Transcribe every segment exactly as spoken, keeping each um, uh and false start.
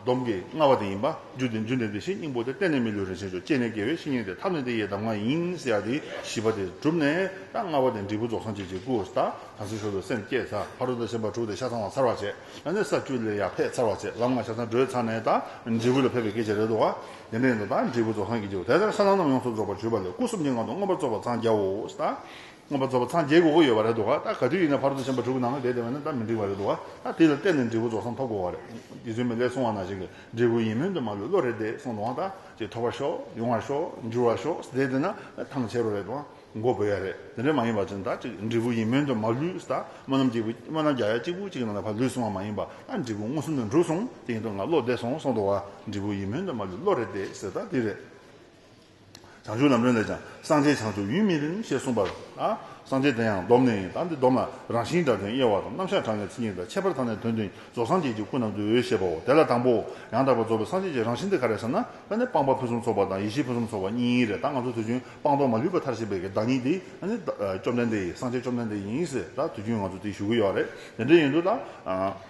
སྡོམ་གྱི་ལྔ་པ་དེ་ཡིན་པ། རྒྱུ་དེ་རྒྱུ་འབྲས་དེ་བཞིན་སྙིང་པོ་དེ། རྟེན་ནི་མི་ལུས་རིན་ཆེན་མཆོག། སྐྱེས་ནས་དགེ་བའི་བཤེས་གཉེན་ཏེ། ཐབས་ནི་དེ་ཡི་གདམས་ངག་ཡིན། ཟེར་ཡ་དེ་བཞི་པ་དེ་གྲུབ་ནས། ད་ལྔ་པ་དེ་འབྲས་བུ་རྫོགས་སངས་རྒྱས་ཀྱི་སྐུ། ད་དམ་ཚིག་ཤོར་དུས་སེམས་བསྐྱེད་ཚར། ཕ་རོལ་ཏུ་ཕྱིན་པ་དྲུག་དེ་ཆ་ཚང་བ་ཚར་བ་བྱས། ཨ་ནི་ས་བཅུ་ལས་ཡར་ཕེབས་ཚར་བ་བྱས། ལམ་ལྔ་ཆ་ཚང་བགྲོད་ཚར་ནས་ད་འབྲས་བུ་ལ་ཕེབས་པའི་སྐད་ཆ་རེད་འདུག་བ། དེ་འདྲ་ཡིན་དུས་ད་འབྲས་བུ་རྫོགས་སངས་རྒྱས་ཀྱི་སྐུ། དེ་ལྟར་ས་དང་ལམ་ཡོངས་སུ་རྫོགས་པར་གྱུར་པ་ལས། སྐུ་གསུམ་གྱི་ངང་དུ་མངོན་པར་རྫོགས་པར་འཚང་རྒྱའོ། ད་མངོན་པར་རྫོགས་པར་འཚང་རྒྱ་དགོས་ཀྱི་ཡོད་པ་རེད་འདུག་ག་ད་ག་དུས་ཡིན་ན་ཕ་རོལ་ཏུ་ཕྱིན་པ་དྲུག་གི་ནང་ལ་བསྡད་བསྡད་པ་ན་ད་མི་འགྲིག་པ་རེད་འདུག་ག་ད་དེ་ལ་བརྟེན་ནས་འབྲས་བུ་རྫོགས་སངས་ཐོབ་དགོས་པ་རེད། རྗེ་བཙུན་མི་ལས་གསུང་བ་ནང་བཞིན་གྱི་འབྲས་བུ་ཡིད་སྨོན་དུ་མ་ལུས་བློ་རེ་གཏད་གསུངས་འདུག་ག་ད་ཅིག་ཐོབ་པར་ཤོག་ཡོང་བར་ཤོག་འགྱུར་བར་ཤོག་ཟེར་དེ་ན་ཐང་ཆད་རོགས་རེད་འདུག་ག་མགོ་བོས་ཡ་རེད། དེ་འདྲ་མ་ཡིན་པ་ཅིག་ད་ཅིག་འབྲས་བུ་ཡིད་སྨོན་དུ་མ་ལུས་ད་སྨོན་ལམ་གཅིག་པུ་སྨོན་ལམ་རྒྱག་ཡ་གཅིག་པུ་གཅིག་ནང་ལ་ཕར་ལུས་སོང་བ་མ་ཡིན་པ། ད་འབྲས་བུ་མངོན་སུམ་དུ་འགྲུབ་སོང་། དེ་ཡིན་དུས་ང་བློ་གཏད་སོང་གསུངས་འདུག་ག་འབྲས་བུ་ཡིད་སྨོན་དུ་མ་ལུས་བློ་རེ་གཏད་ཟེར་ད་དེ་རེད། བྱང་ཆུབ་ལམ་རིམ་ལས་ཀྱང་། སངས་རྒྱས་བྱང་ཆུབ་ཡུན་མི་རིང་ཞེས་གསུངས་པར། ཨ། སངས་རྒྱས་དེ་ཡང་སྡོམ་ནི་ཡིན། ད་འདི་སྡོམ་ལ་རང་བཞིན་སྒྲ་དོན་དབྱེ་བ་དང་། རྣམ་གཞག་གྲངས་ཀྱི་མཚན་ཉིད་དང་། ཁྱད་པར་དག་ནི་དོན་བདུན་རྫོགས་སངས་རྒྱས་ཀྱི་སྐུ་རྣམས་སུ་ཞེས་པའོ། དེ་ལ་དང་པོ་ཡང་དག་པར་རྫོགས་པའི་སངས་རྒྱས་ཀྱི་རང་བཞིན་དེ་ག་རེ་ཟེར་ན། ཨ་ནི་སྤངས་པ་ཕུན་སུམ་ཚོགས་པ་དང་ཡེ་ཤེས་ཕུན་སུམ་ཚོགས་པ་གཉིས་རེད། ད་ང་ཚོ་དུས་རྒྱུན་སྤངས་རྟོགས་མ་ལུས་པ་མཐར་ཕྱིན་པའི་གི་བདག་ཉིད་དེ་ཨ་ནི་བཅོམ་ལྡན་འདས་ཡིན། སངས་རྒྱས་བཅོམ་ལྡན་འདས་ཡིན་ཟེར་ད་དུས་རྒྱུན་ང་ཚོ་དེ་ཞུ་གི་ཡོད་རེད། དེ་འདྲ་ཡིན་དུས་ད་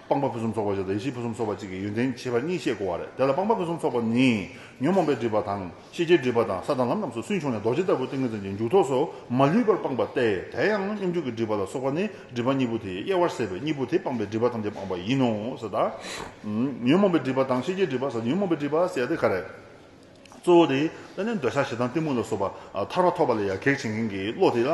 སྤངས་པ་ཕུན་སུམ་ཚོགས་པ་ཞིག་དང་ཡེ་ཤེས་ཕུན་སུམ་ཚོགས་པ་གཅིག་གི་ཡོན་ཏན་ཁྱད་པར་གཉིས་བཤད་དགོས་པ་རེད། དེ་ལ་སྤངས་པ་ཕུན་སུམ་ཚོགས་པ་ནི་ཉོན་མོངས་པའི་སྒྲིབ་པ་དང་། ཤེས་བྱའི་སྒྲིབ་པ་དང་། ས་དང་ལམ་རྣམས་སུ་སུན་ཕྱུང་ནས་རྡོ་རྗེ་ལྟ་བུ་ཏིང་ངེ་འཛིན་གྱི་མཇུག་ཐོགས་སུ་མ་ལུས་པར་སྤངས་པ་སྟེ། དེ་ཡང་སྙོམས་འཇུག་གི་སྒྲིབ་པ་ལ་སོགས་པ་ནི་སྒྲིབ་པ་གཉིས་པོ་དེའི་དབྱེ་བར་ཟད་པས་གཉིས་པོ་དེ་སྤངས་པས་སྒྲིབ་པ་ཐམས་ཅད་སྤངས་པ་ཡིན་ནོ། ཟེར་ད། ཉོན་མོངས་པའི་སྒྲིབ་པ་དང་ཤེས་བྱའི་སྒྲིབ་པ་ཟེར། ཉོན་མོངས་པའི་སྒྲིབ་པ་ཟེར་ཡ་དེ་ག་རེ། གཙོ་བོ་དེ་ད་ནི་འདོད་ཆགས་ཞེ་སྡང་གཏི་མུག་ལ་སོགས་པ་ཐར་པ་ཐོབ་པ་ལ་ཡ་གེགས་བྱེད་མཁན་གྱི་བློ་དེ་ལ་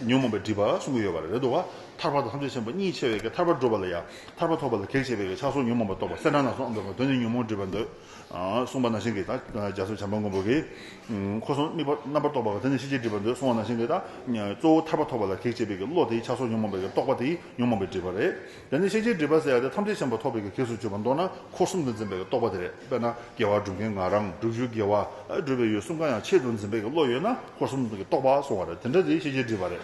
ཉོན་མོངས་པའི་སྒྲིབ་པ་གསུང་གི་ཡོད་པ་རེད་འདུག་བ། ཐར་པ་དང་ཐམས་ཅད་མཁྱེན་པ་གཉིས་ཆེ་བའི་གི་ཐར་པར་སྒྲུབ་པ་ལ་ཡ་ཐར་པ་ཐོབ་པ་ལ་གེགས་བྱེད་པའི་གི་ཆགས་སོགས་ཉོན་མོངས་པ་རྟོག་པ། སེར་སྣ་ནག་གསུམ་ཨ་འདོད་པ་དོན་ནི་ཉོན་མོངས་སྒྲིབ་པ་འདོད། གསུངས་པ་ནང་བཞིན་གྱི་ད་རྒྱ་མཚོ་བྱམས་པ་མགོན་པོ་གིས། འཁོར་གསུམ་དམིགས་པ་རྣམ་པར་རྟོག་པ་གི་དེ་ནི་ཤེས་བྱའི་སྒྲིབ་པ་འདོད་གསུངས་པ་ནང་བཞིན་གྱི་ད། གཙོ་བོ་ཐར་པ་ཐོབ་པ་ལ་གེགས་བྱེད་པའི་གི་བློ་དེའི་ཆགས་སོགས་ཉོན་མོངས་པའི་གི་རྟོག་པ་དེ་ཉོན་མོངས་པའི་སྒྲིབ་པ་རེད། དེ་ནི་ཤེས་བྱའི་སྒྲིབ་པ་ཟེར་ཡ་དེ་ཐམས་ཅད་མཁྱེན་པ་ཐོབ་པའི་གི་གེགས་སུ་གྱུར་པ། མདོར་ན་འཁོར་གསུམ་དུ་འཛིན་པའི་གི་རྟོག་པ་དེ་རེད། དཔེར་ན་དགེ་བ་སྒྲུབ་མཁན་ང་རང་། སྒྲུབ་རྒྱུ་དགེ་བ། སྒྲུབ་པའི་ཡུལ་གསུམ་ཀ་ཡང་ཆེད་དུ་འཛིན་པའི་གི་བློ་ཡོད་ན་འཁོར་གསུམ་གྱི་རྟོག་པ་གསུང་བ་རེད། དེ་འདྲ་དེ་ཤེས་བྱའི་སྒྲིབ་པ་རེད།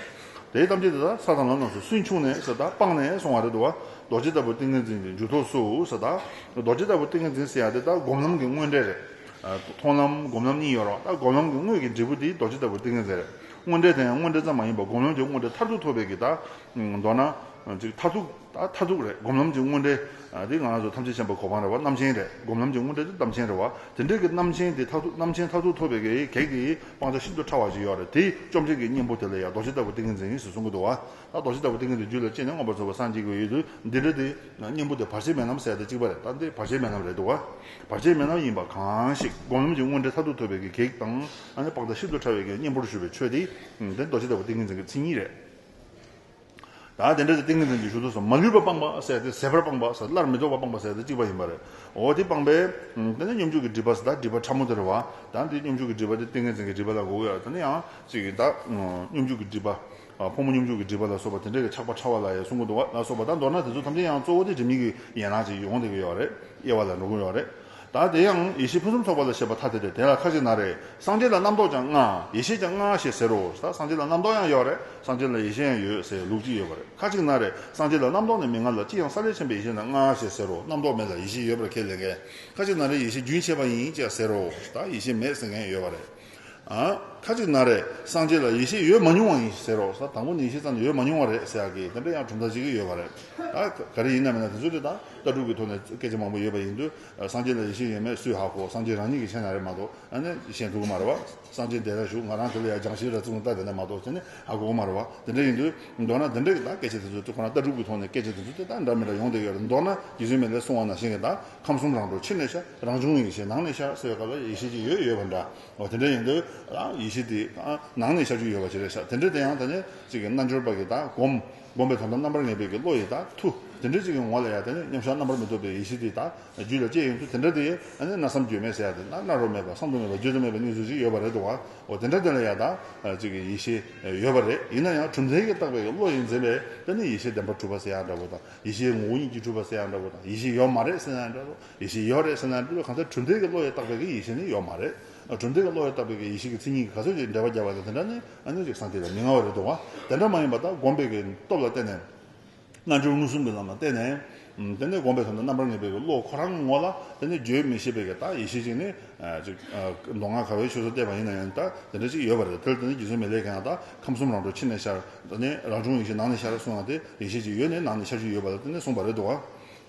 དེའི་ཐམས་ཅད་དེ་དག་ས་དང་ལམ་རྣམས་སུ་སུན་ཕྱུང་ནས་ཟེར་ད་སྤངས་ནས་གསུང་བ་རེད་འདུག་བ། རྡོ་རྗེ་ལྟ་བུ་ཏིང་ངེ་འཛིན་གྱི་མཇུག་ཐོགས་སུ་ཟེར་ད། རྡོ་རྗེ་ལྟ་བུ་ཏིང་ངེ་འཛིན་ཟེར་ཡ་དེ་ད་སྒོམ་ལམ་གྱི་དངོས་འབྲེལ་རེད། མཐོང་ལམ་སྒོམ་ལམ་གཉིས་ཡོད་རེད་བ། ད་སྒོམ་ལམ་གྱི་དངོས་ཀྱི་འབྲས་བུ་དེ་རྡོ་རྗེ་ལྟ་བུ་ཏིང་ངེ་འཛིན་རེད། དངོས་འབྲེལ་དེ་ཡང་དངོས་འབྲེལ་ཙམ་མ་ཡིན་པར་སྒོམ་ལམ་གྱི་དངོས་འབྲེལ་མཐར་ཐུག་ཐོབ་པའི་གི་ད། མདོར་ན། ཅིག་མཐར་ཐུག་ད་མཐར་ཐུག་རེད། སྒོམ་ལམ་གྱི་དངོས་འབྲེལ། འདི་ང་རང་ཚོ་ཐམས་ཅད་མཁྱེན་པའི་གོ་འཕང་རེད་བ། རྣམ་མཁྱེན་རེད། སྒོམ་ལམ་གྱི་དངོས་འབྲེལ་དེ་རྣམ་མཁྱེན་རེད་བ། དེ་འདྲའི་གི་རྣམ་མཁྱེན་དེ་མཐར་ཐུག་རྣམ་མཁྱེན་མཐར་ཐུག་ཐོབ་པའི་གི་གེགས་དེ་སྤང་བྱ་ཤིན་ཏུ་ཕྲ་བ་ཅིག་ཡོད་རེད། དེ་བཅོམ་བྱེད་ཀྱི་གཉེན་པོ་དེ་ལ་ཡང་རྡོ་རྗེ་ལྟ་བུ་ཏིང་ངེ་འཛིན་ཡིན་ཟེར་གསུང་གི་འདུག་བ། ད་རྡོ་རྗེ་ལྟ་བུ་ཏིང་ངེ་འཛིན་རྒྱུད་ལ་སྐྱེས་ནས་མངོན་པར་རྫོགས་པར་སངས་རྒྱས་ཀྱི་ཡོད་དུས་འདི་འདྲ་དེ། གཉེན་པོ་དེ་བར་ཆད་མེད་ལམ་ཟེར་ཡ་དེ་གཅིག་པ་རེད། ད་འདི་བར་ཆད་མེད་ལམ་རེད་འདུག་བ། བར་ཆད་མེད་ལམ་ཡིན་པ་གང་ཞིག་སྒོམ་ལམ་གྱི་དངོས་འབྲེལ་མཐར་ཐུག་ཐོབ་པའི་གི་གེགས་དང་། ཨ་ནི་སྤང་བྱ་ཤིན་ཏུ་ཕྲ་བའི་གི་གཉེན་པོར་ཞུགས་པའི་ཆོས་དེ། དེ་རྡོ་རྗེ་ལྟ་བུ་ཏིང་ངེ་འཛིན་གྱི་མཚན་ཉིད་རེད། ད་དེ་འདྲ་དེ་ཏིང་ངེ་འཛིན་གྱི་མཇུག་ཐོགས་སུ་མ་ལུས་པར་སྤངས་པ་ཟེར་ཏེ་ཟད་པར་སྤངས་པ་ཟེར་སླར་མི་ལྡོག་པར་སྤངས་པ་ཟེར་ཏེ་གཅིག་པ་ཡིན་པ་རེད། འོ་དེ་སྤངས་པས། དེ་ནས་སྙོམས་འཇུག་གི་སྒྲིབ་པ་ཟེར་ད་སྒྲིབ་པ་ཕྲ་མོ་དེ་རེད་བ། ད་འདི་སྙོམས་འཇུག་གི་སྒྲིབ་པ་དེ་ཏིང་ངེ་འཛིན་གྱི་སྒྲིབ་པ་ལ་གོ་གི་ཡོད་རེད། དེ་ནས་ཡང་ཅིག་ད་སྙོམས་འཇུག་གི་སྒྲིབ་པ། ཕོ་མོ་སྙོམས་འཇུག་གི་སྒྲིབ་པ་ལ་སོགས་པ་དེ་འདྲ་གི་ཆགས་པ་ཕྲ་བ་ལ་ཡང་གསུང་གི་འདུག་བ་ལ་སོགས་པ། ད་མདོར་ན་དེ་ཚོ་ཐམས་ཅད་ཡང་གཙོ་བོ་དེ་སྒྲིབ་གཉིས་ཀྱི་ཡན་ལག་ཅིག་ཡོང་བསྡད་ཀྱི་ཡོད་རེད། དབྱེ་བ་ལ་འགྲོ་གི་ཡོད་རེད། ད་དེ་ཡང་ཡེ་ཤེས་ཕུན་སུམ་ཚོགས་པ་ལ་བཤད་པ་ཐ་དད་དེ། དེ་ལ་ཁ་ཅིག་ན་རེ། སངས་རྒྱས་ལ་རྣམ་རྟོག་ཀྱང་ལྔ། ཡེ་ཤེས་ཀྱང་ལྔ་ཞེས་ཟེར་རོ། ད་སངས་རྒྱས་ལ་རྣམ་རྟོག་ཡང་ཡོད་རེད། སངས་རྒྱས་ལ་ཡེ་ཤེས་ཡང་ཡོད་ཟེར་ལུགས་གཅིག་ཡོད་པ་རེད། ཁ་ཅིག་ན་རེ། སངས་རྒྱས་ལ་རྣམ་རྟོག་ནི་མི་མངའ་ལ། ཅི་ཡང་ས་ལས་ཆེན་པོའི་ཡེ་ཤེས་ནི་ལྔ་ཞེས་ཟེར་རོ། རྣམ་རྟོག་མེད་ལ་ཡེ་ཤེས་ཡོད་པར་ཁས་ལེན་མཁན། ཁ་ཅིག་ན་རེ། ཡེ་ཤེས་རྒྱུན་ཆད་པ་ཡིན་ཅེས་ཟེར་རོ། ད་ཡེ་ཤེས་མེད་ཟེར་མཁན་ཡོད་པ་རེད། ཨ། ཁ་ཅིག་ན་རེ། སངས་རྒྱས་ལ་ཡེ་ཤེས་ཡོད་མ་མྱོང་བ་ཡིན་ཟེར་རོ། ད་དང་པོ་ནས་ཡེ་ཤེས་རྩ་ནས་ཡོད་མ་མྱོང་བ་རེད་ཟེར་ཡག་གི་དེ་འདྲ་ཡང་གྲུབ་མཐའ་གཅིག་གི་ཡོད་པ་རེད། ད་ག་རེ་ཡིན་ན་མིན་ན་དེ་ཚོ་དེ་ད་ལྟ་གྲུབ་ཀྱི་ཐོག་ནས་སྐད་ཆ་མང་པོ་ཡོད་པ་ཡིན་དུས། སངས་རྒྱས་ལ་ཡེ་ཤེས་ཡོད་མེད་སུས་ཧ་གོ། སངས་རྒྱས་རང་ཉིད་ཀྱིས་མཁྱེན་ན་རེད་མ་གཏོགས། ཨ་ནི་ཤེས་ཐུབ་ཀྱི་མ་རེད་བ། སངས་རྒྱས་འདས་ལ་བཞུགས། ང་རང་དེ་ལ་ཡ་སྦྱང་ཤེས་ར་ཚུགས་ན་ལྟ་དེ་ན་མ་གཏོགས་དེ་ནི་ཧ་གོ་གི་མ་རེད་བ། དེ་འདྲ་ཡིན་དུས་མདོར་ན་དེ་འདྲ་གི་ད་སྐད་ཆ་དེ་ཚོ་དེ་ཁོ་ན་ལྟ་གྲུབ་ཀྱི་ཐོག་ནས་སྐད་ཆ་དེ་ཚོ་དེ་ད་འདྲ་མི་འདྲ་ཡོང་བསྡད་ཡོད་རེད། མདོར་ན་རྗེ་བཙུན་མི་ལས་གསུང་བ་ནང་བཞིན་གྱི་ད་ཁམས་གསུམ་རང་གྲོལ་ཕྱི་ནས་ཤར། རང་བྱུང་ཡེ་ཤེས་ནང་ནས་ཤར་ཟེར་བའི་སྐབས་ལ་ཡེ་ཤེས་ཅིག་ཡོད་ཡོད་པ་འདྲ། འོ་དེ་འདྲ་ཡིན་དུས་ཡེ་ཤེས་དེ་ནང་ནས་ཤར་རྒྱུ་ཡོད་པ་ཅིག་རེད་ཤག་དེ་འདྲ་དེ་ཡང་ད་ནི་ཅིག་གི་རྣལ་འབྱོར་པ་གི་ད་སྒོམ་སྒོམ་པའི་དོན་དམ་རྣམ་པར་ངེས་པའི་གི་བློ་ཡི་ད་མཐུ་དེ་འདྲ་ཅིག་གི་ངོ་ལ་ཡ་ད་ནི་མཉམ་གཞག་རྣམ་པར་མི་རྟོག་པའི་ཡེ་ཤེས་དེ་ད་རྒྱུད་ལ་སྐྱེས་ཡོང་དུས། དེ་འདྲ་དེ་ཡང་ནི་གནས་སམ་བརྗོད་མེད་ཟེར་ཡ་དེ་ན་གནས་རོ་མེད་པ་བསམ་དུ་མེད་པ་བརྗོད་དུ་མེད་པའི་གནས་ཚུལ་ཅིག་ཡོད་པ་རེད་འདུག་བ། འོ་དེ་འདྲ་དེ་ལ་ཡ་ད་ཅིག་གི་ཡེ་ཤེས་ཡོད་པ་རེད། ཡིན་ན་ཡང་གྲུབ་མཐའི་གི་བརྟགས་པའི་གི་བློ་ཡིས་འཛིན་པའི་ད་ནི་ཡེ་ཤེས་བདེན་པར་གྲུབ་པ་ཟེར་ཡ་འདྲ་བོ་དང་། ཡེ་ཤེས་ངོ་བོ་ཉིད་ཀྱིས་གྲུབ་པ་ཟེར་ཡ་འདྲ་བོ་དང་། ཡེ་ཤེས་ཡོད་མ་རེད་ཟེར་ན་འདྲ་བོ། ཡེ་ཤེས་ཡོད་རེད་ཟེར་ན་འདྲ་བོ། གང་ལྟར་གྲུབ་མཐའི་གི་བློ་ཡིས་བརྟགས་པའི་གི་ཡེ་ཤེས་ནི་ཡོད་མ་རེད། གྲུབ་མཐའི་གི་བློ་ཡིས་བརྟགས་པའི་གི་ཡེ་ཤེས་ཀྱི་མཚན་ཉིད་ཀྱི་ག་ཚོད་ཅིག་འབྲེལ་བ་བརྒྱབ་པ་དང་དེ་འདྲ་ནི་ཨ་ནི་ཅིག་སངས་རྒྱས་ལ་མི་མངའ་བ་རེད་འདུག་བ། དེ་འདྲ་མ་ཡིན་པ་ད་སྒོམ་པའི་གི་སྟོབས་ལ་བརྟེན་ནས་རྣལ་འབྱོར་མངོན་སུམ་གྱི་ལམ་ལ་བརྟེན་ནས། དེ་ནས་སྒོམ་པའི་དོན་དུ་རྣམ་པར་ངེས་པའི་གི་བློ་ཁོ་རང་ངོ་ལ་དེ་ནི་བརྗོད་མི་ཤེས་པའི་གི་ད་ཡེ་ཤེས་ཅིག་ནི་ཅིག་མདོ་སྔགས་ག་བའི་ཆོས་སུ་བལྟས་པ་ཡིན་ན་ཡང་ད་དེ་འདྲ་ཅིག་ཡོད་པ་རེད། དེར་བརྟེན་ནས་རྗེ་བཙུན་མི་ལས་ཀྱང་ད་ཁམས་གསུམ་རང་གྲོལ་ཕྱི་ནས་ཤར། དེ་ནས་རང་བྱུང་ཡེ་ཤེས་ནང་ནས་ཤར་གསུངས་པ་དེ་ཡེ་ཤེས་ཅིག་ཡོད་ནས་ནང་ནས་ཤར་རྒྱུ་ཡོད་པ་ལ་བརྟེན་ནས་གསུངས་པ་རེད་འདུག་བ།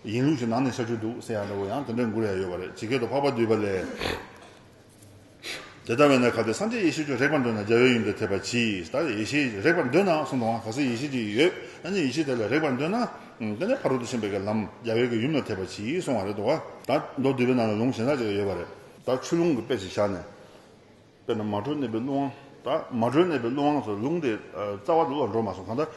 ཡིན་ལུགས་ཤིག་ནང་ནས་ཤར་བཅུག་འདུག་ཟེར་ཡ་འདྲ་བོ་ཡང་དེ་འདྲ་འགུལ་ཡ་ཡོད་པ་རེད། ཇི་སྐད་དུ་འཕགས་པ་འདུས་པ་ལས། དེ་ལྟ་བས་ན་གལ་ཏེ་སངས་རྒྱས་ཡེ་ཤེས་ཀྱང་རེག་པར་འདོད་ན་རྒྱལ་བའི་ཡུམ་དེར་ཐེབས་པར་གྱིས། ད་ཡེ་ཤེས་རེག་པར་འདོད་ན་གསུངས་འདུག་བ། གལ་སྲིད་ཡེ་ཤེས་ཅིག་ཡོད་ཨ་ནི་ཡེ་ཤེས་དེ་ལ་རེག་པར་འདོད་ན། དེ་ནས་ཕ་རོལ་ཏུ་ཕྱིན་པའི་གི་ལམ་རྒྱལ་བའི་གི་ཡུམ་ལ་ཐེབས་པར་གྱིས་གསུངས་པ་རེད་འདུག་བ། ད་མདོ་སྡུད་པའི་ནང་ལ་ལུང་གཞན་དག་ཅིག་ཡོད་པ་རེད། ད་ཆུ་ཀླུང་གི་དཔེ་ཅིག་བཞག་ནས། དཔེར་ན་མ་གྲོལ་གནས་པའི་ཀླུ་དབང་། ད་མ་གྲོལ་གནས་པའི་ཀླུ་དབང་སོགས་ལུང་དེ་རྩ་བ་ལ་འགྲོ་མ་སོང་། གང་ལྟར་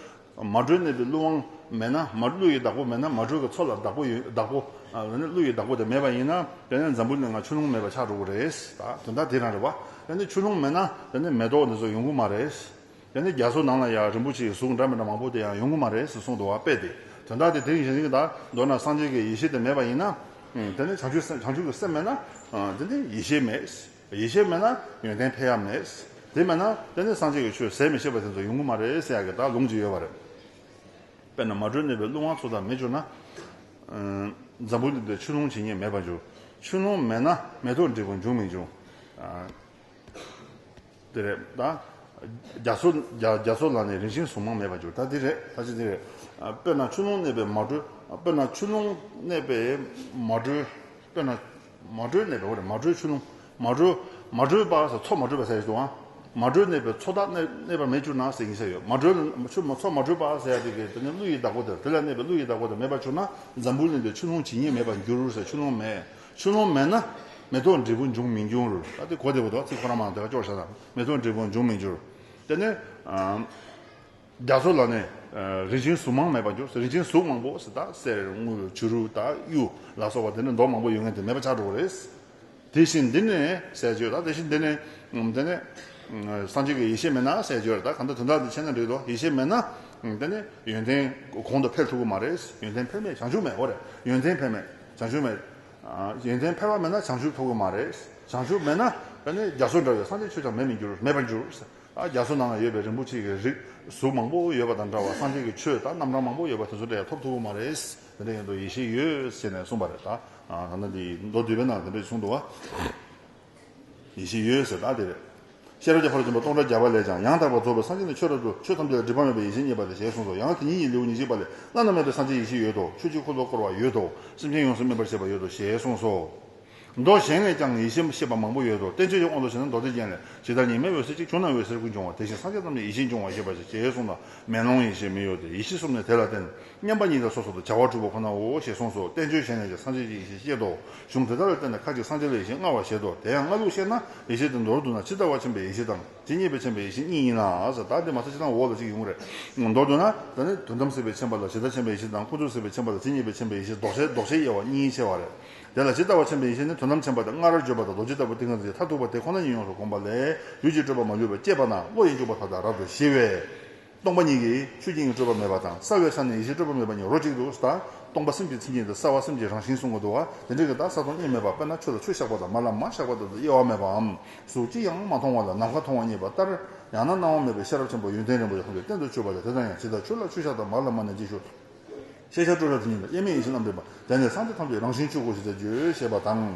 མ་གྲོལ་གནས་པའི་ཀླུ་དབང་མེད་ན་མ་ཀླུ་ཡི་བདག་པོ་མེད་ན་མ་གྲོལ་གྱི་མཚོ་ལ་བདག་པོ་ཡོད་བདག་པོ་ཨ་ནི་ཀླུ་ཡི་བདག་པོ་དེ་མེད་པ་ཡིན་ན་དེ་ནི་འཛམ་བུ་གླིང་ལ་ཆུ་ཀླུང་མེད་པ་ཆགས་འགྲོ་གི་རེད། ད་དོན་དག་དེ་རང་རེད་བ། དེ་ནི་ཆུ་ཀླུང་མེད་ན་དེ་ནི་མེ་ཏོག་འདི་ཚོ་ཡོང་གི་མ་རེད། དེ་ནི་རྒྱ་མཚོ་ནང་ལ་ཡང་རིན་པོ་ཆེའི་གཟུགས་འདྲ་མི་འདྲ་མང་པོ་དེ་ཡང་ཡོང་གི་མ་རེད་ཟེར་གསུངས་འདུག་བ། དཔེ་དེ་དོན་དག་དེ་དེ་ཡིན་ཞིང་ད་མདོར་ན་སངས་རྒྱས་ཀྱི་ཡེ་ཤེས་དེ་མེད་པ་ཡིན་ན། དེ་ནི་བྱང་ཆུབ་སེམས་བྱང་ཆུབ་ཀྱི་སེམས་མེད་ན། དེ་ནི་ཡེ་ཤེས་མེད། ཡེ་ཤེས་མེད་ན་ཡོན་ཏན་འཕེལ་ཡ་མེད། དེ་མེད་ན་དེ་ནི་སངས་རྒྱས་ཀྱི་ཆོས་ཟད་མི་ཤེས་པ་དེ་ཚོ་ཡོང་གི་མ་རེད་ཟེར་ཡ་གི་ད་ལུང་ཅིག་ཡོད་པ་རེད། དཔེར་ན་མ་གྲོལ་གནས་པའི་ཀླུ་དབང་ཚོ་དང་མེད་གྱུར་ན། འཛམ་བུ་གླིང་འདིར་ཆུ་ཀླུང་ཇི་སྙེད་མེད་པར་འགྱུར། ཆུ་ཀླུང་མེད་ན་མེ་ཏོག་འབྲས་བུ་འབྱུང་མི་འབྱུང་། དེ་རེད་ད། རྒྱ་མཚོ་རྒྱ་རྒྱ་མཚོ་ལ་ནི་རིན་ཆེན་གཟུངས་མང་མེད་པར་འགྱུར། ད་འདི་རེད། ད་ཅི་འདི་རེད། དཔེར་ན་ཆུ་ཀླུང་གནས་པའི་མ་གྲོལ། དཔེར་ན་ཆུ་ཀླུང་གནས་པའི་མ་གྲོལ། དཔེར་ན་མ་གྲོལ་གནས་པའི་འོ་རེད། མ་གྲོལ་ཆུ་ཀླུང་། མ་གྲོལ་མ་གྲོལ་པ་ཟེར་མཚོ་མ་གྲོལ་བ་ཟེར་ཞིག་འདུག་ཨང་། མ་གྲོལ་གནས་པའི་མཚོ་དག་གནས་གནས་པ་མེད་གྱུར་ན་ཟེར་ཡིན་ས་ཡོད། མ་གྲོལ་ཆུ་མཚོ་མ་གྲོལ་པ་ཟེར་ཡ་དེ་གའི་དེ་ནི་ཀླུ་ཡི་བདག་པོ་དེ་དེ་ལ་གནས་པའི་ཀླུ་ཡི་བདག་པོ་དེ་མེད་པར་གྱུར་ན་འཛམ་བུ་གླིང་འདིར་ཆུ་ཀླུང་ཇི་སྙེད་མེད་པར་འགྱུར་ཟེར། ཆུ་ཀླུང་མེད། ཆུ་ཀླུང་མེད་ན་མེ་ཏོག་འབྲས་བུ་འབྱུང་མི་འབྱུང་རུང་། ད་དེ་གོ་བདེ་པོ་འདུག་ཚིག་ཁོ་རང་མང་དེ་ག་སྐྱོར་བཞག་དང་མེ་ཏོག་འབྲས་བུ་འབྱུང་མི་འགྱུར། དེ་ནས་རྒྱ་མཚོ་ལ་ནི་རིན་ཆེན་གཟུངས་མང་མེད་པར་འགྱུར། རིན་ཆེན་གཟུངས་མང་པོ་ཟེར་ད་གསེར་དངུལ་བྱུ་རུ་དང་གཡུ་ལ་སོགས་པ་དེ་ནི་མདོག་མང་པོ་ཡོད་མཁན་དེ་མེད་པ་ཆགས་འགྲོ་གི་རེད། དེ་བཞིན་འདི་ནི་ཟེར་བརྗོད་ད། དེ་བཞིན་འདི་ནི་དེ་ནི་སངས་རྒྱས་ཀྱི་ཡེ་ཤེས་མེད་ན་ཟེར་བརྗོད་ད། གང་ལྟར་དོན་དག་འདི་ཆེ་ན་འགྲིག་དོ། ཡེ་ཤེས་མེད་ན་དེ་ནི་ཡོན་ཏན་གོང་དུ་འཕེལ་ཐུབ་ཀྱི་མ་རེད། ཡོན་ཏན་འཕེལ་མེད་བྱང་ཆུབ་མེད། འོ་རེད། ཡོན་ཏན་འཕེལ་མེད་བྱང་ཆུབ་མེད། ཡོན་ཏན་འཕེལ་བ་མེད་ན་བྱང་ཆུབ་ཐོབ་ཀྱི་མ་རེད། བྱང་ཆུབ་མེད་ན་དེ་ནི་རྒྱ་མཚོ་འདྲ་བའི་སངས་རྒྱས་ཆོས་ཀྱང་མེད་མི་འགྱུར་མེད་པར་འགྱུར། ཨ་རྒྱ་མཚོ་ནང་ལ་ཡོད་པའི་རིན་པོ་ཆེ་གི་རིགས་གཟུགས་མང་པོ་ཡོད་པ་དང་འདྲ་བ། སངས་རྒྱས་ཀྱི་ཆོས་དང་རྣམ་གྲངས་མང་པོ་ཡོད་པ་དེ་ཚོ་འདྲ་ཡང་ཐོབ་ཐུབ་ཀྱི་མ་རེད། དེ་འདྲ་ཡིན་དུས་ཡེ་ཤེས་ཡོད་ཟེར་ནས་གསུངས་པ་རེད་ད། ཨ་ད་ནི་འདི་མདོ་སྡུད་པའི་ནང་དེ་འདྲ་གསུངས་འདུག་བ། ཡེ་ཤེས་ཡོད་ཟེར་ད་དེ་རེད། ཤེས་རབ་ཀྱི་ཕ་རོལ་ཏུ་ཕྱིན་པ་སྟོང་ཕྲག་བརྒྱ་པ་ལས་ཀྱང་ཡང་དག་པར་རྫོགས་པའི་སངས་རྒྱས་ནི་ཆོས་རབ་ཏུ་ཆོས་ཐམས་ཅད་ལ་སྒྲིབ་པ་མེད་པའི་ཡེ་ཤེས་བརྙེས་པ་སྟེ་ཞེས་གསུངས་སོ། ཡང་དེ་ཉིད་ཀྱི་ལེའུ་ཉེར་གཅིག་པ་ལས། བླ་ན་མེད་པའི་སངས་རྒྱས་ཡེ་ཤེས་ཡོད་དོ། ཆོས་ཀྱི་འཁོར་ལོ་བསྐོར་བ་ཡོད་དོ། སེམས་ཅན་ཡོངས་སུ་སྨིན་པར་བྱེད་པ་ཡོད་དོ་ཞེས་གསུངས་སོ། མདོ་གཞན་ལས་ཀྱང་ཡེ་ཤེས་བཤད་པ་མང་པོ་ཡོད་དོ། བསྟན་བཅོས་ཀྱི་དབང་དུ་བྱས་ན་མདོ་སྡེ་རྒྱན་ལས། ཇི་ལྟར་གཉིས་མེད་འོད་གསལ་གཅིག། བྱུང་ན་འོད་གསལ་ཀུན་འབྱུང་བ། དེ་བཞིན་སངས་རྒྱས་ཐམས་ཅད་ཡེ་ཤེས་འབྱུང་བ་ཞེས་པ་ཞེས་གསུངས་ལ། མེ་ལོང་ཡེ་ཤེས་མི་གཡོ་སྟེ། ཡེ་ཤེས་གསུམ་ནི་དེ་ལ་བརྟེན། མཉམ་པ་ཉིད་ལ་སོ་སོར་དུ་བྱ་བ་གྲུབ་པ་ཁོ་ནའོ་ཞེས་གསུངས་སོ། བསྟན་བཅོས་གཞན་ལས་ཀྱང་སངས་རྒྱས་ཀྱི་ཡེ་ཤེས་བཤད་དོ། གཞུང་དེ་དག་ལ་བརྟེན་ནས་ཁ་ཅིག་སངས་རྒྱས་ལ་ཡེ་ཤེས་མངའ་བ་བཞེད་དོ། དེ་ཡང་སྔ་ལུགས་བཤད་ན་ཡེ་ཤེས་དེ་མདོར་བསྡུ་ན་ཇི་ལྟ་བ་ཆེན་པོའི་ཡེ་ཤེས་དང་ཇི་སྙེད་པའི་ཆེན་པོའི་ཡེ་ཤེས་གཉིས་ཡིན་ལ་ཟེར། ད་འདི་མ་ཚད་ཅི་དང་འོག་ལ་ཅིག་ཡོང་གི་རེད། མདོར་བསྡུ་ན་ད་ནི་དོན་དམ་སྲིད་པའི་ཆེན་པོ་ལ་ཇི་ལྟར་ཆེན་པོའི་ཡེ་ཤེས་དང་། ཁོང་ཚོས་སྲིད་པའི་ཆེན་པོ་ལ་ཇི་སྙེད་པའི་ཆེན་པོའི་ཡེ་ཤེས་ལྡོག་ཕྱེད་ལྡོག་ཕྱེད་དབྱེ་བ་གཉིས་ཕྱེ་བ་རེད། དེ་ལ་ཇི་ལྟ་བ་ཆེན་པོའི་ཡེ་ཤེས་ནི་དོན་དམ་ཆེན་པོ་དང་སྔར་བརྗོད་པ་དང་རྡོ་རྗེ་ལྟ་བུ་ཏིང་ངེ་འཛིན་མཐར་ཐུག་པ་དེ་ཁོ་ན་ཉིད་ཡོངས་སུ་བསྒོམས་པ་ལས། ཡུལ་གྱི་སྤྲོས་པ་མ་ལུས་པ་སྐྱེས་པ་ན་བློ་ཡི་འཇུག་པ་མཐའ་དག་རབ་ཏུ་ཞི་བས། སྟོང་པ་ཉིད་ཀྱིས་ཆོས་ཅན་གྱི་སྤྲོས་པ་མེད་པ་དང་། གསལ་བའི་ཆ་ནས་ཡེ་ཤེས་སྤྲོས་པ་མེད་པ་གཉིས་རོ་གཅིག་ཏུ་ད། སྟོང་པ་སེམས་ཀྱི་མཚན་ཉིད་དང་གསལ་བ་སེམས་ཀྱི་རང་བཞིན་གསུང་གི་འདུག་བ། དེ་འདྲའི་གི་ད་ས་དང་གཉིས་མེད་པ། དཔེར་ན་ཆོས་ལ་ཆོས་བཞག་པ་དང་མ་ལ་མ་བཞག་པ་དང་དབྱེ་བ་མེད་པའམ། གཟུགས་གཅིག་ཡང་མ་མཐོང་བ་ལ་ནམ་མཁའ་མཐོང་བ་བརྙེས་པ་ལྟར། ཡང་ན་སྣང་བ་མེད་པའི་ཤེས་རབ་ཆེན་པོ་ཡོན་ཏན་རིན་པོ་ཆེ་ཐམས་ཅད་རྟེན་དུ་གྱུར་པ་ལས། དེ་དང་ཡང་ཇི་ལྟར་ཆོས་ལ་ཆོས་བཞག་དང་མ་ལ་མ་ནི་རྗེས་ཤུལ། ཤེས་བྱ་སྤྲོས་བྲལ་དེ་ཉིད་ལ་དབྱེར་མེད་ཡེ་ཤེས་རྣམ་འདྲེན་པ། དེ་ནི་སངས་རྒྱས་ཐམས་ཅད་རང་བཞིན་ཆོས་སྐུ་ཞེས་བྱར་བརྗོད་ཞེས་པ་དང་།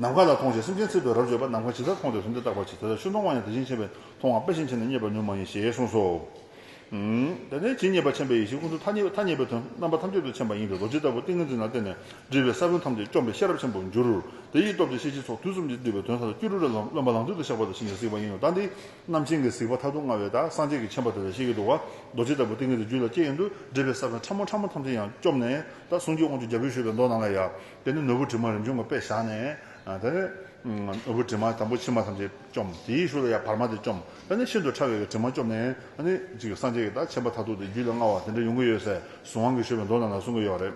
ནམ་མཁའ་ལ་མཐོང་ཞིང་སེམས་ཅན་ཚུལ་དུ་རབ་བརྗོད་པ། ནམ་མཁའ་ཇི་ལྟར་མཐོང་དེར་དོན་དེ་བརྟག་པར་བྱེད། དེ་ལྟར་ཆོས་མཐོང་བ་ཡང་དེ་བཞིན་གཤེགས་པས་མཐོང་བ་དཔེ་བཞིན་བྱས་ནས་རྙེད་པར་ནུས་མ་ཡིན་ཞེས་གསུངས་སོ། དེ་ནས་ཇི་སྙེད་པ་ཆེན་པོའི་ཡེ་ཤེས་ཀུན་ཏུ་ཐ་སྙད་ཐ་སྙད་པའི་དོན་རྣམ་པ་ཐམས་ཅད་དུ་མཁྱེན་པ་ཡིན་ཏེ། རྡོ་རྗེ་ལྟ་བུ་ཏིང་ངེ་འཛིན་ལ་བརྟེན་ནས་སྒྲིབ་པའི་ས་བོན་ཐམས་ཅད་བཅོམ་པའི་ཤེས་རབ་ཆེན་པོར་འགྱུར། དེ་ཡི་སྟོབས་ཀྱིས་ཤེས་བྱའི་ཚོགས་དུས་གསུམ་གྱིས་བསྡུས་པའི་དོན་མཐར་ཐུག་སྤྱི་རོལ་རི་ལ་རློན་པ་ལང་ཚོ་དུ་གཤེགས་པ་དང་བཞིན་གྱི་གཟིགས་པ་ཡིན་ནོ། ད་འདི་རྣམ་མཁྱེན་གྱི་གཟིགས་པ་མཐར་ཐུག་མངའ་བའི་ད་སངས་རྒྱས་ཀྱི་མཁྱེན་པ་དེ་ལ་བཤད་ཀྱི་འདུག་བ། རྡོ་རྗེ་ལྟ་བུ་ཏིང་ངེ་འཛིན་རྒྱུད་ལ་སྐྱེས་ཡོང་དུས་སྒྲིབ་པའི་ས་བོན་ཕྲ་མོ་ཕྲ་མོ་ཐམས་ཅད་ཡང་བཅོམ་ནས། ད་གསུང་རྒྱུད་དབང་ཕྱུག་རྒྱལ་པོའི་ཞུས་པའི་མདོ་ནང་ལ་ཡང་དེ་ནི་ནོར་བུ་དྲི་མ་རིམ་བྱོན་གྱི་དཔེ་བཞག་ནས། དེ་ནི་ནོར་བུ་དྲི་མ་དང་པོ་ཕྱི་མ་ཐམས་ཅད་བཅོམ། དེའི་ཤུལ་ལ་ཡང་བར་མ་དེ་བཅོམ། དེ་ནི་ཤིན་ཏུ་ཕྲ་བའི་དྲི་མ་བཅོམ་ནས། ཨ་ནི་ཅིག་སངས་རྒྱས་ཀྱི་ད་མཁྱེན་པ་མཐར་ཐུག་དེ་རྒྱུད་ལ་མངའ་བ་དེ་འདྲ་ཡོང་གི་ཡོད་ཟེར་གཟུངས་དབང་གི་ཞུས་པའི་མདོ་ནང་ལ་གསུང་གི་ཡོད་རེད།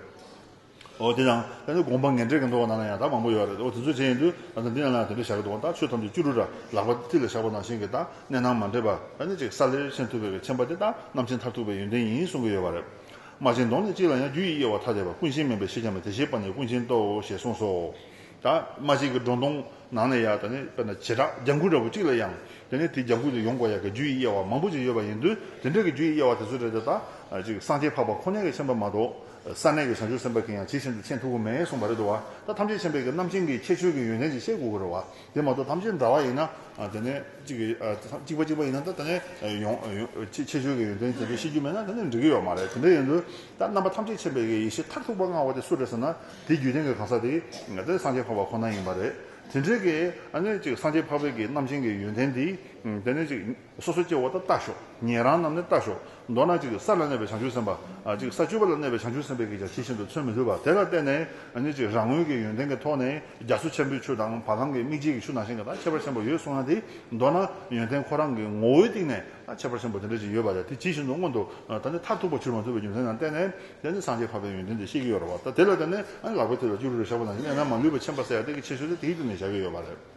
འོ་དེ་དང་དེ་ནི་དགོངས་པ་ངེས་འགྲེལ་གྱི་མདོ་ནང་ལ་ཡང་ད་མང་པོ་ཡོད་རེད། འོ་དེ་ཚོ་བྱས་ཡིན་དུས་ད་ལྟ་འདི་ནང་ལ་དེ་འདྲ་བཞག་གི་འདུག་ད་ཆོས་ཐམས་ཅད་སྤྱི་རོལ་རི་ལ་ལག་པ་མཐིལ་ལ་བཞག་པ་ནང་བཞིན་གྱི་ད་གནས་སྣང་མ་འདྲེས་པ། ཨ་ནི་ཅིག་ས་ལེར་ཤེས་ཐུབ་པའི་མཁྱེན་པ་དེ་ད་རྣམ་མཁྱེན་མཐར་ཐུག་པའི་ཡོན་ཏན་ཡིན་གསུང་གི་ཡོད་པ་རེད། རྨ་བྱའི་མདོངས་ནི་གཅིག་ལ་ཡང་། རྒྱུ་ཡི་དབྱེ་བ་ཐ་དད་པ། ཀུན་ཤེས་མིན་པའི་ཤེས་ཀྱང་མེད། དེ་ཤེས་པ་ནི་ཀུན་ཤེས་ལྟའོ་ཞེས་གསུངས་སོ། ད་རྨ་བྱའི་གི་སྒྲོ་མདོངས། ནང་ནས་ཡང་དེ་ནས་དཔེར་ན་བྱེ་བྲག་ལྗང་གུ་འདྲ་པོ་གཅིག་ལ་ཡང་དེ་ནས་དེ་ལྗང་གུ་དེ་ཡོང་དགོས་ཡག་གི་རྒྱུ་ཡི་དབྱེ་བ་མང་པོ་ཅིག་ཡོད་པ་ཡིན་དུས། དེ་འདྲ་གི་རྒྱུ་ཡི་དབྱེ་བ་དེ་ཚོ་རེད་དེ། ད་ཅིག་སངས་རྒྱས་འཕགས་པ་ཁོ་ན་གིས་མཁྱེན་པ་མ་གཏོགས། ས་གནས་ཀྱི་བྱང་ཆུབ་སེམས་དཔའ་གིས་ཡང་ཇི་བཞིན་དུ་མཁྱེན་ཐུབ་ཀྱི་མེད་གསུངས་པ་རེད་འདུག་བ། ད་ཐམས་ཅད་མཁྱེན་པའི་གི་རྣམ་མཁྱེན་གྱི་ཁྱད་ཆོས་ཀྱི་ཡོན་ཏན་ཅིག་ཤེས་དགོས་ཀྱི་རེད་བ། དེ་མ་གཏོགས་ཐམས་ཅད་འདྲ་བ་ཡིན་ན། ཨ། དེ་ནས་གཅིག་གི་ཨ་གཅིག་པ་གཅིག་པ་ཡིན་ན་ད་དེ་ནས་ཡོང་ཡོང་ཁྱད་ཆོས་ཀྱི་ཡོན་ཏན་དེ་ཚོ་ཤེས་རྒྱུ་མེད་ན་དེ་ནས་འགྲིག་གི་ཡོད་མ་རེད། དེ་འདྲ་ཡིན་དུས་ད་རྣམ་པ་ཐམས་ཅད་མཁྱེན་པའི་གི་ཡེ་ཤེས་མཐར་ཐུག་པ་མངའ་བ་དེ་སུ་རེད་ཟེར་ན། དེ་རྒྱུད་ལྡན་གྱི་གང་ཟག་དེ་དེ་སངས་རྒྱས་འཕགས་པ་ཁོ་ན་ཡིན་པ་རེད། དེ་འདྲའི་གི་ཨ་ནི་ཅིག་སངས་རྒྱས་འཕགས་པའི་གི་རྣམ་མཁྱེན་གྱི་ཡོན་ཏན་དེ་དེ་ནས་ཅིག་སོ་སོ་སྐྱེ་བོ་ད་ལྟ་ཞོག་ཉན་རང་རྣམས་ནི་ལྟ་ཞོག་མདོར་ན་ཅིག་ས་ལ་གནས་པའི་བྱང་ཆུབ་སེམས་དཔའ། ཨ། ཅིག་ས་བཅུ་པ་ལ་གནས་པའི་བྱང་ཆུབ་སེམས་དཔའི་གི་ཀྱང་ཇི་བཞིན་དུ་མཚོན་མི་ཐུབ་པ། དེ་ལ་བརྟེན་ནས་ཨ་ནི་ཅིག་རང་ངོས་ཀྱི་ཡོན་ཏན་གྱི་ཐོག་ནས་རྒྱ་མཚོ་ཆེན་པོའི་ཆུ་དང་བ་ལང་གི་མིག་འབྱེད་ཀྱི་ཆུ་ནང་བཞིན་གྱི་ད་ཁྱད་པར་ཆེན་པོ་ཡོད་གསུངས་ན། དེ་མདོར་ན་ཡོན་ཏན་ཁོ་རང་གི་ངོ་བོའི་སྟེང་ནས་ད་ཁྱད་པར་ཆེན་པོ་དེ་འདྲ་ཞིག་ཡོད་པ་རེད། དེ་ཇི་བཞིན་དུ་མངོན་དུ་ད་ནི་མཐར་ཐུག་པ་གྱུར་མ་ཐུབ་པའི་རྒྱུ་མཚན་དང་བརྟེན་ནས། དེ་ནི་སངས་རྒྱས་འཕགས་པའི་ཡོན་ཏན་དེ་ཤེས་ཀྱི་ཡོད་རེད་བ། ད་དེ་ལ་བརྟེན་ནས་ཨ་ནི་ལག་པའི་མཐིལ་ལ་སྐྱུ་རུ་རུ་བཞག་པ་ནང་བཞིན། ཡང་ན་མ་ལུས་པ་མཁྱེན་པ་ཟེར་ཡ་དེ་གི་ཁྱད་ཆོས་དེ་དེའི་སྟེང་ནས་བཞག་གི་ཡོད་པ་རེད།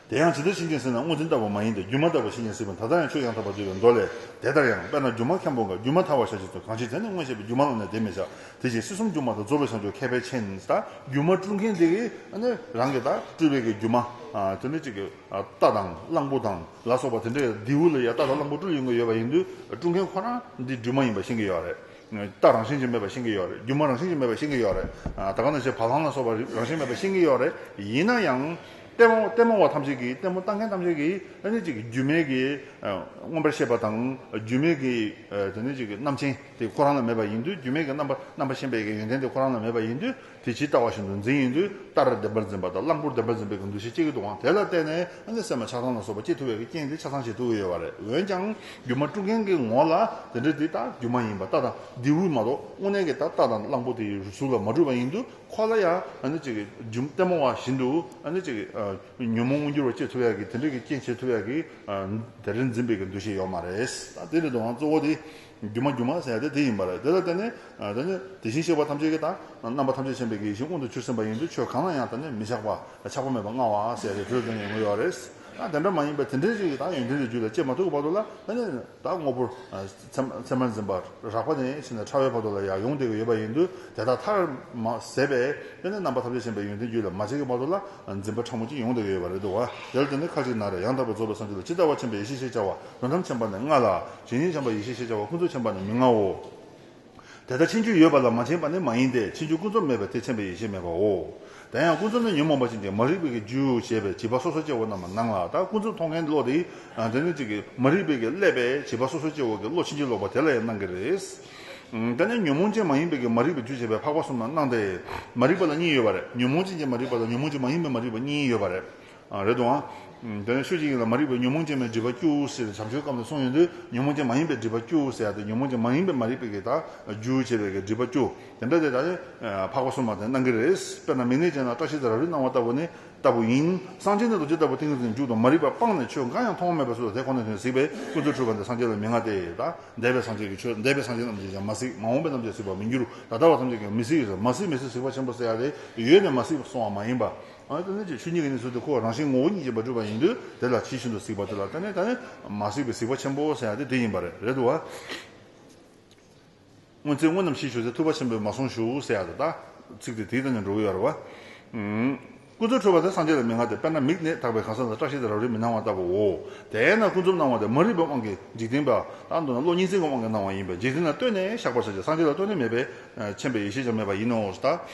དེ་ཡང་ཇི་ལྟར་ཤེས་བཞིན་གཟིགས་ན་སྔོ་འཛིན་ལྟ་བུ་མ་ཡིན་ཏེ། སྒྱུ་མ་ལྟ་བུ་ཤེས་བཞིན་གཟིགས་པ་ན། ད་ལྟ་ཡང་ཆོས་ཡང་དག་པར་བརྗོད་པའི་མདོ་ལས། དེ་ལྟར་ཡང་དཔེར་ན་སྒྱུ་མ་མཁན་པོ་འགའ། སྒྱུ་མ་ཐལ་བར་བྱ་ཕྱིར་ཚུལ། གང་ཕྱིར་དེ་ནི་མངོན་ཤེས་པས། སྒྱུ་མ་བླངས་ནས་དེ་མི་བྱ། དེ་བཞིན་སྲིད་གསུམ་སྒྱུ་མ་དང་། རྫོགས་པའི་བྱང་ཆུབ་མཁས་པས་མཁྱེན། ད་སྒྱུ་མ་སྤྲུལ་མཁན་དེ་གིས་ཨ་ནི་རང་གི་ད་སྤྲུལ་པའི་གི་སྒྱུ་མ། ཨ། དེ་ནི་གཅིག་གི་ཨ་རྟ་དང་གླང་པོ་དང་ལ་སོགས་པ་དེ་འདྲའི་རྡེའུ་ལ་ཡ་རྟ་དང་གླང་པོ་སྤྲུལ་ཡོང་གི་ཡོད་པ་ཡིན་དུས། སྤྲུལ་མཁན་ཁོ་རང་འདི་སྒྱུ་མ་ཡིན་པ་ཤེས་ཀྱི་ཡོད་རེད། རྟ་རང་བཞིན་གྱིས་མེད་པ་ཤེས་ཀྱི་ཡོད་རེད། སྒྱུ་མ་རང་བཞིན་གྱིས་མེད་པ་ཤེས་ཀྱི་ཡོད་རེད། ཨ། ད་ག་ནང་བཞིན་བ་ལང་ལ་སོགས་པ་རང་བཞིན་མེད་པ་ཤེས་ཀྱི་ཡོད་རེད། ཡིན་ན་ཡང་ལྟད་མོ་ལྟད་མོ་བ་ཐམས་ཅད་ཀྱིས། ལྟད་མོ་ལྟ་མཁན་ཐམས་ཅད་ཀྱིས་ཨ་ནི་གཅིག་སྒྱུ་མའི་གི་ཨ་མངོན་པར་ཤེས་པ་དང་། སྒྱུ་མའི་གི་ཨ་དེ་ནི་གཅིག་རྣམ་མཁྱེན་དེ་ཁོ་རང་ལ་མེད་པ་ཡིན་དུས། སྒྱུ་མའི་གི་རྣམ་པ་རྣམ་པར་ཤེས་པའི་གི་ཡོན་ཏན་དེ་ཁོ་རང་ལ་མེད་པ་ཡིན་དུས། དེ་ཇི་ལྟ་བ་བཞིན་དུ་འཛིན་ཡིན་དུས། རྟར་བདེན་པར་འཛིན་པ་དང་། གླང་པོར་བདེན་པར་འཛིན་པའི་གི་འདུ་ཤེས་སྐྱེ་གི་འདུག་ག་དེ་ལ་བརྟེན་ནས་ཨ་ནི་སེམས་ལ་ཆགས་སྡང་ལ་སོགས་པ་སྐྱེ་ཐུབ་པའི་གི་རྐྱེན་དེ་ཆ་ཚང་ཞིག་ཐུབ་ཀྱི་ཡོད་པ་རེད། འོན་ཀྱང་སྒྱུ་མ་སྤྲུལ་མཁན་གྱི་ངོ་ལ་དེ་འདྲ་དེ་ད་སྒྱུ་མ་ཡིན་པ། རྟ་དང་རྡེའུ་མ་གཏོགས་དངོས་གནས་ཀྱི་ད་རྟ་དང་གླང་པོ་དེ་གཟུགས་ལ་མ་གྲུབ་པ་ཡིན་དུས། ཁོ་ལ་ཡང་ཨ་ནི་གཅིག་གི་སྒྱུ་ལྟད་མོ་བ་བཞིན་དུ་ཨ་ནི་གཅིག་གི་ཨ་ཉོན་མོངས་མངོན་གྱུར་བ་སྐྱེ་ཐུབ་ཡག་གི་དེ་འདྲ་གི་རྐྱེན་བྱེད་ཐུབ་ཡག་གི་ཨ་དེ་འདྲ་འཛིན་པའི་གི་འདུ་ཤེས་ཡོད་མ་རེད། ད་དེ་རེད་དོ། གཙོ་བོ་དེ་སྒྱུ་མ་སྒྱུ་མ་ཟེར་ཡ་དེ་དེ་ཡིན་པ་རེད། དེ་ལ་བརྟེན་ནས་ཨ་དེ་ནི་དེ་བཞིན་གཤེགས་པ་ཐམས་ཅད་ཀྱི་ད་རྣམ་པ་ཐམས་ཅད་མཁྱེན་པའི་གི་ཡེ་ཤེས་མངོན་དུ་གྱུར་ཟིན་པ་ཡིན་དུས། ཆོས་གང་ལ་ཡང་ད་ནི་མི་ཆགས་པ། ཆགས་པ་མེད་པར་མངའ་བ་ཟེར་ཡ་དེ་དེ་ལ་བརྟེན་ནས་ཡོང་གི་ཡོད་རེད། ཨ་དེ་འདྲ་མ་ཡིན་པའི་དེ་འདྲའི་རིགས་ད་ཡོན་ཏན་གྱི་རྒྱུད་ལ་སྐྱེས་མ་ཐུབ་པ་དུ་ལ་ཨ་ནི། ད་དངོས་པོར་ཨ་ཚད་ཚད་མར་འཛིན་པ་རགས་པ་ནས་ཕྱིན་ནས་ཕྲ་བའི་བར་དུ་ལ་ཡང་ཡོང་བསྡད་ཀྱི་ཡོད་པ་ཡིན་དུས། དེ་དག་མཐར་མ་ཟད་པའི་དེ་ནས་རྣམ་པ་ཐམས་ཅད་མཁྱེན་པའི་ཡོན་ཏན་རྒྱུད་ལ་མ་སྐྱེས་ཀྱི་བར་དུ་ལ་འཛིན་པ་ཕྲ་མོ་ཅིག་ཡོང་བསྡད་ཀྱི་ཡོད་པ་རེད་འདུག་བ། དེ་ལ་བརྟེན་ནས་ཁ་ཅིག་ན་རེ། ཡང་དག་པར་རྫོགས་པའི་སངས་རྒྱས་ལ། ཇི་ལྟ་བར་མཁྱེན་པའི་ཡེ་ཤེས་ཞེས་བྱ་བ། དོན་དམ་མཁྱེན་པ་ནི་ལྔ་ལ། ཇི་སྙེད་མཁྱེན་པ་ཡེ་ཤེས་ཞེས་བྱ་བ། ཀུན་རྫོབ་མཁྱེན་པ་ནི་མི་ལྔའོ། དེ་ལྟར་ཕྱིན་ཆོད་ཡོད་པ་ལ་མ་མཁྱེན་པ་ནི་མ་ཡིན་ཏེ། ཕྱིན་ཆོད་ཀུན་རྫོབ་མེད་པས་དེ་མཁྱེན་པའི་ཡེ་ཤེས་མེད་པའོ། དེ་ཡང་ཀུན་རྫོབ་ནི་ཉོན་མོངས་པ་ཅན་གྱི་མ་རིག་པའི་གི་རྒྱུ་ཞེས་པའི་བྱིས་པ་སོ་སོ་སྐྱེ་བོ་རྣམས་ལ་སྣང་ལ། ད་ཀུན་རྫོབ་མཐོང་མཁན་བློ་དེ་ཨ་དེ་ནི་གཅིག་གི་མ་རིག་པའི་གི་བསླད་པའི་བྱིས་པ་སོ་སོ་སྐྱེ་བོ་གི་བློ་ཕྱིན་ཅི་ལོག་པ་དེ་ལ་ཡང་སྣང་གི་རེད། ཨ་དེ་ནི་ཉོན་མོངས་ཅན་མ་ཡིན་པའི་གི་མ་རིག་པའི་རྒྱུ་བྱས་པའི་འཕགས་པ་གསུམ་ལ་སྣང་སྟེ། མ་རིག་པ་ལ་གཉིས་ཡོད་པ་རེད། ཉོན་མོངས་ཅན་གྱི་མ་རིག་པ་དང་ཉོན་མོངས་ཅན་མ་ཡིན་པའི་མ་རིག་པ་གཉིས་ཡོད་པ་རེད། ཨ་རེད་དོ། ཨ་དེ་ནས་ཆོས་ཀྱི་དབྱིངས་ལ་མ་རིག་པའི་ཉོན་མོངས་ཅན་མའི་སྒྲིབ་པ་བཅུ་ཟེར་བྱམས་ཆོས་སྐབས་ནས་གསུངས་ཡོང་དུས། ཉོན་མོངས་ཅན་མ་ཡིན་པའི་སྒྲིབ་པ་བཅུ་ཟེར་ཡ་དེ་ཉོན་མོངས་ཅན་མ་ཡིན་པའི་མ་རིག་པའི་གི་ད་རྒྱུ་བྱས་པའི་གི་སྒྲིབ་པ་བཅུ་དེ་འདྲ་དེ་ད་ནི་འཕགས་པ་གསུམ་ལ་དེ་སྣང་གི་རེད། དཔེར་ན་མིག་ནད་ཅན་ལ་བཀྲ་ཤིས་དང་རབ་རིབ་སྣང་བ་ལྟ་བུ་ནི་ལྟ་བུ་ཡིན། སངས་རྒྱས་ནི་རྡོ་རྗེ་ལྟ་བུ་ཏིང་ངེ་འཛིན་མཇུག་ཏུ་མ་རིག་པ་སྤངས་ནས་ཆོས་འགའ་ཡང་མཐོང་བ་མེད་པའི་ཚུལ་དུ་དེ་ཁོ་ནའི་དོན་གཟིགས་པས་ཀུན་རྫོབ་འཁྲུལ་པ་འདི་སངས་རྒྱས་ལ་མི་མངའ་སྟེ། ད་འདས་པའི་སངས་རྒྱས་ཀྱི་ཆོས། འདས་པའི་སངས་རྒྱས་རྣམས་ཀྱིས་ཀྱང་མ་གཟིགས། མ་འོངས་པའི་རྣམས་ཀྱང་གཟིགས་པར་མི་འགྱུར། ད་ལྟ་བ་ཐམས་ཅད་ཀྱང་མི་གཟིགས་ཟེར། མ་གཟིགས་མི་གཟིགས་གཟིགས་པ་ཆེན་པོ་ཟེར་ཡ་དེ་ཡོད་ནས་མ་གཟིགས་པ་སོང་བ་མ་ཡིན་པ། ཨ་དེ་ནི་ཆོས་ཉིད་ཀྱི་གནས་ཚུལ་དེ་ཁོ་རང་བཞིན་ངོ་བོ་ཉིད་ཀྱིས་མ་གྲུབ་པ་ཡིན་དུས། དེ་ལ་ཇི་བཞིན་དུ་གཟིགས་པ་དེ་ལ་ད་ནི་ད་ནི་མ་གཟིགས་པའི་གཟིགས་པ་ཆེན་པོ་ཟེར་ཡ་དེ་དེ་ཡིན་པ་རེད། རེད་འདུག་བ། སྔོན་ཚེ་སྔོན་རྣམས་ཞེས་ཞུ་ཚེ། ཐུབ་པ་ཆེན་པོས་མ་གསུངས་ཞུ་ཟེར་ཡ་དེ། ད་ཚིག་དེ་དེའི་སྟེང་ནས་འགྲོ་གི་ཡོད་རེད་བ། ཨུམ། ཀུན་རྫོབ་འཁྲུལ་པ་དེ་སངས་རྒྱས་ལ་མི་མངའ་སྟེ། དཔེར་ན་མིག་ནད་དག་པའི་གང་ཟག་ལ་བཀྲ་ཤིས་དང་རབ་རིབ་མི་སྣང་བ་ལྟ་བུའོ། དེས་ན་ཀུན་རྫོབ་སྣང་བ་དེ་མ་རིག་པའི་དབང་གིས་འཇིག་རྟེན་པ། ད་མདོར་ན་བློ་གཉིས་འཛིན་གྱི་དབང་གིས་སྣང་བ་ཡིན་པས། འཇིག་རྟེན་ལ་ལྟོས་ནས་བཞག་པར་བྱ་ཞིང་། སངས་རྒྱས་ལ་ལྟོས་ནས་མེད་པས་མཁྱེན་པའི་ཡེ་ཤེས་ཀྱང་མེད་པ་ཡིན་ནོ། ད་ད་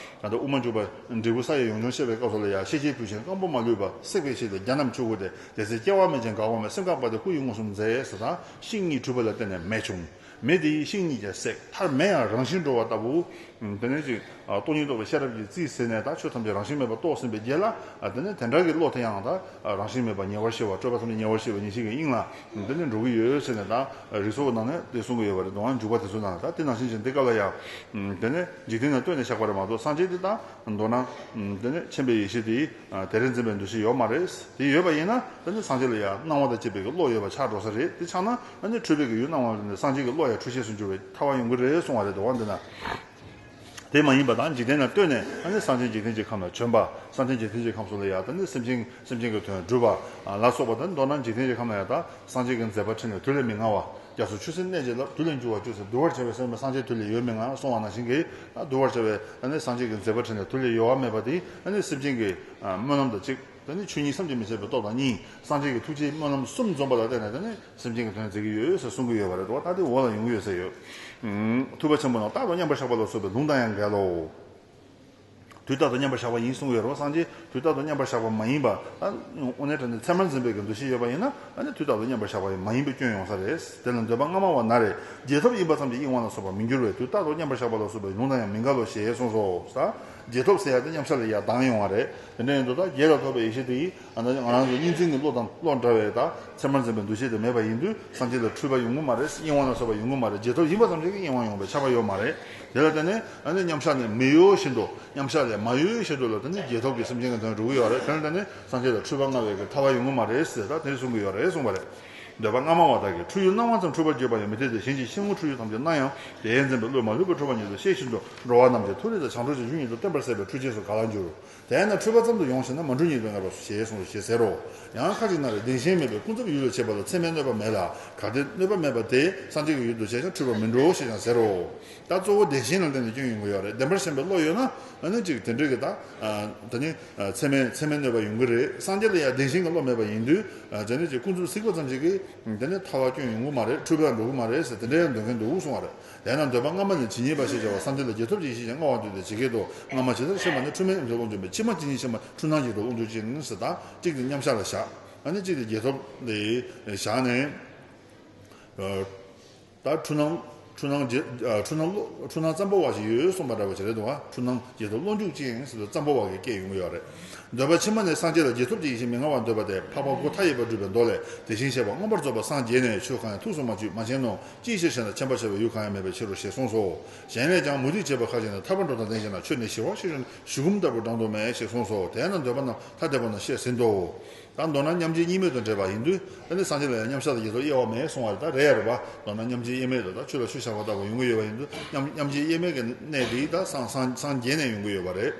ལྟ་དབུ་མ་འཇུག་པ་འབྲས་བུ་ས་ཡི་ཡོངས་སྦྱོང་བཤད་པའི་སྐབས་སུ་ལ་ཡང་། ཤེས་བྱའི་བུད་ཤིང་རྐང་པོ་མ་ལུས་པ། བསྲེགས་པའི་ཤིང་དང་རྒྱ་རྣམས་ཆོས་སྐུ་སྟེ། དེ་ཚེ་སྐྱེ་བ་མེད་ཅིང་འགག་པ་མེད། སེམས་འགགས་པ་དེ་སྐུ་ཡི་མངོན་སུམ་མཛད་ཟེར། ད་ཤིང་གཉིས་འཁྲུལ་པ་ལ་བརྟེན་ནས་མེད་བྱུང་། མེ་དེ་ཤིང་གཉིས་ཀྱང་བསྲེགས། མཐར་མེ་ཡང་རང་བཞིན་འགྲོ་བ་ལྟ་བུ། དེ་ནས་ཅིག་སྟོང་ཉིད་རྟོགས་པའི་ཤེས་རབ་ཀྱིས་རྩིས་ཟིན་ནས། ད་ཆོས་ཐམས་ཅད་རང་བཞིན་མེད་པར་རྟོགས་ཟིན་པའི་རྗེས་ལ། དེ་ནས་དེ་འདྲ་གི་བློ་དེ་ཡང་ད་རང་བཞིན་མེད་པ་ཉེ་བར་ཞི་བ། སྤྲོས་པ་ཐམས་ཅད་ཉེ་བར་ཞི་བའི་ཉེར་ཞི་གི་དབྱིངས་ལ་དེ་ནས་འགྲོ་གི་ཡོད་ཟེར་ནས། ད་རིགས་ཚོགས་ནང་ནས་དེ་གསུང་གི་ཡོད་པ་རེད། དོན་ལ་འཇུག་པ་དེ་ཚོའི་ནང་ལ་ད་དེ་ནང་བཞིན་བྱས། འདི་སྐབས་ལ་ཡང་དེ་ནས་འཇིག་རྟེན་ལ་ལྟོས་ནས་བཞག་པ་རེད་མ་གཏོགས། སངས་རྒྱས་དེ་ད་མདོར་ན་དེ་ནས་མཁྱེན་པའི་ཡེ་ཤེས་དེ་དེ་རེད་འཛིན་པའི་འདུ་ཤེས་ཡོད་མ་རེད། དེ་ཡོད་པ་ཡིན་ན་དེ་ནས་སངས་རྒྱས་ལ་ཡང་སྣང་བ་དང་བཅས་པའི་གི་བློ་ཡོད་པ་ཆགས་འགྲོ་ས་རེད། དེ་ཆགས་ན་ཨ་ནི་འཁྲུལ་པའི་གི་ཡུལ་སྣང་བ་ལ་ནི་སངས་རྒྱས་ཀྱི་བློ་ཡང་འཁྲུལ་ཤེས་སུ་འགྱུར་བའི་ཐབས་ཡང་ཡོང་གི་རེད་གསུང་བ་རེད། དོན་ལ་འདི་ན། དེ་མ་ཡིན་པ་དང་། འཇིག་རྟེན་ལ་ལྟོས་ནས་ཨ་ནི་སངས་རྒྱས་འཇིག་རྟེན་གྱི་ཁམས་ལ་བྱོན་པ། སངས་རྒྱས་འཇིག་རྟེན་གྱི་ཁམས་སུ་ལ་ཡང་ད་ནི་སེམས་ཅན་སེམས་ཅན་གྱི་དོན་བསྒྲུབས་པ་ལ་སོགས་པ་དང་། མདོར་ན་འཇིག་རྟེན་གྱི་ཁམས་ལ་ཡང་ད་སངས་རྒྱས་ཀྱི་མཛད་པ་འཕྲིན་ལས་དུས་ལས་མི་སྔ་བ། རྒྱ་མཚོ་ཆུ་སྲིན་གནས་བཅས་ལ། དུས་ལས་འགྱུར་བ་བཅུ་ཟེར། བསྡུ་བར་བྱ་བའི་སེམས་སངས་རྒྱས་དུས་ལས་ཡོད་མི་སྔ་གསུང་བ་ནང་བཞིན་གྱི། ད་བསྡུ་བར་བྱ་བའི་ཨ་ནི་སངས་རྒྱས་ཀྱི་མཛད་པ་འཕྲིན་ལས་དུས་ལས་ཡོལ་བ་མེད་པ་དེ་ཨ་ནི་སེམས་ཅན་གྱི་སྨོན་ལམ་དང་གཅིག་དེ་ནི་ཆོས་ཉིད་བསམ་གྱིས་མི་ཁྱབ་པའི་སྟོབས་དང་གཉིས། སངས་རྒྱས་ཀྱི་ཐུགས་རྗེའི་སྨོན་ལམ་གསུམ་འཛོམས་པ་ལ་བརྟེན་ནས་དེ་ནི་སེམས་ཅན་གྱི་དོན་མཛད་ཀྱི་ཡོད་ཟེར་གསུང་གི་ཡོད་པ་རེད་དོ། ད་དེ་འོག་ལ་ཡོང་གི་ཡོད་ཟེར་ཡོད། ཨུམ། ཐུབ་པ་ཆེན་པོ་རྣམས་རྟག་ཏུ་མཉམ་པར་བཞག་པ་ལ་སོགས་པའི་ལུང་དང་ཡང་འགལ་ལོ། དུས་རྟག་ཏུ་མཉམ་པར་བཞག་པ་ཡིན་གསུངས་ཡོད་རེད་བ། སངས་རྒྱས་དུས་རྟག་ཏུ་མཉམ་པར་བཞག་པ་མ་ཡིན་པ། ཨ། དངོས་གནས་དྲང་གནས་ཚད་མར་འཛིན་པའི་གི་འདུ་ཤེས་ཡོད་པ་ཡིན་ན། ཨ་ནི་དུས་རྟག་ཏུ་མཉམ་པར་བཞག་པ་ཡིན་མ་ཡིན་པའི་སྐྱོན་ཡོང་ས་རེད། དེ་ལ་འདོད་པ་སྔ་མ་བ་ན་རེ། རྗེས་ཐོབ་ཡིན་པ་ཙམ་གྱིས་གཡེང་བ་ལ་སོགས་པར་མི་འགྱུར་བས། དུས་རྟག་ཏུ་མཉམ་པར་བཞག་པ་ལ་སོགས་པའི་ལུང་དང་ཡང་མི་འགལ་ལོ་ཞེས་གསུངས་སོ། ས། རྗེས་ཐོབ་ཟེར་ཡ་དེ་མཉམ་བཞག་ལ་ཡ་སྡང་ཡོང་བ་རེད། དེ་འདྲ་ཡིན་དུས་ད་རྗེས་ལ་ཐོབ་པའི་ཡེ་ཤེས་དེ་ཡིས། ཨ་ནི་ང་རང་ཚོ་གཉིས་འཛིན་གྱི་བློ་དང་བློ་འདྲ་བས་ད་ཚད་མར་འཛིན་པའི་འདུ་ཤེས་དེ་མེད་པ་ཡིན་དུས་སངས་རྒྱས་ལ་འཁྲུལ་པ་ཡོང་གི་མ་རེད། གཡེང་བ་ལ་སོགས་པ་ཡོང་གི་མ་རེད། རྗེས་ཐོབ་ཡིན་པ་ཙམ་ཞིག་གིས་གཡེང་བ་ཡོང་བའི་ཁྱབ་པ་ཡོད་མ་རེད། དེ་ལ་བརྟེན་ནས་ཨ་ནི་མཉམ་བཞག་ནས་མི་གཡོ་བཞིན་དུ། མཉམ་བཞག་ལས་མ་གཡོས་བཞིན་དུ་ལ་དེ་ནི་རྗེས་ཐོབ་ཀྱི་སེམས་ཅན་གྱི་དོན་འགྲོ་གི་ཡོད་རེད། དེ་ལ་བརྟེན་ནས་སངས་རྒྱས་ལ་འཁྲུལ་པ་མངའ་བའི་གི་ཐར་པ་ཡོང་གི་མ་རེད་ཟེར་ད་དེ་གསུང་གི་ཡོད་རེད་གསུངས་པ་རེད། འདོད་པ་སྔ་མ་བ་དག་གིས་འཁྲུལ་ཡུལ་སྣང་བ་ཙམ་འཁྲུལ་པར་བརྗོད་པ་ཡང་མི་འཐད་དེ། གཞན་གྱི་ཤེས་ངོར་འཁྲུལ་ཡུལ་ཐམས་ཅད་སྣང་ཡང་། དེས་འཛིན་པའི་བློས་མ་ལྷོད་པར་འཁྲུལ་པ་ཉིད་དུ་ཤེས་བཞིན་དུ་འགྲོ་བ་རྣམས་ཀྱི་མཐོ་རིས་དང་བྱང་ཕྱོགས་ཀྱི་ཆོས་ཉིད་དུ་བརྟན་པར་ཟད་པའི་འཁྲུལ་རྐྱེན་སོགས་ག་ལ་འགྱུར། དེས་ན་འཁྲུལ་པ་ཙམ་དུ་ཡོངས་ཤེས་ན་མ་འཁྲུལ་ཉིད་དུ་ངེས་པར་ཞེས་གསུངས་སོ་ཞེས་ཟེར་རོ། ཡང་ཁ་ཅིག་ན་རེ་བདེན་ཞེན་མེད་པས་ཀུན་རྫོབ་ཡུལ་ལ་བྱེད་པ་ལ་ཚད་མའི་གནོད་པ་མེད་ལ། གལ་ཏེ་གནོད་པ་མེད་པ་དེ་སངས་རྒྱས་ཀྱི་ཡུལ་དུ་བྱས་ཀྱང་འཁྲུལ་པ་མི་འགྲོ་ཞེས་ཀྱང་ཟེར་རོ། ད་གཙོ་བོ་བདེན་ཞེན་ལ་བརྟེན་ནས་སྐྱོན་ཡོང་གི་ཡོད་རེད། བདེན་པར་ཞེན་པའི་བློ་ཡོད་ན་ཨ་ནི་ཅིག་དེ་འདྲ་གི་ད། ཨ། དེ་ནི་ཚད་མའི་ཚད་མའི་གནོད་པ་ཡོང་གི་རེད། སངས་རྒྱས་ལ་ཡང་བདེན་ཞེན་གྱི་བློ་མེད་པ་ཡིན་དུས། ཨ། དེ་ནི་ཅིག་ཀུན་རྫོབ་གཟིགས་པ་ཙམ་ཞིག་གིས་དེ་ནི་ཐར་པ་སྐྱོན་ཡོང་གི་མ་རེད། འཁྲུལ་པ་འགྲོ་གི་མ་རེད་ཟེར་དེ་འདྲ་ཡང་འདོད་མཁན་འདུག་གསུང་བ་རེད། དེས་ན་འདོད་པ་སྔ་མ་ནི་ཇི་སྙེད་པ་ཞེས་བྱ་བ་སངས་རྒྱས་ལ་རྗེས་ཐོབ་ཀྱི་ཡེ་ཤེས་ཀྱང་མངའ་བར་འདོད་དེ་ཇི་སྐད་དུ། སྔ་མ་ཇི་ལྟར་ཤེས་པ་ནི་འཁྲུལ་མེད་ཨིན་ཞེས་བློ་འཇོམས་པས། ཕྱི་མ་ཇི་སྙེད་ཤེས་པ་འཁྲུལ་སྣང་ཉིད་དུ་དབང་བསྡུད་ཅིང་ཟེར། ད་གཅིག་དེ་མཉམ་བཞག་ལ་བཞག་ཨ་ནི་གཅིག་དེ་རྗེས་ཐོབ་ལ་བཞག་ནས། ད་འཁྲུལ་སྣང་འཁྲུལ་སྣང་རྗེ་འཁྲུལ་སྣང་བློ་འཁྲུལ་སྣང་ཙམ་པོ་བ་ཞིག་ཡོད་གསུངས་པ་འདྲ་བ་ཞིག་རེད་འདུག་བ། འཁྲུལ་སྣང་རྗེས་ཐོབ་བློ་འཇུག་ཅིང་ཟེར་དུས་ཙམ་པོ་བ་གི་སྐད་ཡོང་གི་ཡོད་རེད། འདོད་པ་ཕྱི་མ་ནི་སངས་རྒྱས་ལ་རྗེས་ཐོབ་ཀྱི་ཡེ་ཤེས་མི་མངའ་བར་འདོད་པ་སྟེ། འཕགས་པ་སྒོ་མཐའ་ཡས་པ་སྒྲུབ་པའི་མདོ་ལས། དེ་བཞིན་གཤེགས་པ་མངོན་པར་རྫོགས་པར་སངས་རྒྱས་ནས། ཆོས་གང་ཡང་ཐུགས་སུ་མ་ཆུད་མ་མཁྱེན་ནོ། ཅིའི་ཕྱིར་ཞེ་ན། མཁྱེན་པར་བྱ་བའི་ཡུལ་གང་ཡང་མེད་པའི་ཕྱིར་རོ་ཞེས་གསུངས་སོ། གཞན་ལས་ཀྱང་མུ་སྟེགས་བྱེད་པ་ཁ་ཅིག་ནི། ཐར་པར་འགྲོ་དང་ལྡན་ཞེ་ན། ཆོས་ནི་ཞི་བར་ཤེས་བྱུང་ན། ཞུ་འབུམ་ལྟ་བུར་བགྲང་དུ་མེད་ཞེས་གསུངས་སོ། དེས་ན་འདོད་པ་རྣམས་ཐ་དད་པ་ན་བཤད་ཟིན་ཏོ། ད་མདོར་ན་མཉམ་རྗེས་གཉིས་མེད་དུ་འདྲེས་པ་ཡིན་དུས། ད་ནི་སངས་རྒྱས་ལ་ཡང་མཉམ་བཞག་དང་རྗེས་ཐོབ་དབྱེ་བ་མེད་གསུང་བ་རེད། ད་རེད་ཡ་རེད་པ། མདོར་ན་མཉམ་རྗེས་དབྱེར་མེད་དུ་ད་ཆོས་ལ་ཆོས་བཞག་པ་ལྟ་བུ་ཡོང་གི་ཡོད་པ་ཡིན་དུས། མཉམ་མཉམ་རྗེས་དབྱེར་མེད་ཀྱི་གནས་དེ་ད་སངས་སངས་སངས་རྒྱས་ནས་ཡོང་གི་ཡོད་པ་རེད།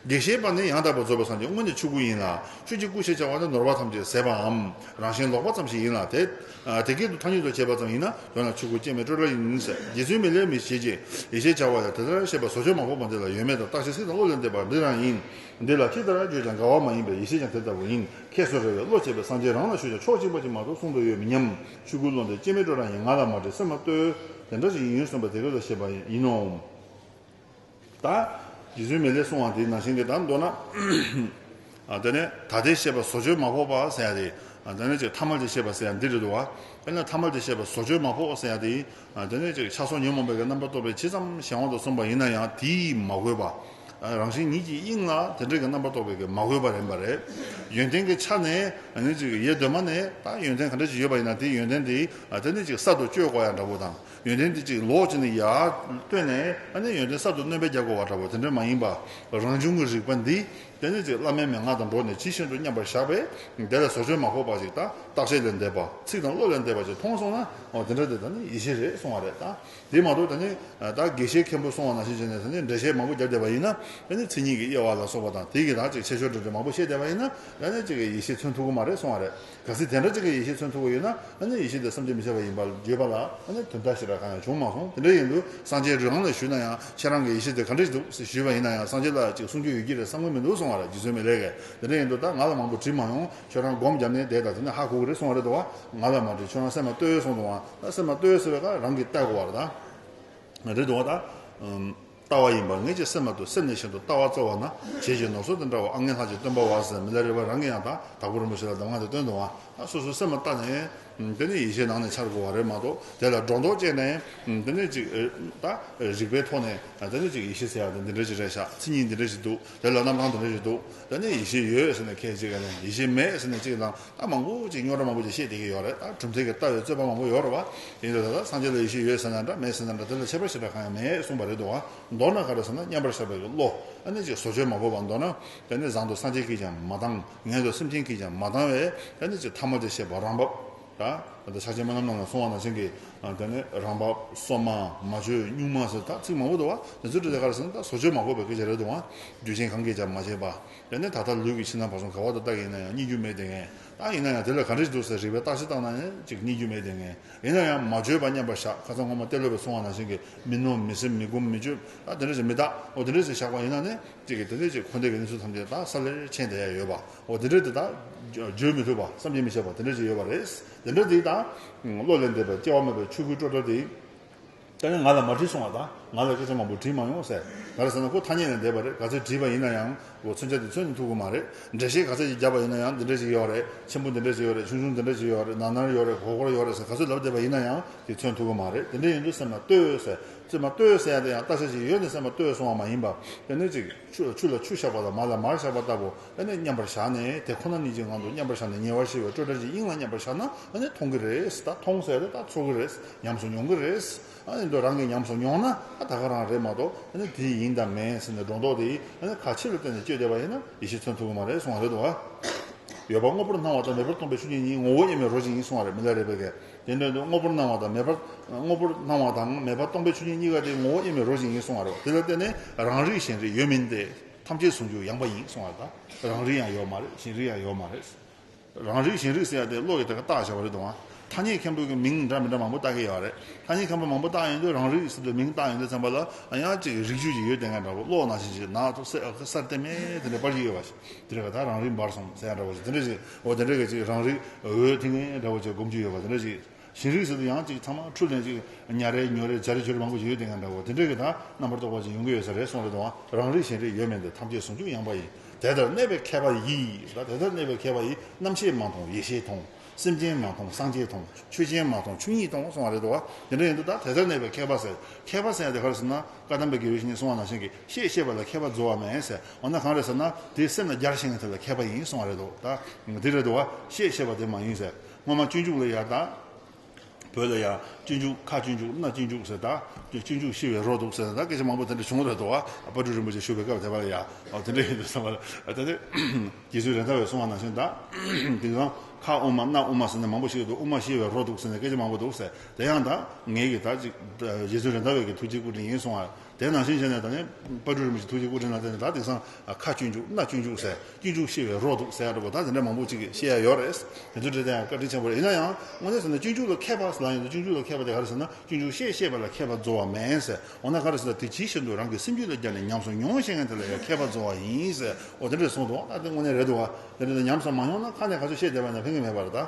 དགེ་བཤེས་པ་ནི་ཡང་དག་པར་རྫོགས་པར་སངས་རྒྱས། དངོས་ནི་ཆོས་སྐུ་ཡིན་ལ། ཆོས་ཀྱི་སྐུ་ཞེས་བྱ་བ་ནི་ནོར་བ་ཐམས་ཅད་ཟད་པའམ་རང་བཞིན་ལོག་པ་ཙམ་ཞིག་ཡིན་ལ། དེ་དེ་སྐད་དུ་ཐ་སྙད་དུ་བྱས་པ་ཙམ་ཡིན་ན། དོན་ལ་ཆོས་སྐུ་སྐྱེ་མེད་སྤྲོས་བྲལ་ཡིན་ཟེར། རྗེ་བཙུན་མི་ལས་མི་ཞེས་བྱའི་ཡེ་ཤེས་བྱ་བ་ཡང་། དེ་ལྟར་ཤེས་པ་བཟོ་བཅོས་མ་ཕོག་པ་འདི་ལ་ཡོད་མེད་དང་། རྟག་ཆད་ཚིག་དང་བློ་ལས་འདས་པ་འདི་རང་ཡིན། འདི་ལ་ཅི་ལྟར་བརྗོད་ཀྱང་འགལ་བ་མ་ཡིན་པས། ཡེ་ཤེས་ཀྱང་དེ་ལྟ་བུ་ཡིན། ཁྱེད་སུ་རེ་བའི་བློ་སྐྱེས་པས། སངས་རྒྱས་རང་ལ་ཞུས་ཀྱང་ཕྱོགས་གཅིག་པ་ཅིག་མ་གཏོགས་གསུང་དུ་ཡོད་མི་སྙམ། ཆོས་སྐུའི་བློ་འདི་སྐྱེ་མེད་སྤྲོས་བྲལ་ཡིན། ང་ལ་མ་དྲིས་སེམས་ལ་ལྟོས། དེ་འདྲ་ཞིག་ཡིན་གསུངས་པས་དེ་སྐད་དུ་བཤད་པ་ཡིན་ནོ། ད་རྗེ་བཙུན་མི་ལས་གསུང་བ་དེའི་ནང་བཞིན་གྱི། ད་མདོར་ན། ཨ། དེ་ནས་ད་ལྟའི་ཤེས་པ་བཟོ་བཅོས་མ་ཕོག་པ་ཟེར་ཡ་དེ། ཨ། དེ་ནས་ཅིག་ཐ་མལ་གྱི་ཤེས་པ་ཟེར་ཡ་འདི་རེད་འདུག་བ། དཔེར་ན་ཐ་མལ་གྱི་ཤེས་པ་བཟོ་བཅོས་མ་ཕོག་ཟེར་ཡ་དེ། ཨ། དེ་ནས་ཅིག་ཆགས་སོགས་ཉོན་མོངས་པའི་གི་རྣམ་པར་རྟོག་པས་ཇི་ཙམ་གཞན་དབང་དུ་སོང་བ་ཡིན་ན་ཡང་དེས་མ་གོས་པ། ཨ། རང་བཞིན་ཉིད་ཀྱི་དབྱིངས་ལ་དེ་འདྲའི་གི་རྣམ་པར་རྟོག་པའི་གི་མ་གོས་པ་རན་པ་རེད། ཡོན་ཏན་གྱི་ཆ་ནས་ཨ་ནི་ཅིག་ཡེ་གདོད་མ་ནས་ད་ཡོན་ཏན་ག་འདྲ་ཅིག་ཡོད་པ་ཡིན་ན་དེའི་ཡོན་ཏན་དེ། ཨ། དེ་ནས་ཅིག་གསར་དུ་བཅོས་དགོས་ཡ་འདྲ་པོ་དང་། ཡོན་ཏན་དེ་གཅིག་ལོག་ཅིག་ནས་ཡར་བཏོན་ནས། ཨ་ནི་ཡོན་ཏན་གསར་དུ་སྣོན་པ་རྒྱག་དགོས་པ་འདྲ་པོ་དེ་འདྲ་མ་ཡིན་པ། རང་བྱུང་གི་རིག་པ་འདི་དེ་ནི་ཅིག་བླ་མའི་མན་ངག་དང་འགྲོགས་ནས་ཇི་བཞིན་དུ་མཉམ་པར་བཞག་པས། དེ་ལ་བཟོ་བཅོས་མ་ཕོག་པ་ཞིག་ད་རྟག་ཆད་ལས་འདས་པ། ཚིག་དང་བློ་ལས་འདས་པ་ཞིག་མཐོང་སོང་ན། འོ་དེ་འདྲ་དེ་ད་ནི་ཡེ་ཤེས་རེད་གསུང་བ་རེད། ད་དེ་མ་གཏོགས་ད་ནི་ད་དགེ་བཤེས་མཁན་པོ་གསུང་བ་ནང་བཞིན་བྱས་ནས་ད་ནི་འགྲེལ་བཤད་མང་པོ་བརྒྱབ་བསྡད་པ་ཡིན་ན། ད་ནི་མཚན་ཉིད་ཀྱི་དབྱེ་བ་ལ་སོགས་པ་དང་དེ་གི་ད་ཅིག་ཁྱད་ཆོས་འདྲ་འདྲ་མང་པོ་བཤད་བསྡད་པ་ཡིན་ན། ད་ནི་ཅིག་ཡེ་ཤེས་མཚོན་ཐུབ་ཀྱི་མ་རེད་གསུང་བ་རེད། གལ་སྲིད་དེ་འདྲ་ཅིག་གི་ཡེ་ཤེས་མཚོན་ཐུབ་པ་ཡོད་ན། ཨ་ནི་ཡེ་ཤེས་དེ་བསམ་གྱིས་མི་ཁྱབ་པ་ཡིན་པར་བརྗོད་པ་ལ་ཨ་ནི་དོན་དག་ཞེ་དྲག་གང་ཡང་བྱུང་མ་སོང་། དེ་འདྲ་ཡིན་དུས་སངས་རྒྱས་རང་ལ་ཞུས་ན་ཡང་ཁྱེད་རང་གི་ཡེ་ཤེས་དེ་ག་འདྲ་ཞིག་འདུག་ཞུས་པ་ཡིན་ན་ཡང་སངས་རྒྱས་ལ་ཅིག་གསུང་རྒྱུ་ཡོད་ཀྱི་རེད་བསམ་གྱི་མི་འདུག་གསུང་བ་རེད། རྗེ་བཙུན་མི་ལས་ཀྱིས། དེ་འདྲ་ཡིན་དུས་ད་ང་ལ་མང་པོ་དྲིས་མ་ཡོང་། ཁྱོད་རང་སྒོམ་བརྒྱབ་ནས་བསྡད་ད་དེ་ནས་ཧ་གོ་གི་རེད་གསུང་བ་རེད་དོ། ང་ལ་མ་དྲིས། ཁྱོད་རང་སེམས་ལ་ལྟོས་གསུང་དུས། ད་སེམས་ལ་ལྟོས་ཟེར་བའི་ཁ་རང་གིས་བལྟ་དགོས་པ་རེད་ད། རེད་འདུག་བ་ད། ཨམ། ལྟ་བ་ཡིན་པ་ངེད་ཀྱི་སེམས་མ་གཏོགས་སེམས་ནི་གཞན་དུ་ལྟ་བ་རྩོལ་བ་ན། བྱད་ཀྱི་ནོར་སོགས་དང་འདྲ་བ། ཨ་ངན་ལྷག་ཅིང་སྟོན་པ་བ་ཟེར། མི་ལ་རས་པ་རང་གིས་ཡང་ད་དྭགས་པོ་རིན་པོ་ཆེ་ལ་གདམས་ངག་དེ་སྟོན་འདུག་བ། ད་སོ་སོའི་སེམས་ལ་ལྟ་ནས། ཨམ། དེ་ནི་ཡེ་ཤེས་ནང་ནས་འཆར་དགོས་པ་རེད་མ་གཏོགས་དེ་ལ་སྒྲོ་འདོགས་བཅད་ནས། ཨམ། དེ་ནི་ཅིག་ཨེ། ད་རིགས་པའི་ཐོག་ནས་དེ་ནི་ཅིག་ཡེ་ཤེས་ཟེར་ཡ་དེ་འདི་འདྲ་ཞིག་རེད་ཤག་མཚན་ཉིད་འདི་འདྲ་ཞིག་འདུག་དེ་ལ་རྣམ་གྲངས་འདི་འདྲ་ཞིག་འདུག་དེ་ནི་ཡེ་ཤེས་ཡོད་ཟེར་ནས་ཁས་ཅིག་ག་ནས་ཡེ་ཤེས་མེད་ཟེར་ནས་ཅིག་དང་། ད་མང་པོ་ཅིག་རྙོག་དྲ་མང་པོ་ཅིག་བཤད་བསྡད་ཀྱི་ཡོད་རེད། ད་གྲུབ་མཐའ་གི་ལྟ་བའི་རྩོད་པ་མང་པོ་ཡོད་རེད་བ། ཡིན་ད་ད་སངས་རྒྱས་ལ་ཡེ་ཤེས་ཡོད་ཟེར་ན་འདྲ་མེད་ཟེར་ན་འདྲ་དེ་ལ་ཁྱད་པར་ཞེ་དྲག་གང་ཡང་མེད་གསུངས་པ་རེད་འདུག་བ། མདོར་ན་ག་རེ་ཟེར་ན་མཉམ་པར་བཞག་པའི་བློ་ཨ་ནི་ཅིག་བཟོ་བཅོས་མ་ཕོག་པ། མདོར་ན་དེ་ནི་བཟང་དུ་སངས་རྒྱས་ཀྱིས་ཀྱང་མ་བཏང་། ངན་དུ་སེམས་ཅན་གྱིས་ཀྱང་མ་བཏང་བས། དེ་ནི་ཅིག་ཐ་མལ་དུ་བཤད་པ་རང་བབས་ད། ད་ཕྱག་ཆེན་སྨོན་ལམ་ནང་ལ་གསུངས་པ་ནང་བཞིན་གྱི། ཨ། དེ་ནས་རང་བབས། སོ་མ། མ་བཅོས། གཉུག་མ་ཟེར་ད་ཚིག་མང་པོ་འདུག་བ། དེ་ཚོ་འདྲ་དེ་ག་རེ་ཟེར་ན་ད་བཟོ་བཅོས་མ་དགོས་པའི་སྐད་ཆ་རེད་འདུག་བ། རྒྱུ་རྐྱེན་གང་གིས་ཀྱང་མ་བྱས་པ། དེ་ནས་ད་ལྟ་ལུས་ཀྱི་ཕྱི་ནང་བར་གསུམ་ག་བ་དང་ལྟ་གི་ཡིན་ན་ཡང་རྙེད་རྒྱུ་མེད་དེ་ངས། ད་ཡིན་ན་ཡང་དེ་ལ་ག་འདྲ་ཞིག་འདུག་ཟེར་རིགས་པས་བརྟག་ཞིབ་བཏང་ན་ཡང་ཅིག་རྙེད་རྒྱུ་མེད་དེ་ངས། ཡིན་ན་ཡང་མ་བཅོས་པ་མཉམ་པར་བཞག་ཁ་སང་སྔོན་མ་ཏེ་ལོ་པས་གསུངས་པ་ནང་བཞིན་གྱི་མི་མནོ་མི་སེམས་མི་སྒོམ་མི་སྤྱོད། ད་དེ་འདྲ་ཞིག་མི་བརྟག་འོ་དེ་འདྲ་ཞིག་བཞག་པ་ཡིན་ན་ནི་ཅིག་གི་དེ་འདྲ་ཞིག་འཁོར་འདས་ཀྱི་གནས་ཚུལ་ཐམས་ཅད་ད་ས་ལེར་མཁྱེན་བསྡད་ཡ་ཡོད་པ། འོ་དེ་འདྲ་དེ་ད་བརྗོད་མི་ཐུབ་པ་བསམ་གྱིས་མི་ཁྱབ་པ་དེ་འདྲ་ཞིག་ཡོད་པ་རེད། དེ་འདྲ་དེ་ད་བློ་ལས་འདས་པའི་སྐྱེ་བ་མེད་པའི་ཆོས་སྐུའི་སྤྲོས་བྲལ་དེ། ད་ནི་ང་ལ་མ་དྲིས་གསུང་བ་དང་། ང་ལ་སྐད་ཆ་མང་པོ་དྲིས་མ་ཡོང་ཟེར། ག་རེ་ཟེར་ན་ཁོ་ཐ་སྙད་ལས་འདས་པ་རེད། ག་ཚོད་དྲིས་པ་ཡིན་ན་ཡང་ཁོ་མཚོན་ཆ་དེ་མཚོན་ནས་ཐུབ་ཀྱི་མ་རེད། འགྲེལ་བཤད་ག་ཚོད་ཅིག་བརྒྱབ་པ་ཡིན་ན་ཡང་འདི་འདྲ་ཞིག་ཡོད་རེད། ཆེན་པོ་འདི་འདྲ་ཞིག་ཡོད་རེད། ཆུང་ཆུང་འདི་འདྲ་ཞིག་ཡོད་རེད། ནར་ནར་ཡོད་རེད། གོར་གོར་ཡོད་རེད་ཟེར་ག་ཚོད་ལབ་བསྡད་པ་ཡིན་ན་ཡང་དེ་མཚོན་ཐུབ་ཀྱི་མ་རེད། དེ་འདྲ་ཡིན་དུས་སེམས་ལ་ལྟོས་ཟེར། སེམས་ལ་ལྟོས་ཟེར་ཡ་དེ་ཡང་བརྟག་དཔྱད་ཅིག་ཡོད་ནས་སེམས་ལ་ལྟོས་གསུང་བ་མ་ཡིན་པ། དེ་ནི་ཅིག་ཆུ་ཆུ་ལ་ཆུ་བཞག་པ་དང་མར་ལ་མར་བཞག་པ་ལྟ་བུ། ཨ་ནི་མཉམ་པར་བཞག་ནས་དེ་ཁོ་ན་ཉིད་ཀྱི་ངང་དུ་མཉམ་པར་བཞག་ནས་ཉེ་བར་ཞི་བའི་སྤྲོས་བྲལ་གྱི་དབྱིངས་ལ་མཉམ་པར་བཞག་ན་ཨ་ནི་མཐོང་གི་རེད། ད་མཐོང་ཟེར་ཏེ་ད་ཚོར་གི་རེད། ཉམས་སུ་མྱོང་གི་རེད། ཨ་ནི་འདི་རང་གིས་ཉམས་སུ་མྱོང་ན་ཨ་ད་ག་རང་རེད་མ་གཏོགས། ཨ་ནི་དེ་ཡིན་དང་མིན་ཟེར་ནས་སྒྲོ་འདོགས་དེ་ཨ་ནི་ཁ་ཕྱིར་ལ་བསྟན་ནས་བཅོས་བསྡད་པ་ཡིན་ན་ཡེ་ཤེས་མཚོན་ཐུབ་ཀྱི་མ་རེད་གསུང་བ་རེད་འདུག་བ། ཡོད་པ་དངོས་པོར་སྣང་བ་དང་མེད་པར་སྟོང་པའི་ཆོས་ཉིད་གཉིས། ངོ་བོ་དབྱེར་མེད་རོ་གཅིག་ཡིན་གསུང་བ་རེད། མི་ལ་རས་པའི་སྐད། དེ་འདྲ་དུ་དངོས་པོར་སྣང་བ་དང་མེད་པར། དངོས་པོར་སྣང་བ་དང་མེད་པར་སྟོང་པའི་ཆོས་ཉིད་གཉིས་ཀ་དེ་ངོ་བོ་དབྱེར་མེད་རོ་གཅིག་ཡིན་གསུང་བ་རེད། དེ་ལ་བརྟེན་ནས་རང་རིག་གཞན་རིག་ཡོད་མིན་ཏེ། ཐམས་ཅད་ཟུང་འཇུག་ཡངས་པ་ཡིན་གསུང་བ་དང་། རང་རིག་ཡང་ཡོད་མ་རེད། གཞན་རིག་ཡང་ཡོད་མ་རེད། རང་རིག་གཞན་རིག་ཟེར་ཡ་དེ་བློ་ཡིས་དེ་ག་བཏགས་བཞག་པ་རེད་དང་། ཐ་སྙད་མཁན་པོ་གི་མིང་འདྲ་མི་འདྲ་མང་པོ་བཏགས་ཀྱི་ཡོད་རེད། ཐ་སྙད་མཁན་པོ་མང་པོ་བཏགས་ཡོང་དུས་རང་རིག་ཟེར་དུས་མིང་བཏགས་ཡོང་དུས་ཙམ་པ་ལ་ཡང་ཅིག་རིགས་རྒྱུད་ཅིག་ཡོད་དེ་འདྲ་འདྲ་བོ། གློག་ནང་བཞིན་ཅིག་ནག་ཐོག་སེར་གསལ་ལྟེམ་མེ་དེ་འདྲ་པར་ཞིག་ཡོད་པ་ཞིག་དེ་འདྲ་ག་ད་རང་རིག་འབར་སོང་ཟེར་ཡ་འདྲ་བོ་ཞིག་དེ་འདྲ་ཞིག་འོ་དེ་འདྲ་གི་ཅིག་རང་རིག་འོད་ཐིང་ངེ་འདྲ་བོ་ཅིག་སྒོམ་རྒྱུ་ཡོད་པ་དེ་འདྲ་ཞིག་གཞན་རིག་ཟེར་དུས་ཡང་ཅིག་ཚང་མ་འཁྲུལ་ནས་ཅིག་ཉ་རེ་ཉོ་རེ་བྱ་རེ་བྱོ་རེ་མང་པོ་ཞིག་ཡོད་དེ་འདྲ་འདྲ་བོ། དེ་འདྲ་གི་ད་རྣམ་པར་རྟོག་པ་ཅིག་ཡོང་གི་ཡོད་ས་རེད་གསུངས་རེད་དང་། རང་རིག་གཞན་རིག་ཡོད་མིན་ཏེ། ཐམས་ཅད་ཟུང་འཇུག་ཡངས་པ་ཡིན། དེ་ལྟར་གནས་པའི་མཁས་པ་ཡིས། ད་དེ་ལྟར་གནས་པའི་མཁས་པ་ཡིས། རྣམ་ཤེས་མ་མཐོང་ཡེ་ཤེས་མཐོང་། སེམས་ཅན་མ་མཐོང་སངས་རྒྱས་མཐོང་། ཆོས་ཅན་མ་མཐོང་ཆོས་ཉིད་མཐོང་གསུང་བ་རེད་དོ། དེ་འདྲ་ཡིན་དུས་ད་དེ་ལྟར་གནས་པའི་མཁས་པ་ཟེར། མཁས་པ་ཟེར་ཡ་དེ་ག་རེ་ཟེར་ན། བཀའ་གདམས་པའི་དགེ་བའི་བཤེས་གཉེན་གསུང་བ་ནང་བཞིན་གྱི་ཤེས་ཤེས་པ་ལ་མཁས་པ་རྫོགས་པ་མེད་ཟེར། འོ་ན་གང་རེད་ཟེར་ན། དེ་སེམས་ལ་རྒྱ་ཆེ་མཁན་དེ་ལ་མཁས་པ་ཡིན་གསུང་བ་རེད་དོ། ད་དེ་རེད་དོ། ཤེས་ཤེས་པ་དེ་མ་ཡིན་ཟེར། སྔོན་མ་སྤྱོད་འཇུག་ལ་ཡ་ད། བོད་ལ་ཡང་སྤྱོད་འཇུག་ཁ་སྤྱོད་འཇུག་སྣ་སྤྱོད་འཇུག་ཟེར། ད་སྤྱོད་འཇུག་ཤེས་པའི་རོ་འདུག་ཟེར། ད་སྐད་ཆ་མང་པོ་དེ་འདྲ་བྱུང་རེད་དོ། དཔལ་སྤྲུལ་རིན་པོ་ཆེ་བཞུགས་པའི་སྐབས་དེ་བ་ལ་ཡ། ཨོ་དེ་འདྲ་ཡིན་དུས་ཙམ་པ་ལ་ད་ནི་རྗེ་བཙུན་རེད་མདའ་བས་གསུངས་པ་ནང་བཞིན། ད་དེང་སང་ཁ་དབུ་མ་སྣ་དབུ་མ་ཟེར་ནས་མང་པོ་ཞིག་ཡོད་དོ། དབུ་མ་ཤེས་པའི་རོ་འདུག་ཟེར་ནས་སྐད་ཆ་མང་པོ་འདུག་ཟེར། དེ་ཡང་ད་ངེད་ཀྱི་ད་ཅིག་རྗེ་བཙུན་རེད་མདའ་བས་ཀྱི་ཐུགས་རྗེ་སྐུ་དྲིན་ཡིན་གསུང་བ། དེ་ནང་བཞིན་བྱས་ནས་ད་ནི་དཔལ་སྤྲུལ་རིན་པོ་ཆེ་ཐུགས་རྗེ་སྐུ་དྲིན་ལ་བརྟེན་ནས། ད་དེང་སང་ཁ་སྤྱོད་འཇུག་སྣ་སྤྱོད་འཇུག་ཟེར། སྤྱོད་འཇུག་ཤེས་པའི་རོ་འདུག་ཟེར་ཡ་འདྲ་པོ། ད་དེ་འདྲ་མང་པོ་ཅིག་གིས་བཤད་ཡ་ཡོད་རེད། དེ་ཚོ་འདྲ་དེ་ཡང་བཀའ་དྲིན་ཆེན་པོ་རེད། ཡིན་ན་ཡང་དངོས་གནས་ཟེར་ན་སྤྱོད་འཇུག་ལ་མཁས་པ་ཟེར་ལབ་ཡོང་དུས། སྤྱོད་འཇུག་ལ་མཁས་པ་དེ་ག་རེ་ཟེར་ན། སྤྱོད་འཇུག་ཤེས་ཤེས་པ་ལ་མཁས་པ་རྫོགས་པ་མེད་ཟེར། འོ་ན་ག་རེ་ཟེར་ན། དེ་ཇི་བཞིན་དུ་རང་གི་སེམས་རྒྱུད་ལ་སྦྱར་ནས་ཉམས་སུ་མྱོང་ཤེས་མཁན་དེ་ལ་ཡང་མཁས་པ་རྫོགས་པ་ཡིན་ཟེར། འོ་དེ་འདྲ་གསུངས་འདུག། ད་དེ་དངོས་གནས་རེད་འདུག་བ། དེ་འདྲ་ད་ཉམས་སུ་མ་མྱོང་ན་ཁ་ནས་ག་ཚོད་བཤད་བསྡད་པ་ཡིན་ན་ཕན་གྱི་མེད་པ་རེད་ད།